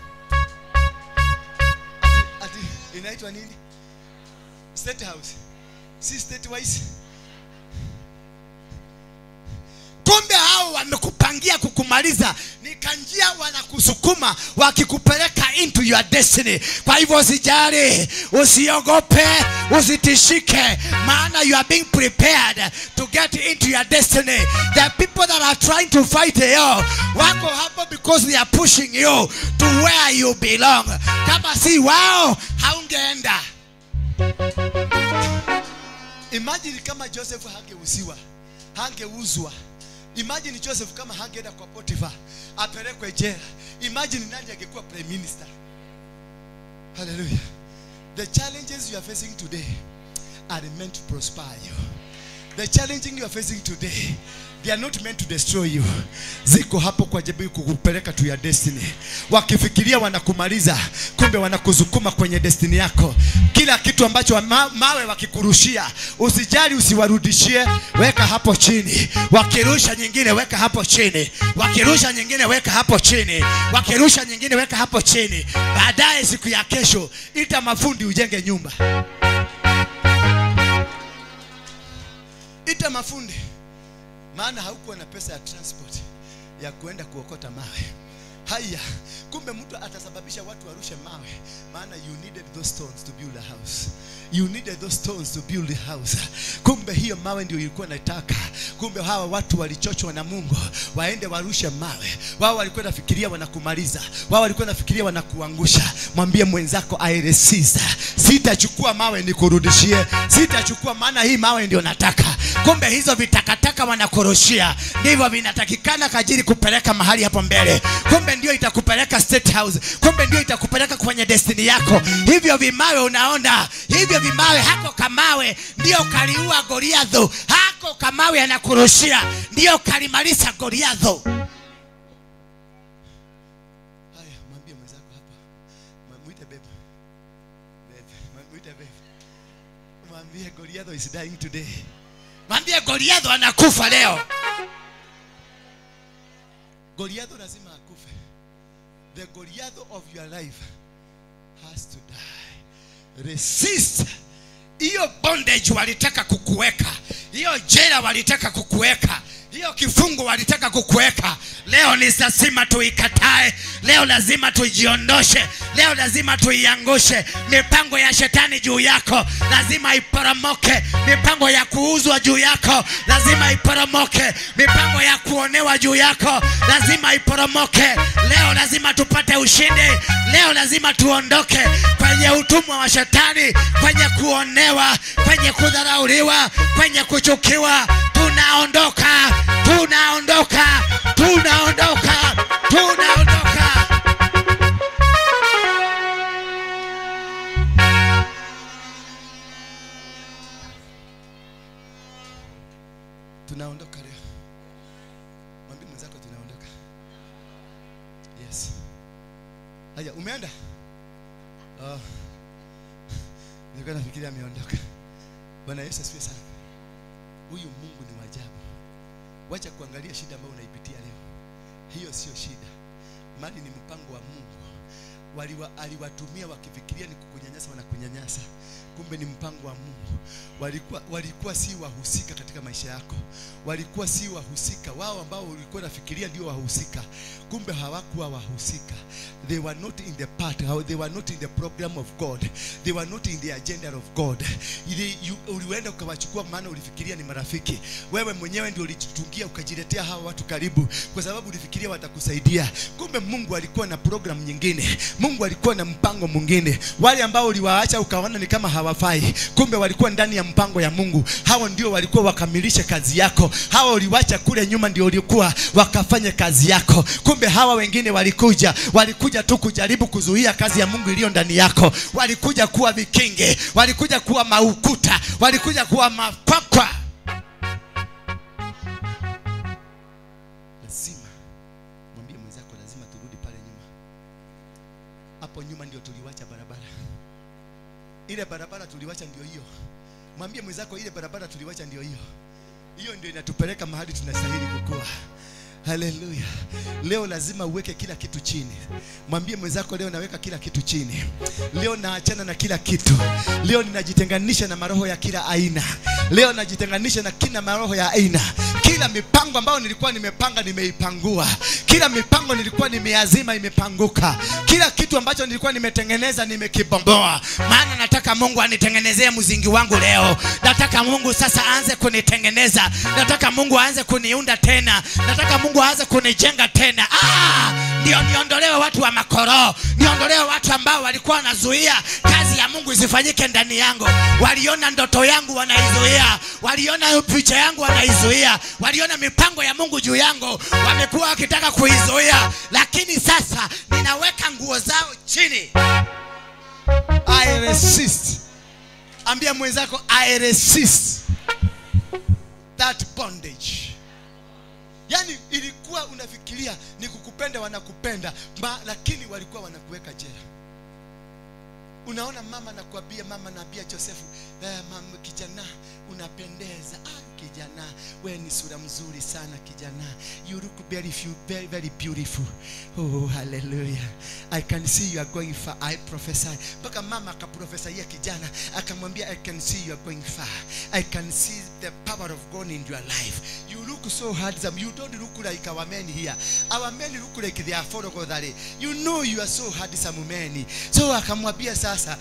Ati inaitwa nini? State house. Si statewise. Kumbe hao wamekupangia kukumaliza, ni kanjia wanakusukuma wakikupeleka into your destiny. Kwa hivyo usijali, usiogope, usitishike, maana you are being prepared to get into your destiny. The people that are trying to fight you wako hapo because they are pushing you to where you belong. Kama si wao haungeenda. Imagine kama Joseph hangeuziwa, hangeuzwa. Imagine Joseph kama hangeenda kwa Potiphar, apelekwe jela. Imagine nani angekuwa prime minister. Hallelujah. The challenges you are facing today are meant to prosper you. The challenging you are facing today, they are not meant to destroy you. Ziko hapo kwa ajili kukupeleka to your destiny. Wakifikiria wanakumaliza, kumbe wanakuzukuma kwenye destiny yako. Kila kitu ambacho mawe wakikurushia, usijali, usiwarudishie, weka hapo chini. Wakirusha nyingine weka hapo chini. Wakirusha nyingine weka hapo chini. Wakirusha nyingine weka hapo chini. Baadaye siku ya kesho ita mafundi ujenge nyumba. Ita mafundi. Maana haukuwa na pesa ya transport ya kuenda kuokota mawe. Haya, kumbe mtu atasababisha watu warushe mawe. Maana you needed those stones to build a house. You needed those stones to build a house. Kumbe hiyo mawe ndio ilikuwa nataka. Kumbe hawa watu walichochwa na Mungu waende warushe mawe. Wao walikuwa nafikiria wanakumaliza. Wao walikuwa nafikiria wanakuangusha. Mwambie mwenzako I resist. Sitachukua mawe nikurudishie. Sitachukua, maana hii mawe ndio nataka. Kumbe hizo vitakataka wanakurushia ndivyo vinatakikana kajiri kupeleka mahali hapo mbele. Kumbe ndio itakupeleka State House. Kumbe ndio itakupeleka kwenye destiny yako. Hivyo vimawe unaona, hivyo vimawe, hako kamawe ndio kaliua Goliatho. Hako kamawe anakurushia ndio kalimaliza Goliatho. Haya, mwambie mwenzako hapa. Mwite babe. Babe, mwite babe. Mwambie Goliatho is dying today. Mwambie Goliatho anakufa leo. Goliatho lazima akufe. The Goliath of your life has to die. Resist. Hiyo bondage walitaka kukuweka, hiyo jela walitaka kukuweka, hiyo kifungo walitaka kukuweka. Leo ni lazima tuikatae. Leo lazima tujiondoshe. Leo lazima tuiangushe. Mipango ya shetani juu yako lazima iporomoke. Mipango ya kuuzwa juu yako lazima iporomoke. Mipango ya kuonewa juu yako lazima iporomoke. Leo lazima tupate ushindi. Leo lazima tuondoke kwenye utumwa wa shetani, kwenye kuonewa, kwenye kudharauliwa, kwenye kuchukiwa. Tunaondoka, tunaondoka, tunaondoka, tunaondoka. Tunaondoka leo. Mwambie mwenzako tunaondoka. Yes. Haya, umeenda? Oh. Nilikuwa nafikiria ameondoka. Bwana Yesu asifiwe sana. Huyu Mungu ni wa ajabu. Wacha kuangalia shida ambayo unaipitia leo. Hiyo sio shida. Mali ni mpango wa Mungu. Aliwatumia wakifikiria ni kukunyanyasa, wanakunyanyasa. Kumbe ni mpango wa Mungu. Walikuwa si wahusika katika maisha yako. Walikuwa si wahusika. Wao ambao ulikuwa unafikiria ndio wahusika, kumbe hawakuwa wahusika. They were not in the part, they were not in the program of God. They were not in the agenda of God. Ulienda ukawachukua maana ulifikiria ni marafiki. Wewe mwenyewe ndio ulijitungia ukajiletea hawa watu karibu kwa sababu ulifikiria watakusaidia. Kumbe Mungu alikuwa na program nyingine. Mungu alikuwa na mpango mwingine. Wale ambao uliwaacha ukaona ni kama hawafai, kumbe walikuwa ndani ya mpango ya Mungu. Hao ndio walikuwa wakamilisha kazi yako. Hao uliwacha kule nyuma ndio walikuwa wakafanya kazi yako. Kumbe hawa wengine walikuja tu kujaribu kuzuia kazi ya Mungu iliyo ndani yako. Walikuja kuwa vikinge, walikuja kuwa maukuta, walikuja kuwa makwakwa. Lazima mwambie mwenzako, lazima turudi pale nyuma. Hapo nyuma ndio tuliwacha barabara. Ile barabara tuliwacha ndio hiyo. Mwambie mwenzako ile barabara tuliwacha ndio hiyo. Hiyo ndio inatupeleka mahali tunastahili kukua. Haleluya. Leo lazima uweke kila kitu chini. Mwambie mwenzako leo naweka kila kitu chini. Leo naachana na kila kitu. Leo ninajitenganisha na maroho ya kila aina. Leo najitenganisha na kila maroho ya aina. Kila mipango ambayo nilikuwa nimepanga nimeipangua. Kila mipango nilikuwa nimeazima imepanguka. Kila kitu ambacho nilikuwa nimetengeneza nimekibomboa. Maana nataka Mungu anitengenezee mzingi wangu leo. Nataka Mungu sasa aanze kunitengeneza. Nataka Mungu aanze kuniunda tena. Nataka Mungu aanze kunijenga tena. Ndio niondolewe watu wa makoro. Niondolewe watu ambao walikuwa wanazuia kazi ya Mungu isifanyike ndani yangu. Waliona ndoto yangu wanaizuia. Waliona picha yangu wanaizuia. Waliona mipango ya Mungu juu yangu wamekuwa wakitaka kuizuia. Lakini sasa ninaweka nguo zao chini. I resist. Ambia mwenzako I resist that bondage. Yani ilikuwa unafikiria ni kukupenda wanakupenda, lakini walikuwa wanakuweka jela. Unaona mama nakuambia, mama naambia Josefu, mama kijana unapendeza. Kijana wewe ni sura mzuri sana kijana. You look very very very beautiful. Oh hallelujah. I can see you are going far. I prophesy. Mpaka mama akaprofesia kijana akamwambia I can see you are going far. I can see the power of God in your life. You look so handsome. You don't look like our men here. Our men look like they are followers. You know you are so handsome men. So akamwambia sasa,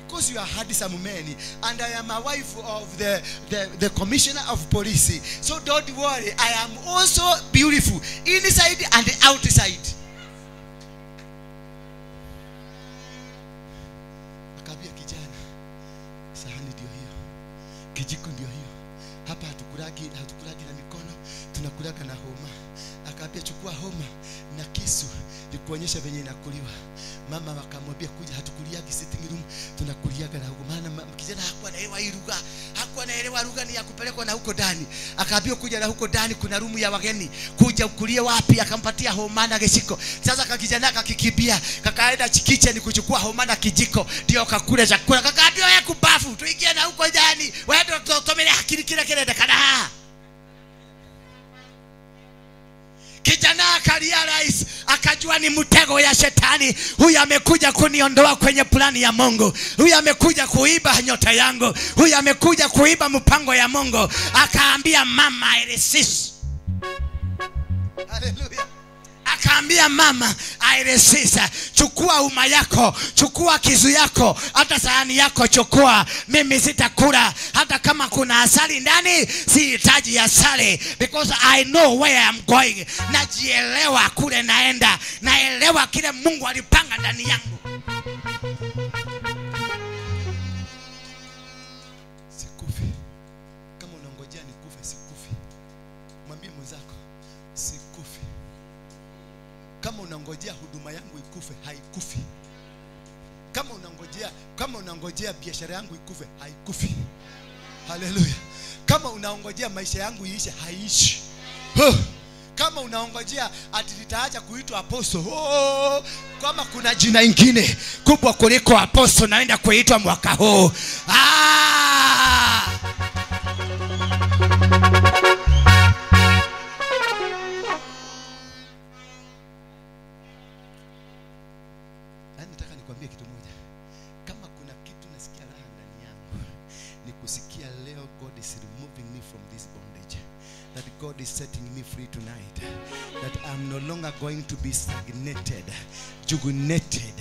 because you are handsome man and I am a wife of the commissioner of police, so don't worry, I am also beautiful inside and outside. Akabia kijana, sahani ndio hiyo, kijiko ndio hiyo. Hapa hatukulagi na mikono, tunakulaga na homa. Akaambia chukua homa na kisu nikuonyesha venye inakuliwa. Mama akamwambia kuja, hatukuliagi sitting room, tunakuliaga na huko. Maana kijana hakuwa anaelewa hii lugha, hakuwa anaelewa lugha ni ya kupelekwa na huko ndani. Akaambia kuja na huko ndani kuna rumu ya wageni, kuja ukulie wapi? Akampatia homa na kijiko. Sasa kakijana akakikimbia, kakaenda kitchen kuchukua homa na kijiko, ndio kakula chakula. Kakaambia wewe kubafu, tuingie na huko ndani. Wewe ndio tutomele akili kile kile ndakana. Kijana akarealize, akajua ni mtego ya shetani. Huyu amekuja kuniondoa kwenye plani ya Mungu. Huyu amekuja kuiba nyota yangu. Huyu amekuja kuiba mpango ya Mungu. Akaambia mama I resist. Hallelujah. Akaambia mama I resist. Chukua uma yako, chukua kisu yako, hata sahani yako chukua. Mimi sitakula hata kama kuna asali ndani, sihitaji asali because I know where I'm going. Najielewa kule naenda, naelewa kile Mungu alipanga ndani yangu. Sikufi. Kama unangojea nikufe, sikufi. Mwambie mwenzako sikufi. Kama unangojea huduma yangu ikufe, haikufi. Kama unangojea biashara yangu ikufe, haikufi. Hallelujah. Kama unaongojea maisha yangu iishe, haiishi. Kama unaongojea ati nitaacha kuitwa apostle, oh, kama kuna jina ingine kubwa kuliko apostle naenda kuitwa mwaka huu. Ah! Nataka nikwambie kitu moja. Kama kuna kitu nasikia raha ndani yangu, ni kusikia leo God is removing me from this bondage. That God is setting me free tonight. That I'm no longer going to be stagnated, jugunated.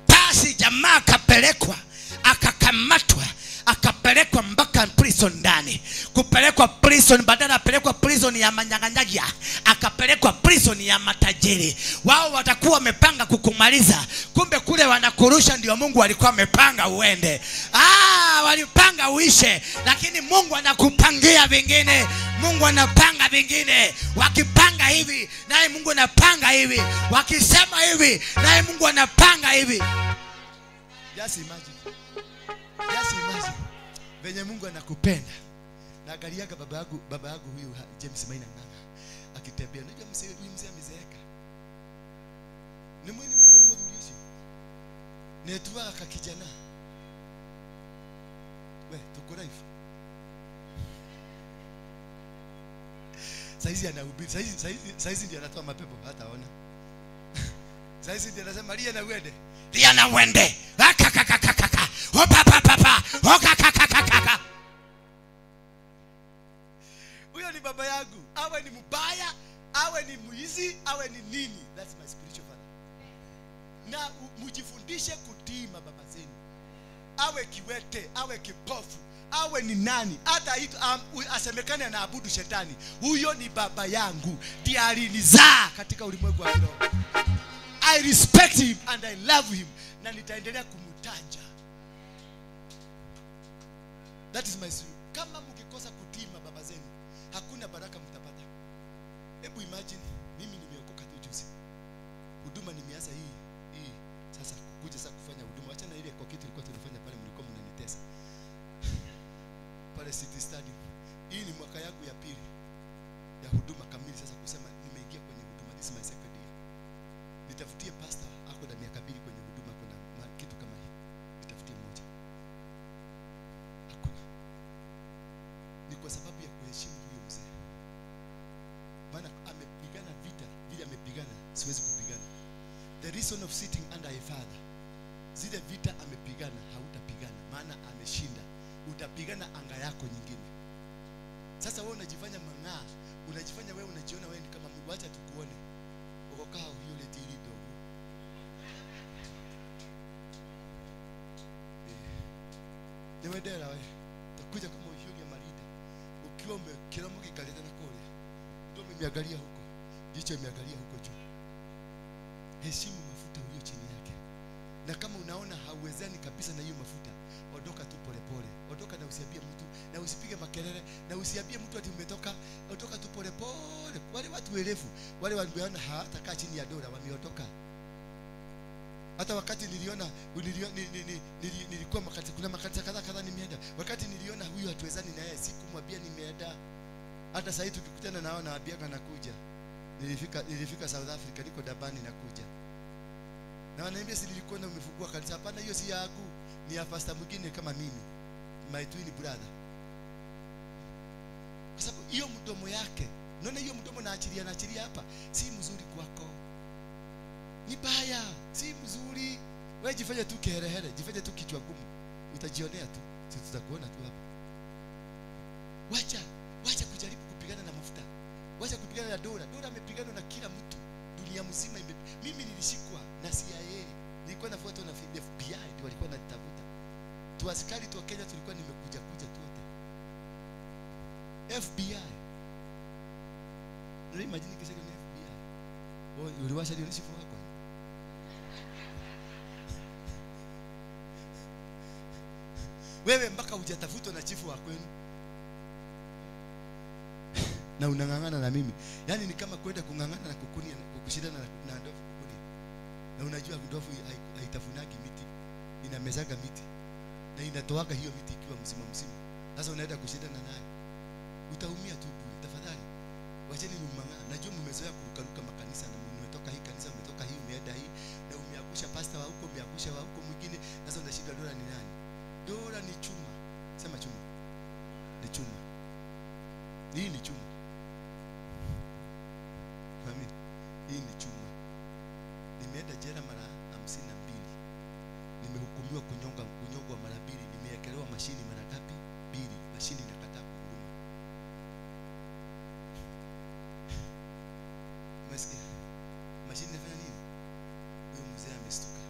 Basi jamaa akapelekwa, akakamatwa, akapelekwa mpaka prison ndani. Kupelekwa prison, badala apelekwa prison ya manyang'anyagia, akapelekwa prison ya matajiri. Wao watakuwa wamepanga kukumaliza, kumbe kule wanakurusha ndio Mungu alikuwa amepanga uende. Walipanga uishe, lakini Mungu anakupangia vingine. Mungu anapanga vingine. Wakipanga hivi, naye Mungu anapanga hivi. Wakisema hivi, naye Mungu anapanga hivi. Just imagine. Just imagine. Venye Mungu anakupenda. Naangaliaga baba yangu huyu James Maina Ng'ang'a akitembea. Unajua mzee huyu mzee amezeeka. Ni mwini mkuru mudhuri ucio. Netuaga kakijana. We, tuko live. Saizi anahubiri, saizi ndiye anatoa mapepo hataona. Saizi ndiye anasema lia na uende. Lia na uende. Akakakakaka. Opa pa pa pa. Okakakakaka. Huyo ni baba yangu. Awe ni mbaya, awe ni mwizi, awe ni nini. That's my spiritual father. Na mjifundishe kutii mababa zenu. Awe kiwete, awe kipofu, awe ni nani, hata asemekane anaabudu shetani, huyo ni baba yangu, ndiye alinizaa katika ulimwengu wa kiroho. I respect him and I love him, na nitaendelea kumtaja. That is my story. Kama mkikosa kutii mababa zenu, hakuna baraka mtapata. Hebu imagine mimi nimeokoka tu juzi. Huduma nimeanza hii sasa kuja sasa kufanya huduma. Acha na ile kwa kitu ilikuwa tunafanya pale, mlikuwa mnanitesa. Pale City Stadium. Hii ni mwaka yangu ya pili ya huduma kamili sasa kusema nimeingia kwenye huduma. This is my second year. Nitafutie pastor ako na miaka 2 kwenye huduma, kuna kitu kama hii. Nitafutie mmoja. Hakuna. Ni kwa sababu ya kuheshimu huyo mzee. Maana amepigana vita, vile amepigana, siwezi kupigana. The reason of sitting under a father, zile vita amepigana, hautapigana, maana ameshinda. Utapigana anga yako nyingine. Sasa wewe unajifanya mang'aa, unajifanya wewe unajiona wewe ni kama Mungu, acha tukuone. Ukokaa hiyo leti ili dogo. Niwedera wewe. Utakuja kama uhiyo ya marida. Ukiwa umekiromo kikaleta na kule. Ndio umeangalia huko. Jicho imeangalia huko juu. Heshimu mafuta ulio chini yake. Na kama unaona hauwezani kabisa na hiyo mafuta, ondoka tu polepole. Ondoka na usiambie mtu, na usipige makelele, na usiambie mtu ati umetoka. Ondoka tu polepole. Wale watu werefu, wale waliona hawatakaa chini ya dola, wameondoka. Hata wakati niliona nilikuwa makati, kuna makati kadhaa nimeenda. Wakati niliona huyu hatuwezani na yeye, sikumwambia nimeenda. Hata sasa tukikutana nao nawaambiaga nakuja. Nilifika South Africa, niko Dabani nakuja. Na wananiambia si nilikuwa umefungua kanisa. Hapana, hiyo si yangu, ni ya pastor mwingine kama mimi, my twin brother. Kwa sababu hiyo mdomo yake, naona hiyo mdomo naachilia hapa, si mzuri kwako. Ni baya, si mzuri. Wewe jifanye tu kiherehere, jifanye tu kichwa gumu. Utajionea tu, si tutakuona tu hapa. Wacha kujaribu kupigana na mafuta. Wacha kupigana na dola. Dola amepigana na kila mtu. Dunia mzima. Mimi nilishikwa na CIA. Nilikuwa nafuatwa na FBI, ndio walikuwa wananitafuta. Tu askari tu wa Kenya tulikuwa nimekuja kuja tu wote. FBI. Ndio imagine kisha ni FBI. Wewe uliwasha ndio nishifu wako. Wewe mpaka hujatafutwa na chifu wa kwenu. Na unang'ang'ana na mimi. Yaani ni kama kwenda kung'ang'ana na kukunia, kukushindana na ndovu kukunia. Na unajua ndovu haitafunagi miti, inamezaga miti. Na inatoaga hiyo miti ikiwa mzima mzima. Sasa unaenda kushindana naye. Utaumia tu bure. Tafadhali wacheni umang'aa. Najua mmezoea kurukaruka makanisa na mmetoka hii kanisa, umetoka hii, umeenda hii, na umeangusha pastor wa huko, umeangusha wa huko mwingine. Sasa unashindwa dola ni nani? Dola ni chuma. Sema chuma. Ni chuma. Hii ni chuma. Amen. Hii ni chuma. Nimeenda jela mara 52. Nimehukumiwa kunyongwa mara 2. Nimeekelewa mashini mara ngapi? 2. Mashini inakataa kuhuruma. Umesikia? Mashini inafanya nini? Huyo mzee amestuka.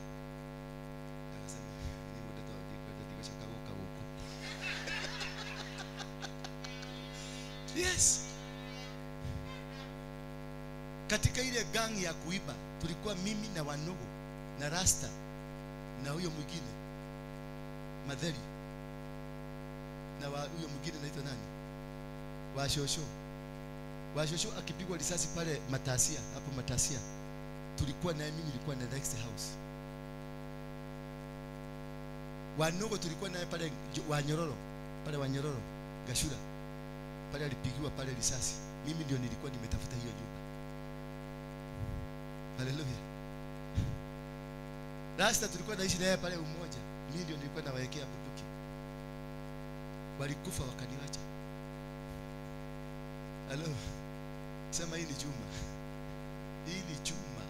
Akasema ni mtoto wa diko diko shakaruka huko. Yes. Katika ile gang ya kuiba tulikuwa mimi na Wanogo na Rasta na huyo mwingine Madheri na huyo mwingine anaitwa nani? Washosho. Washosho akipigwa risasi pale Matasia, hapo Matasia. Tulikuwa na mimi nilikuwa na next house. Wanogo tulikuwa naye pale Wanyororo, pale Wanyororo, Gashura. Pale alipigiwa pale risasi. Mimi ndio nilikuwa nimetafuta hiyo nyumba. Haleluya. Rasta tulikuwa naishi naye pale Umoja. Mimi ndio nilikuwa nawaekea bunduki. Walikufa wakaniacha. Halo. Sema hii ni chuma. Hii ni chuma.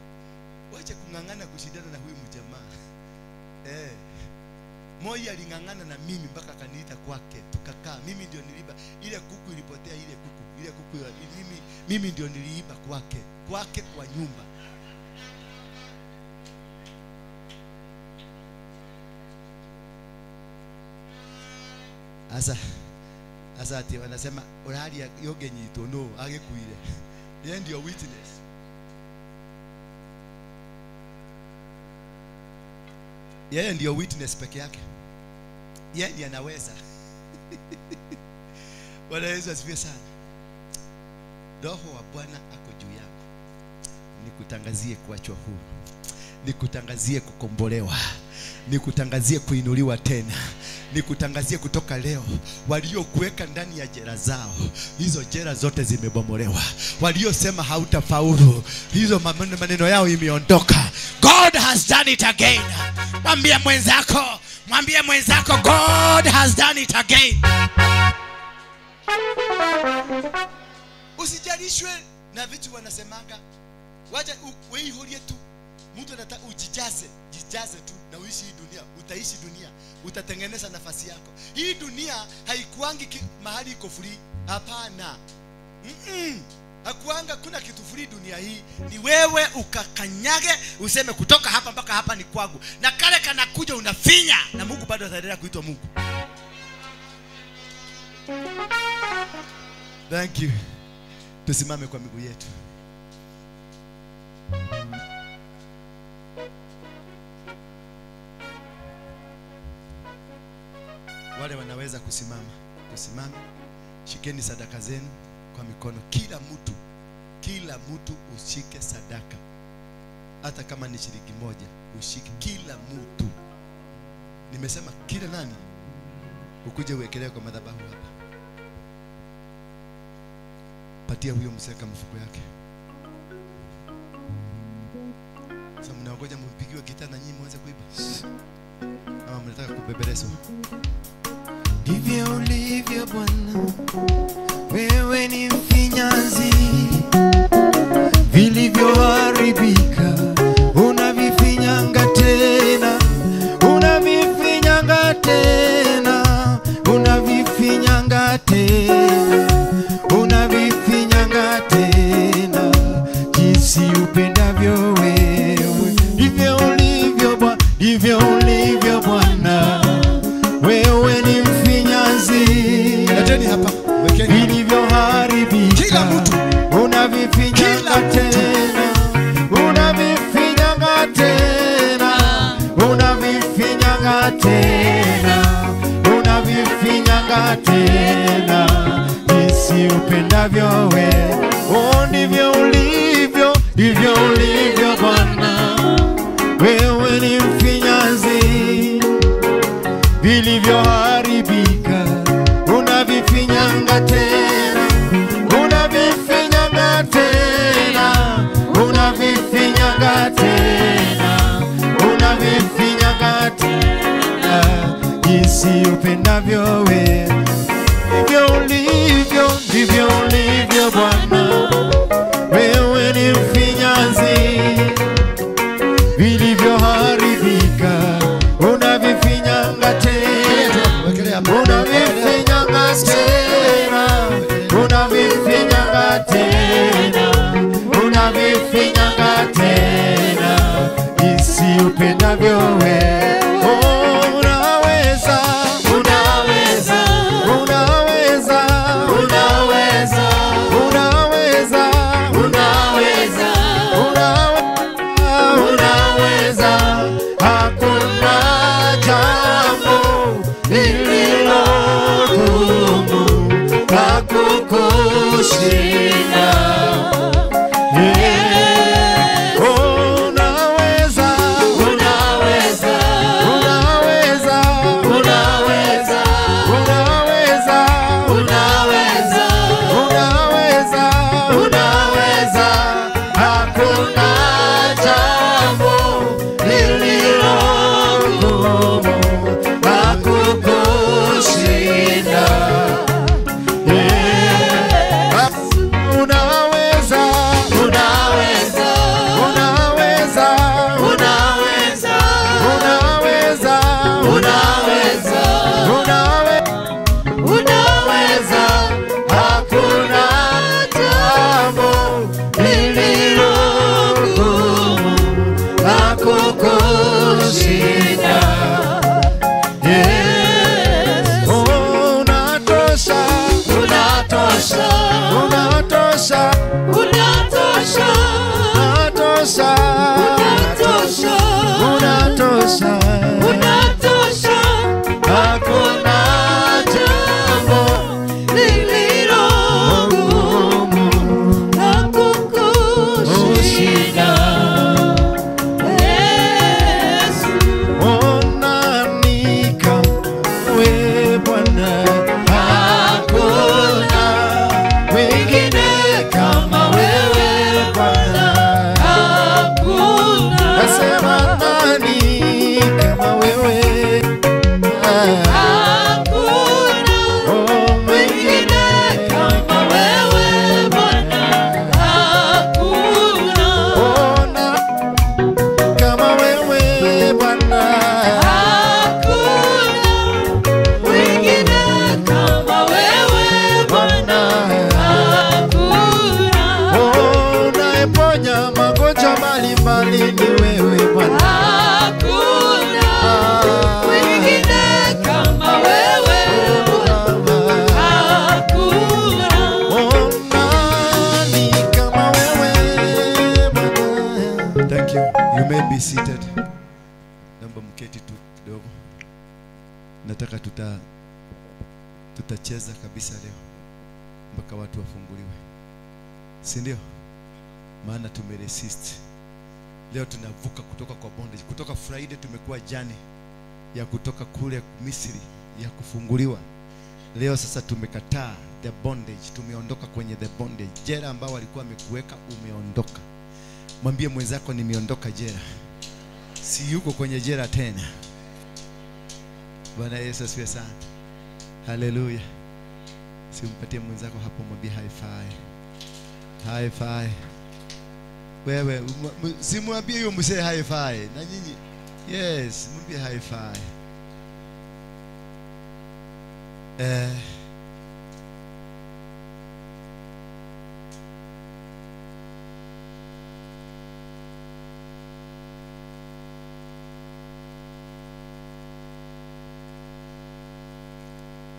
Wacha kung'ang'ana kushindana na huyu mjamaa. Moi aling'ang'ana na mimi mpaka akaniita kwake. Tukakaa. Mimi ndio niliiba ile kuku ilipotea, ile kuku. Ile kuku mimi ndio niliiba kwake. Kwake kwa nyumba. Asa ati wanasema orali yogenyito no agekuire. Yeye ndio witness. Yeye ndio witness peke yake. Yeye ndiye anaweza. Bwana Yesu asifiwe sana. Roho wa Bwana ako juu yako. Nikutangazie kuachwa huru. Nikutangazie kukombolewa. Nikutangazie kuinuliwa tena. Nikutangazie kutoka leo, waliokuweka ndani ya jela zao, hizo jela zote zimebomolewa. Waliosema hautafaulu, hizo maneno yao imeondoka. God has done it again. Mwambie mwenzako, mwambie mwenzako, God has done it again. Usijalishwe na vitu wanasemanga. Wacha weihorie tu. Mtu anataka ujijaze, jijaze tu na uishi hii dunia, utaishi dunia, utatengeneza nafasi yako. Hii dunia haikuangi mahali iko free, hapana. Hakuanga kuna kitu free dunia hii. Ni wewe ukakanyage useme kutoka hapa mpaka hapa ni kwangu. Na kale kanakuja unafinya na Mungu bado ataendelea kuitwa Mungu. Thank you. Tusimame kwa miguu yetu. Wale wanaweza kusimama, tusimame. Shikeni sadaka zenu kwa mikono. Kila mtu ushike sadaka. Hata kama ni shilingi moja, ushike kila mtu. Nimesema kila nani? Ukuje uwekelee kwa madhabahu hapa. Patia huyo mseka mfuko yake. Sasa mnaongoja mpigiwe gitaa na nyinyi mwanze kuiba. Ama mnataka kubebelezwa? Ndivyo ulivyo Bwana, wewe ni mfinyanzi. Vilivyoharibika unavifinyanga tena, unavifinyanga tena, unavifinyanga tena, unavifinyanga tena, jinsi upendavyo wewe. Ndivyo ulivyo Bwana, ndivyo ulivyo Bwana, wewe ni mfinyanzi. Leteni hapa, wekeni vilivyoharibika. Kila mtu unavifinyanga tena, unavifinyanga tena, unavifinyanga tena, unavifinyanga tena, jinsi upendavyo wewe. Oh, ndivyo ulivyo, ndivyo ulivyo Bwana, wewe ni mfinyanzi. Vilivyoharibika unavifinyanga tena, tena jinsi upendavyo wewe. Ndivyo ulivyo, ndivyo ulivyo Bwana, wewe ni mfinyanzi. Vilivyoharibika unavifinyanga tena, unavifinyanga tena, unavifinyanga tena, unavifinyanga tena jinsi upendavyo wewe. Unaweza, unaweza, unaweza, unaweza, unaweza, unaweza, unaweza, hakuna jambo lililo gumu la kukushinda. Unaweza, unaweza, unaweza, unaweza, unaweza, unaweza, unaweza, unaweza, hakuna jambo lililo gumu la kukushinda. Unaweza, unaweza, unaweza, unaweza, unaweza, unaweza, unaweza, hakuna jambo lililo gumu la kukushinda. Unatosha, unatosha, unatosha, unatosha, unatosha, unatosha, unatosha, hakuna jambo lililo gumu la kukushinda. Nani kama wewe Bwana? Hakuna mwingine kama wewe Bwana. Hakuna. Nasema nani kama wewe? Hakuna mwingine kama wewe Bwana. Hakuna. Kama wewe Bwana. Hakuna mwingine kama wewe Bwana. Hakuna. Unayeponya magonjwa mbalimbali ni wewe Bwana. Hakuna mwingine kama wewe Bwana. Hakuna. Nani kama wewe Bwana? Thank you. You may be seated. Naomba mketi tu kidogo. Nataka tutacheza kabisa leo mpaka watu wafunguliwe, si ndio? Maana tumeresist. Leo tunavuka kutoka kwa bondage. Kutoka Friday tumekuwa jani ya kutoka kule Misri ya kufunguliwa. Leo sasa tumekataa the bondage, tumeondoka kwenye the bondage. Jela ambao walikuwa wamekuweka umeondoka. Mwambie mwenzako nimeondoka jela. Si yuko kwenye jela tena. Bwana Yesu asifiwe sana. Haleluya. Simpatie mwenzako hapo, mwambie high five. High five. Wewe simwambie huyo mzee high five. Na nyinyi yes, mwambie high five.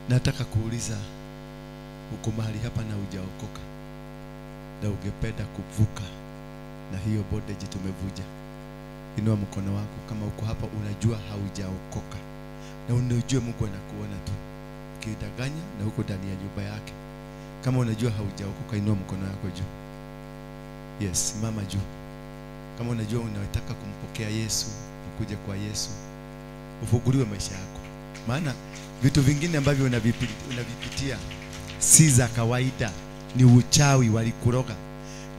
Nataka kuuliza, uko mahali hapa na hujaokoka na ungependa kuvuka na hiyo bondage tumevuja, inua mkono wako. Kama uko hapa unajua haujaokoka na unajua Mungu anakuona tu ukidanganya na uko ndani ya nyumba yake, kama unajua haujaokoka inua mkono wako juu. Yes, mama juu. Kama unajua unataka kumpokea Yesu, ukuje kwa Yesu, ufunguliwe maisha yako. Maana vitu vingine ambavyo unavipitia si za kawaida, ni uchawi walikuroga.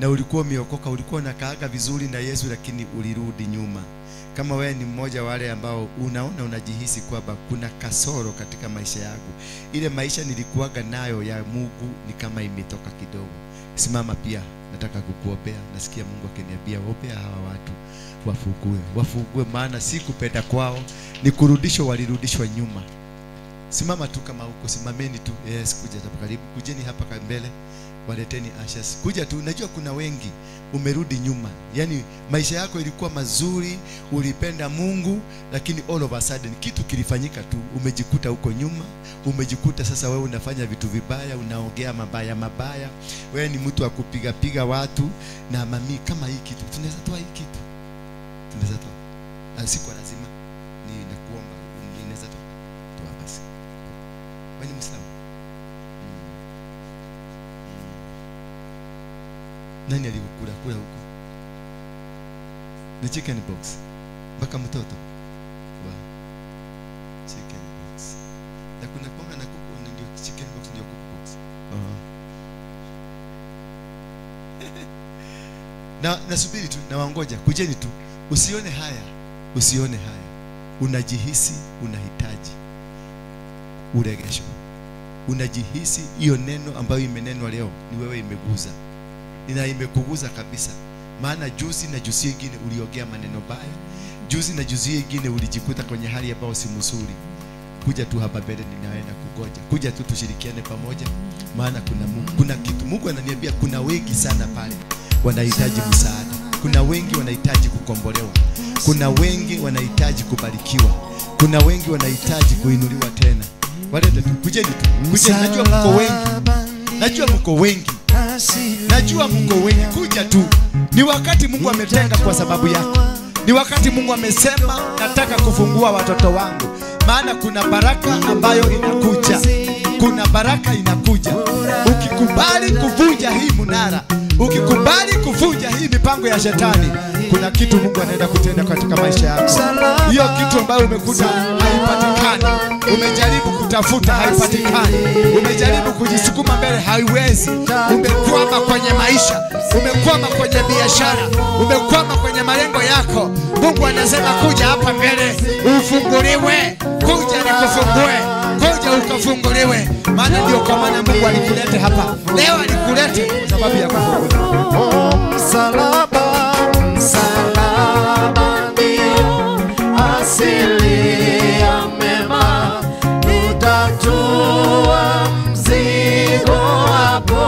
na ulikuwa umeokoka, ulikuwa unakaaga vizuri na Yesu, lakini ulirudi nyuma. Kama wewe ni mmoja wale ambao unaona unajihisi kwamba kuna kasoro katika maisha yangu, ile maisha nilikuwaga nayo ya Mungu ni kama imetoka kidogo, simama pia, nataka kukuombea. Nasikia Mungu akiniambia ombea hawa watu wafugue, wafugue, maana si kupenda kwao, ni kurudishwa, walirudishwa nyuma. Simama tu kama huko, simameni tu. Yes, kuja hapa karibu, kujeni hapa mbele, waleteni ashes. Kuja tu, najua kuna wengi umerudi nyuma. Yaani maisha yako ilikuwa mazuri, ulipenda Mungu, lakini all of a sudden kitu kilifanyika tu, umejikuta huko nyuma, umejikuta sasa wewe unafanya vitu vibaya, unaongea mabaya mabaya, wewe ni mtu wa kupiga piga watu. Na mami, kama hii kitu tunaweza toa, hii kitu tunaweza toa, si kwa lazima, ni nakuomba, ninaweza toa, toa basi. Wewe ni Muislamu? Nani alikukula kula huko? Ni chicken box. Mpaka mtoto. Wa. Chicken box. Na kuna kwanga na kuku, ndio chicken box, ndio kuku box. Na nasubiri tu, na wangoja, kujeni tu. Usione haya, usione haya. Unajihisi unahitaji uregesho. Unajihisi hiyo neno ambayo imenenwa leo ni wewe imeguza. Ina imekuguza kabisa. Maana juzi na juzi nyingine uliongea maneno baya. Juzi na juzi nyingine ulijikuta kwenye hali ambayo si mzuri. Kuja tu hapa mbele, ninaenda kugoja. Kuja tu tushirikiane pamoja, maana kuna Mungu, kuna kitu Mungu ananiambia kuna wengi sana pale wanahitaji msaada. Kuna wengi wanahitaji kukombolewa. Kuna wengi wanahitaji kubarikiwa. Kuna wengi wanahitaji kuinuliwa tena. Walete tu, kujeni tu. Kujeni, najua mko wengi. Najua mko wengi. Najua mko wengi. Kuja tu. Ni wakati Mungu ametenga kwa sababu yako. Ni wakati Mungu amesema nataka kufungua watoto wangu. Maana kuna baraka ambayo inakuja. Kuna baraka inakuja. Ukikubali kuvunja hii munara, ukikubali kuvunja hii mipango ya shetani, kuna kitu Mungu anaenda kutenda katika maisha yako. Hiyo kitu ambayo umekuta haipatikani, umejaribu kutafuta haipatikani, umejaribu kujisukuma mbele haiwezi, umekwama kwenye maisha, umekwama kwenye biashara, umekwama kwenye malengo yako. Mungu anasema kuja hapa mbele ufunguliwe, kuja nikufungue, kuja ukafunguliwe. Maana ndio kwa maana Mungu alikulete hapa leo, alikulete kwa sababu ya kufunguliwa. Msalaba, msalaba ndio asili ya mema, nitatua mzigo hapo,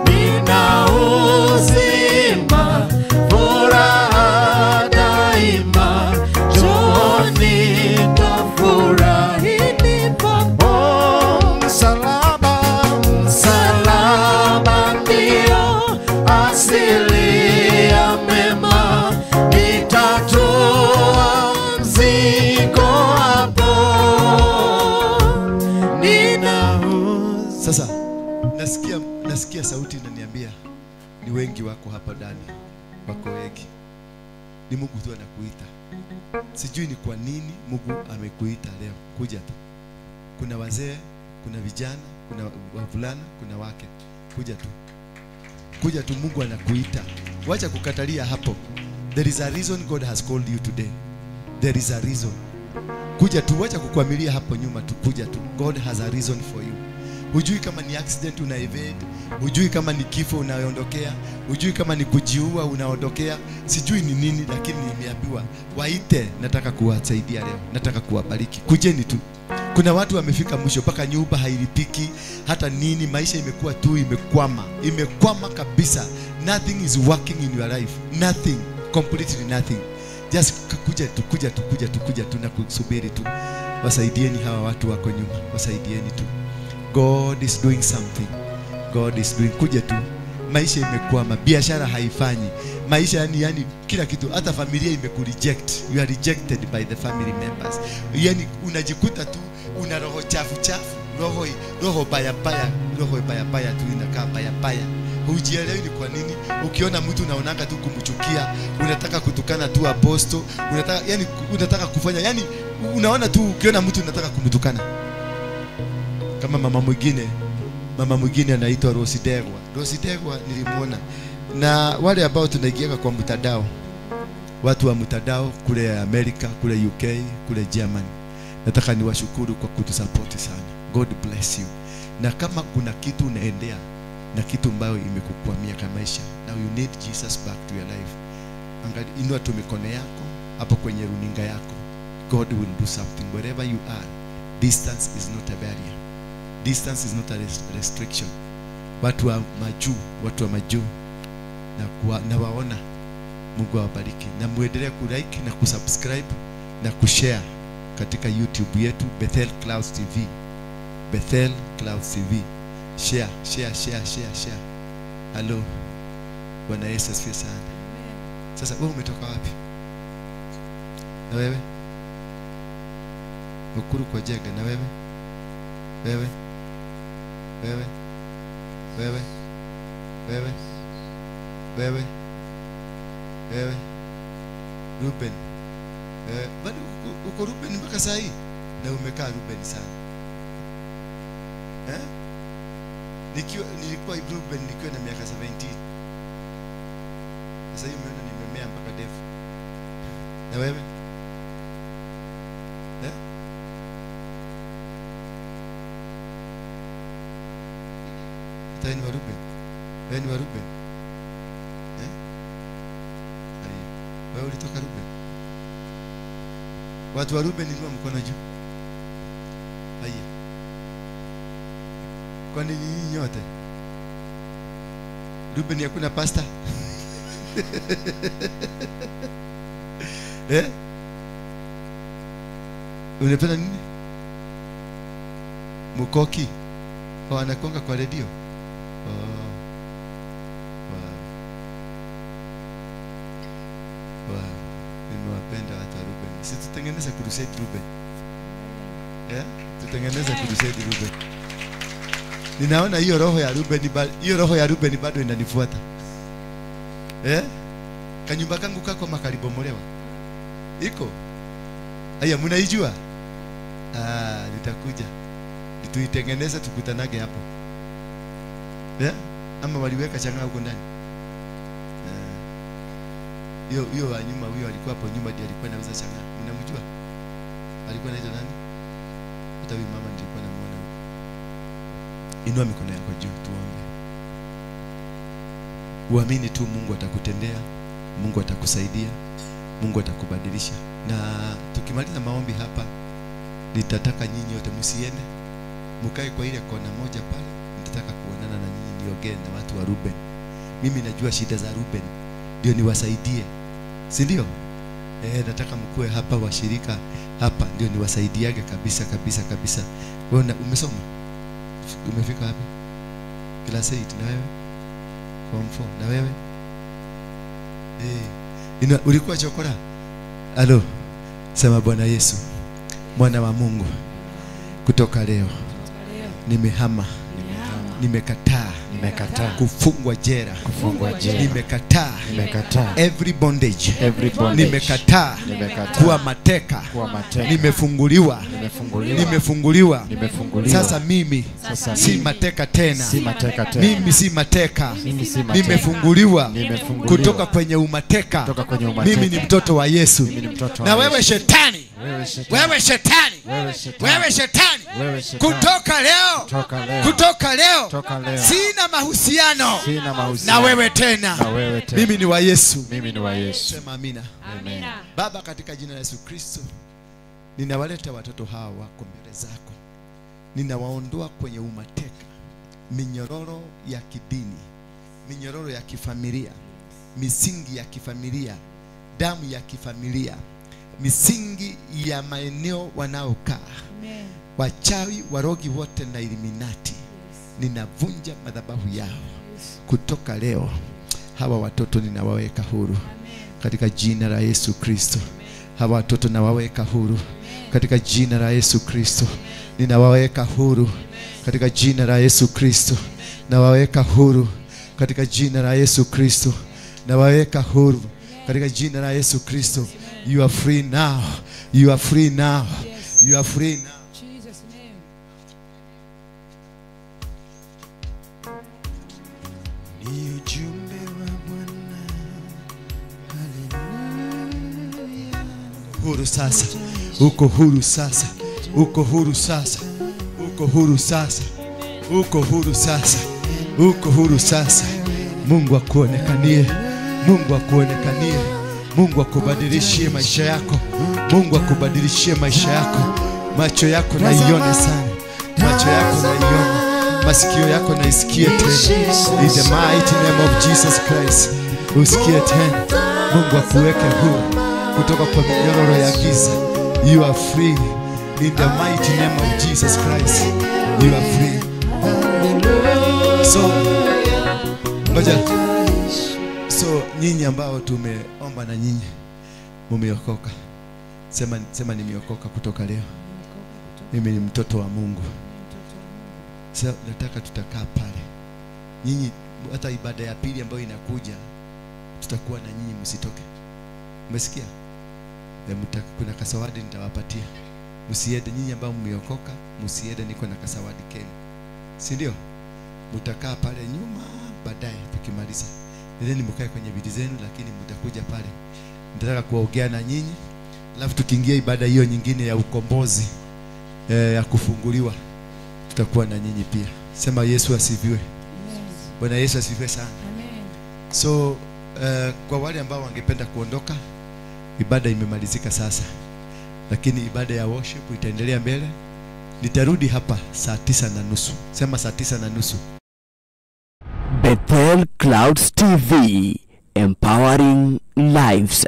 nina uzima, furaha daima, njooni tufurahi. Oh, msalaba, msalaba ndio asili ya mema, nitatua mzigo hapo, nina. Sasa nasikia sauti inaniambia ni wengi wako hapa ndani, wako wengi. Ni Mungu tu anakuita. Sijui ni kwa nini Mungu amekuita leo. Kuja tu. Kuna wazee, kuna vijana, kuna wavulana, kuna wake. Kuja tu. Kuja tu, Mungu anakuita. Wacha kukatalia hapo. There is a reason God has called you today. There is a reason. Kuja tu, wacha kukwamilia hapo nyuma tu, kuja tu. God has a reason for you. Hujui kama ni accident una evade, hujui kama ni kifo unaondokea, hujui kama ni kujiua unaondokea, sijui ni nini, lakini nimeambiwa waite, nataka kuwasaidia leo, nataka kuwabariki. Kujeni tu. Kuna watu wamefika mwisho, mpaka nyumba hailipiki, hata nini, maisha imekuwa tu imekwama, imekwama kabisa. Nothing is working in your life. Nothing, completely nothing. Just kuja tu, kuja tu, kuja tu, kuja tu na kusubiri tu. Wasaidieni hawa watu wako nyuma, wasaidieni tu. God is doing something. God is doing. Kuja tu. Maisha imekwama, biashara haifanyi. Maisha yani kila kitu, hata familia imekureject. You are rejected by the family members. Yani unajikuta tu una roho chafu chafu, roho baya baya, roho baya baya tu inakaa baya baya. Hujielewi ni kwa nini. Ukiona mtu unaonanga tu kumchukia, unataka kutukana tu apostle, unataka yani unataka kufanya, yani unaona tu ukiona mtu unataka kumtukana. Kama mama mwingine Mama mwingine anaitwa Rosi Degwa. Rosi Degwa nilimuona. Na wale ambao tunaingia kwa mtandao, watu wa mtandao kule Amerika, kule UK, kule Germany, nataka niwashukuru kwa kutusupport sana. God bless you. Na kama kuna kitu unaendea na kitu ambayo imekukwamia kwa maisha, now you need Jesus back to your life, angalia, inua tu mikono yako hapo kwenye runinga yako. God will do something wherever you are. Distance is not a barrier. Distance is not a restriction. Watu wa majuu, watu wa majuu na waona, Mungu awabariki. Na muendelee kulike na kusubscribe na kushare katika YouTube yetu Bethel Clouds TV. Bethel Clouds TV. Share, share, share, share, share. Hello. Bwana Yesu asifiwe sana. Sasa wewe umetoka wapi? Na wewe? Mukuru kwa Jega. Na wewe? Wewe? Wewe? Wewe? Wewe? Wewe? Wewe? Ruben. Bado uko Ruben mpaka saa hii? Na umekaa Ruben sana. Eh? Nilikuwa Ruben nikiwa na miaka 17. Sasa hivi umeona nimemea mpaka ndefu. Na wewe? Eh? Hata ni wa Ruben. Wewe ni wa Ruben? Eh? Wewe ulitoka Ruben? Watu wa Ruben inua mkono juu. Haya. Kwani nyinyi nyote? Ruben hakuna pastor? Eh? Unapenda nini? Mukoki. Oh, anakonga kwa redio. Oh. Wow. Wow. Nimewapenda watu wa Ruben. Si tutengeneze crusade Ruben. Eh? Tutengeneze crusade Ruben. Ninaona hiyo roho ya Ruben, hiyo roho ya Ruben bado inanifuata. Eh? Kanyumba kangu kako makalibomolewa. Iko? Haya, mnaijua? Ah, nitakuja. Tuitengeneze tukutanage hapo. Eh? Ama waliweka changa huko ndani. Hiyo hiyo wa nyuma, huyo alikuwa hapo nyuma ndiye alikuwa anauza changa. Mnamjua? Alikuwa anaitwa nani? Hata huyu mama nilikuwa namuona huko. Inua mikono yako juu tuombe. Uamini tu Mungu atakutendea, Mungu atakusaidia, Mungu atakubadilisha. Na tukimaliza maombi hapa, nitataka nyinyi wote msiende, mkae kwa ile kona moja pale. Nitataka kuonana na nyinyi, niongee na watu wa Ruben. Mimi najua shida za Ruben, ndio niwasaidie, si ndio? Nataka mkue hapa washirika hapa, ndio niwasaidiage kabisa kabisa kabisa. Wewe umesoma? Umefika wapi? Class 8. Na wewe? Form 4. Na wewe? Ulikuwa chokora? Alo. Sema Bwana Yesu, Mwana wa Mungu, kutoka leo nimehama, nimekataa kufungwa jela, nimekataa every bondage, nimekataa kuwa mateka, nimefunguliwa, nimefunguliwa. Sasa mimi si mateka tena, mimi si mateka, nimefunguliwa kutoka kwenye umateka. Mimi ni mtoto wa Yesu. Na wewe shetani, wewe shetani, wewe shetani, kutoka leo, kutoka leo sina mahusiano na wewe tena. Mimi ni wa Yesu. Mimi ni wa Yesu. Sema amina. Amina. Baba, katika jina la Yesu Kristo, ninawaleta watoto hawa wako mbele zako. Ninawaondoa kwenye umateka, minyororo ya kidini, minyororo ya kifamilia, misingi ya kifamilia, damu ya kifamilia, misingi ya maeneo wanaokaa, wachawi, warogi wote na Illuminati. Ninavunja madhabahu yao. Kutoka leo hawa watoto ninawaweka huru katika jina la Yesu Kristo. Hawa watoto nawaweka huru katika jina la Yesu Kristo. Ninawaweka huru katika jina la Yesu Kristo. Nawaweka huru katika jina la Yesu Kristo. Nawaweka huru katika jina la Yesu Kristo. You are free now. You are free now. You are free now. Jesus name. huru sasa. Uko huru sasa. Uko huru sasa. Uko huru sasa. Uko huru sasa. Uko huru sasa. Mungu akuonekanie. Mungu akuonekanie. Mungu akubadilishie maisha yako. Mungu akubadilishie maisha yako. Macho yako na ione sana. Macho yako na ione. Masikio yako na isikie tena. In the mighty name of Jesus Christ. Usikie tena. Mungu akuweke huru kutoka kwa minyororo ya giza. You are free. In the mighty name of Jesus Christ. You are free. So, ngoja. So, nyinyi ambao tumeomba na nyinyi mumeokoka. Sema nimeokoka kutoka leo. Mimi ni mtoto wa Mungu. So, nataka tutakaa pale. Nyinyi hata ibada ya pili ambayo inakuja tutakuwa na nyinyi, msitoke. Umesikia? Kuna kasawadi nitawapatia. Msiende nyinyi ambao mmeokoka, msiende, niko na kasawadi kenu. Si ndio? Mtakaa pale nyuma baadaye tukimaliza. Nendeni mkae kwenye viti zenu, lakini mtakuja pale. Nitataka kuongea na nyinyi. Alafu tukiingia ibada hiyo nyingine ya ukombozi, ya kufunguliwa, tutakuwa na nyinyi pia. Sema Yesu asifiwe. Bwana Yesu asifiwe sana. Amen. So, kwa wale ambao wangependa kuondoka, ibada imemalizika sasa. Lakini ibada ya worship itaendelea mbele. Nitarudi hapa saa 9:30. Sema saa 9:30. Bethel Clouds TV, empowering lives.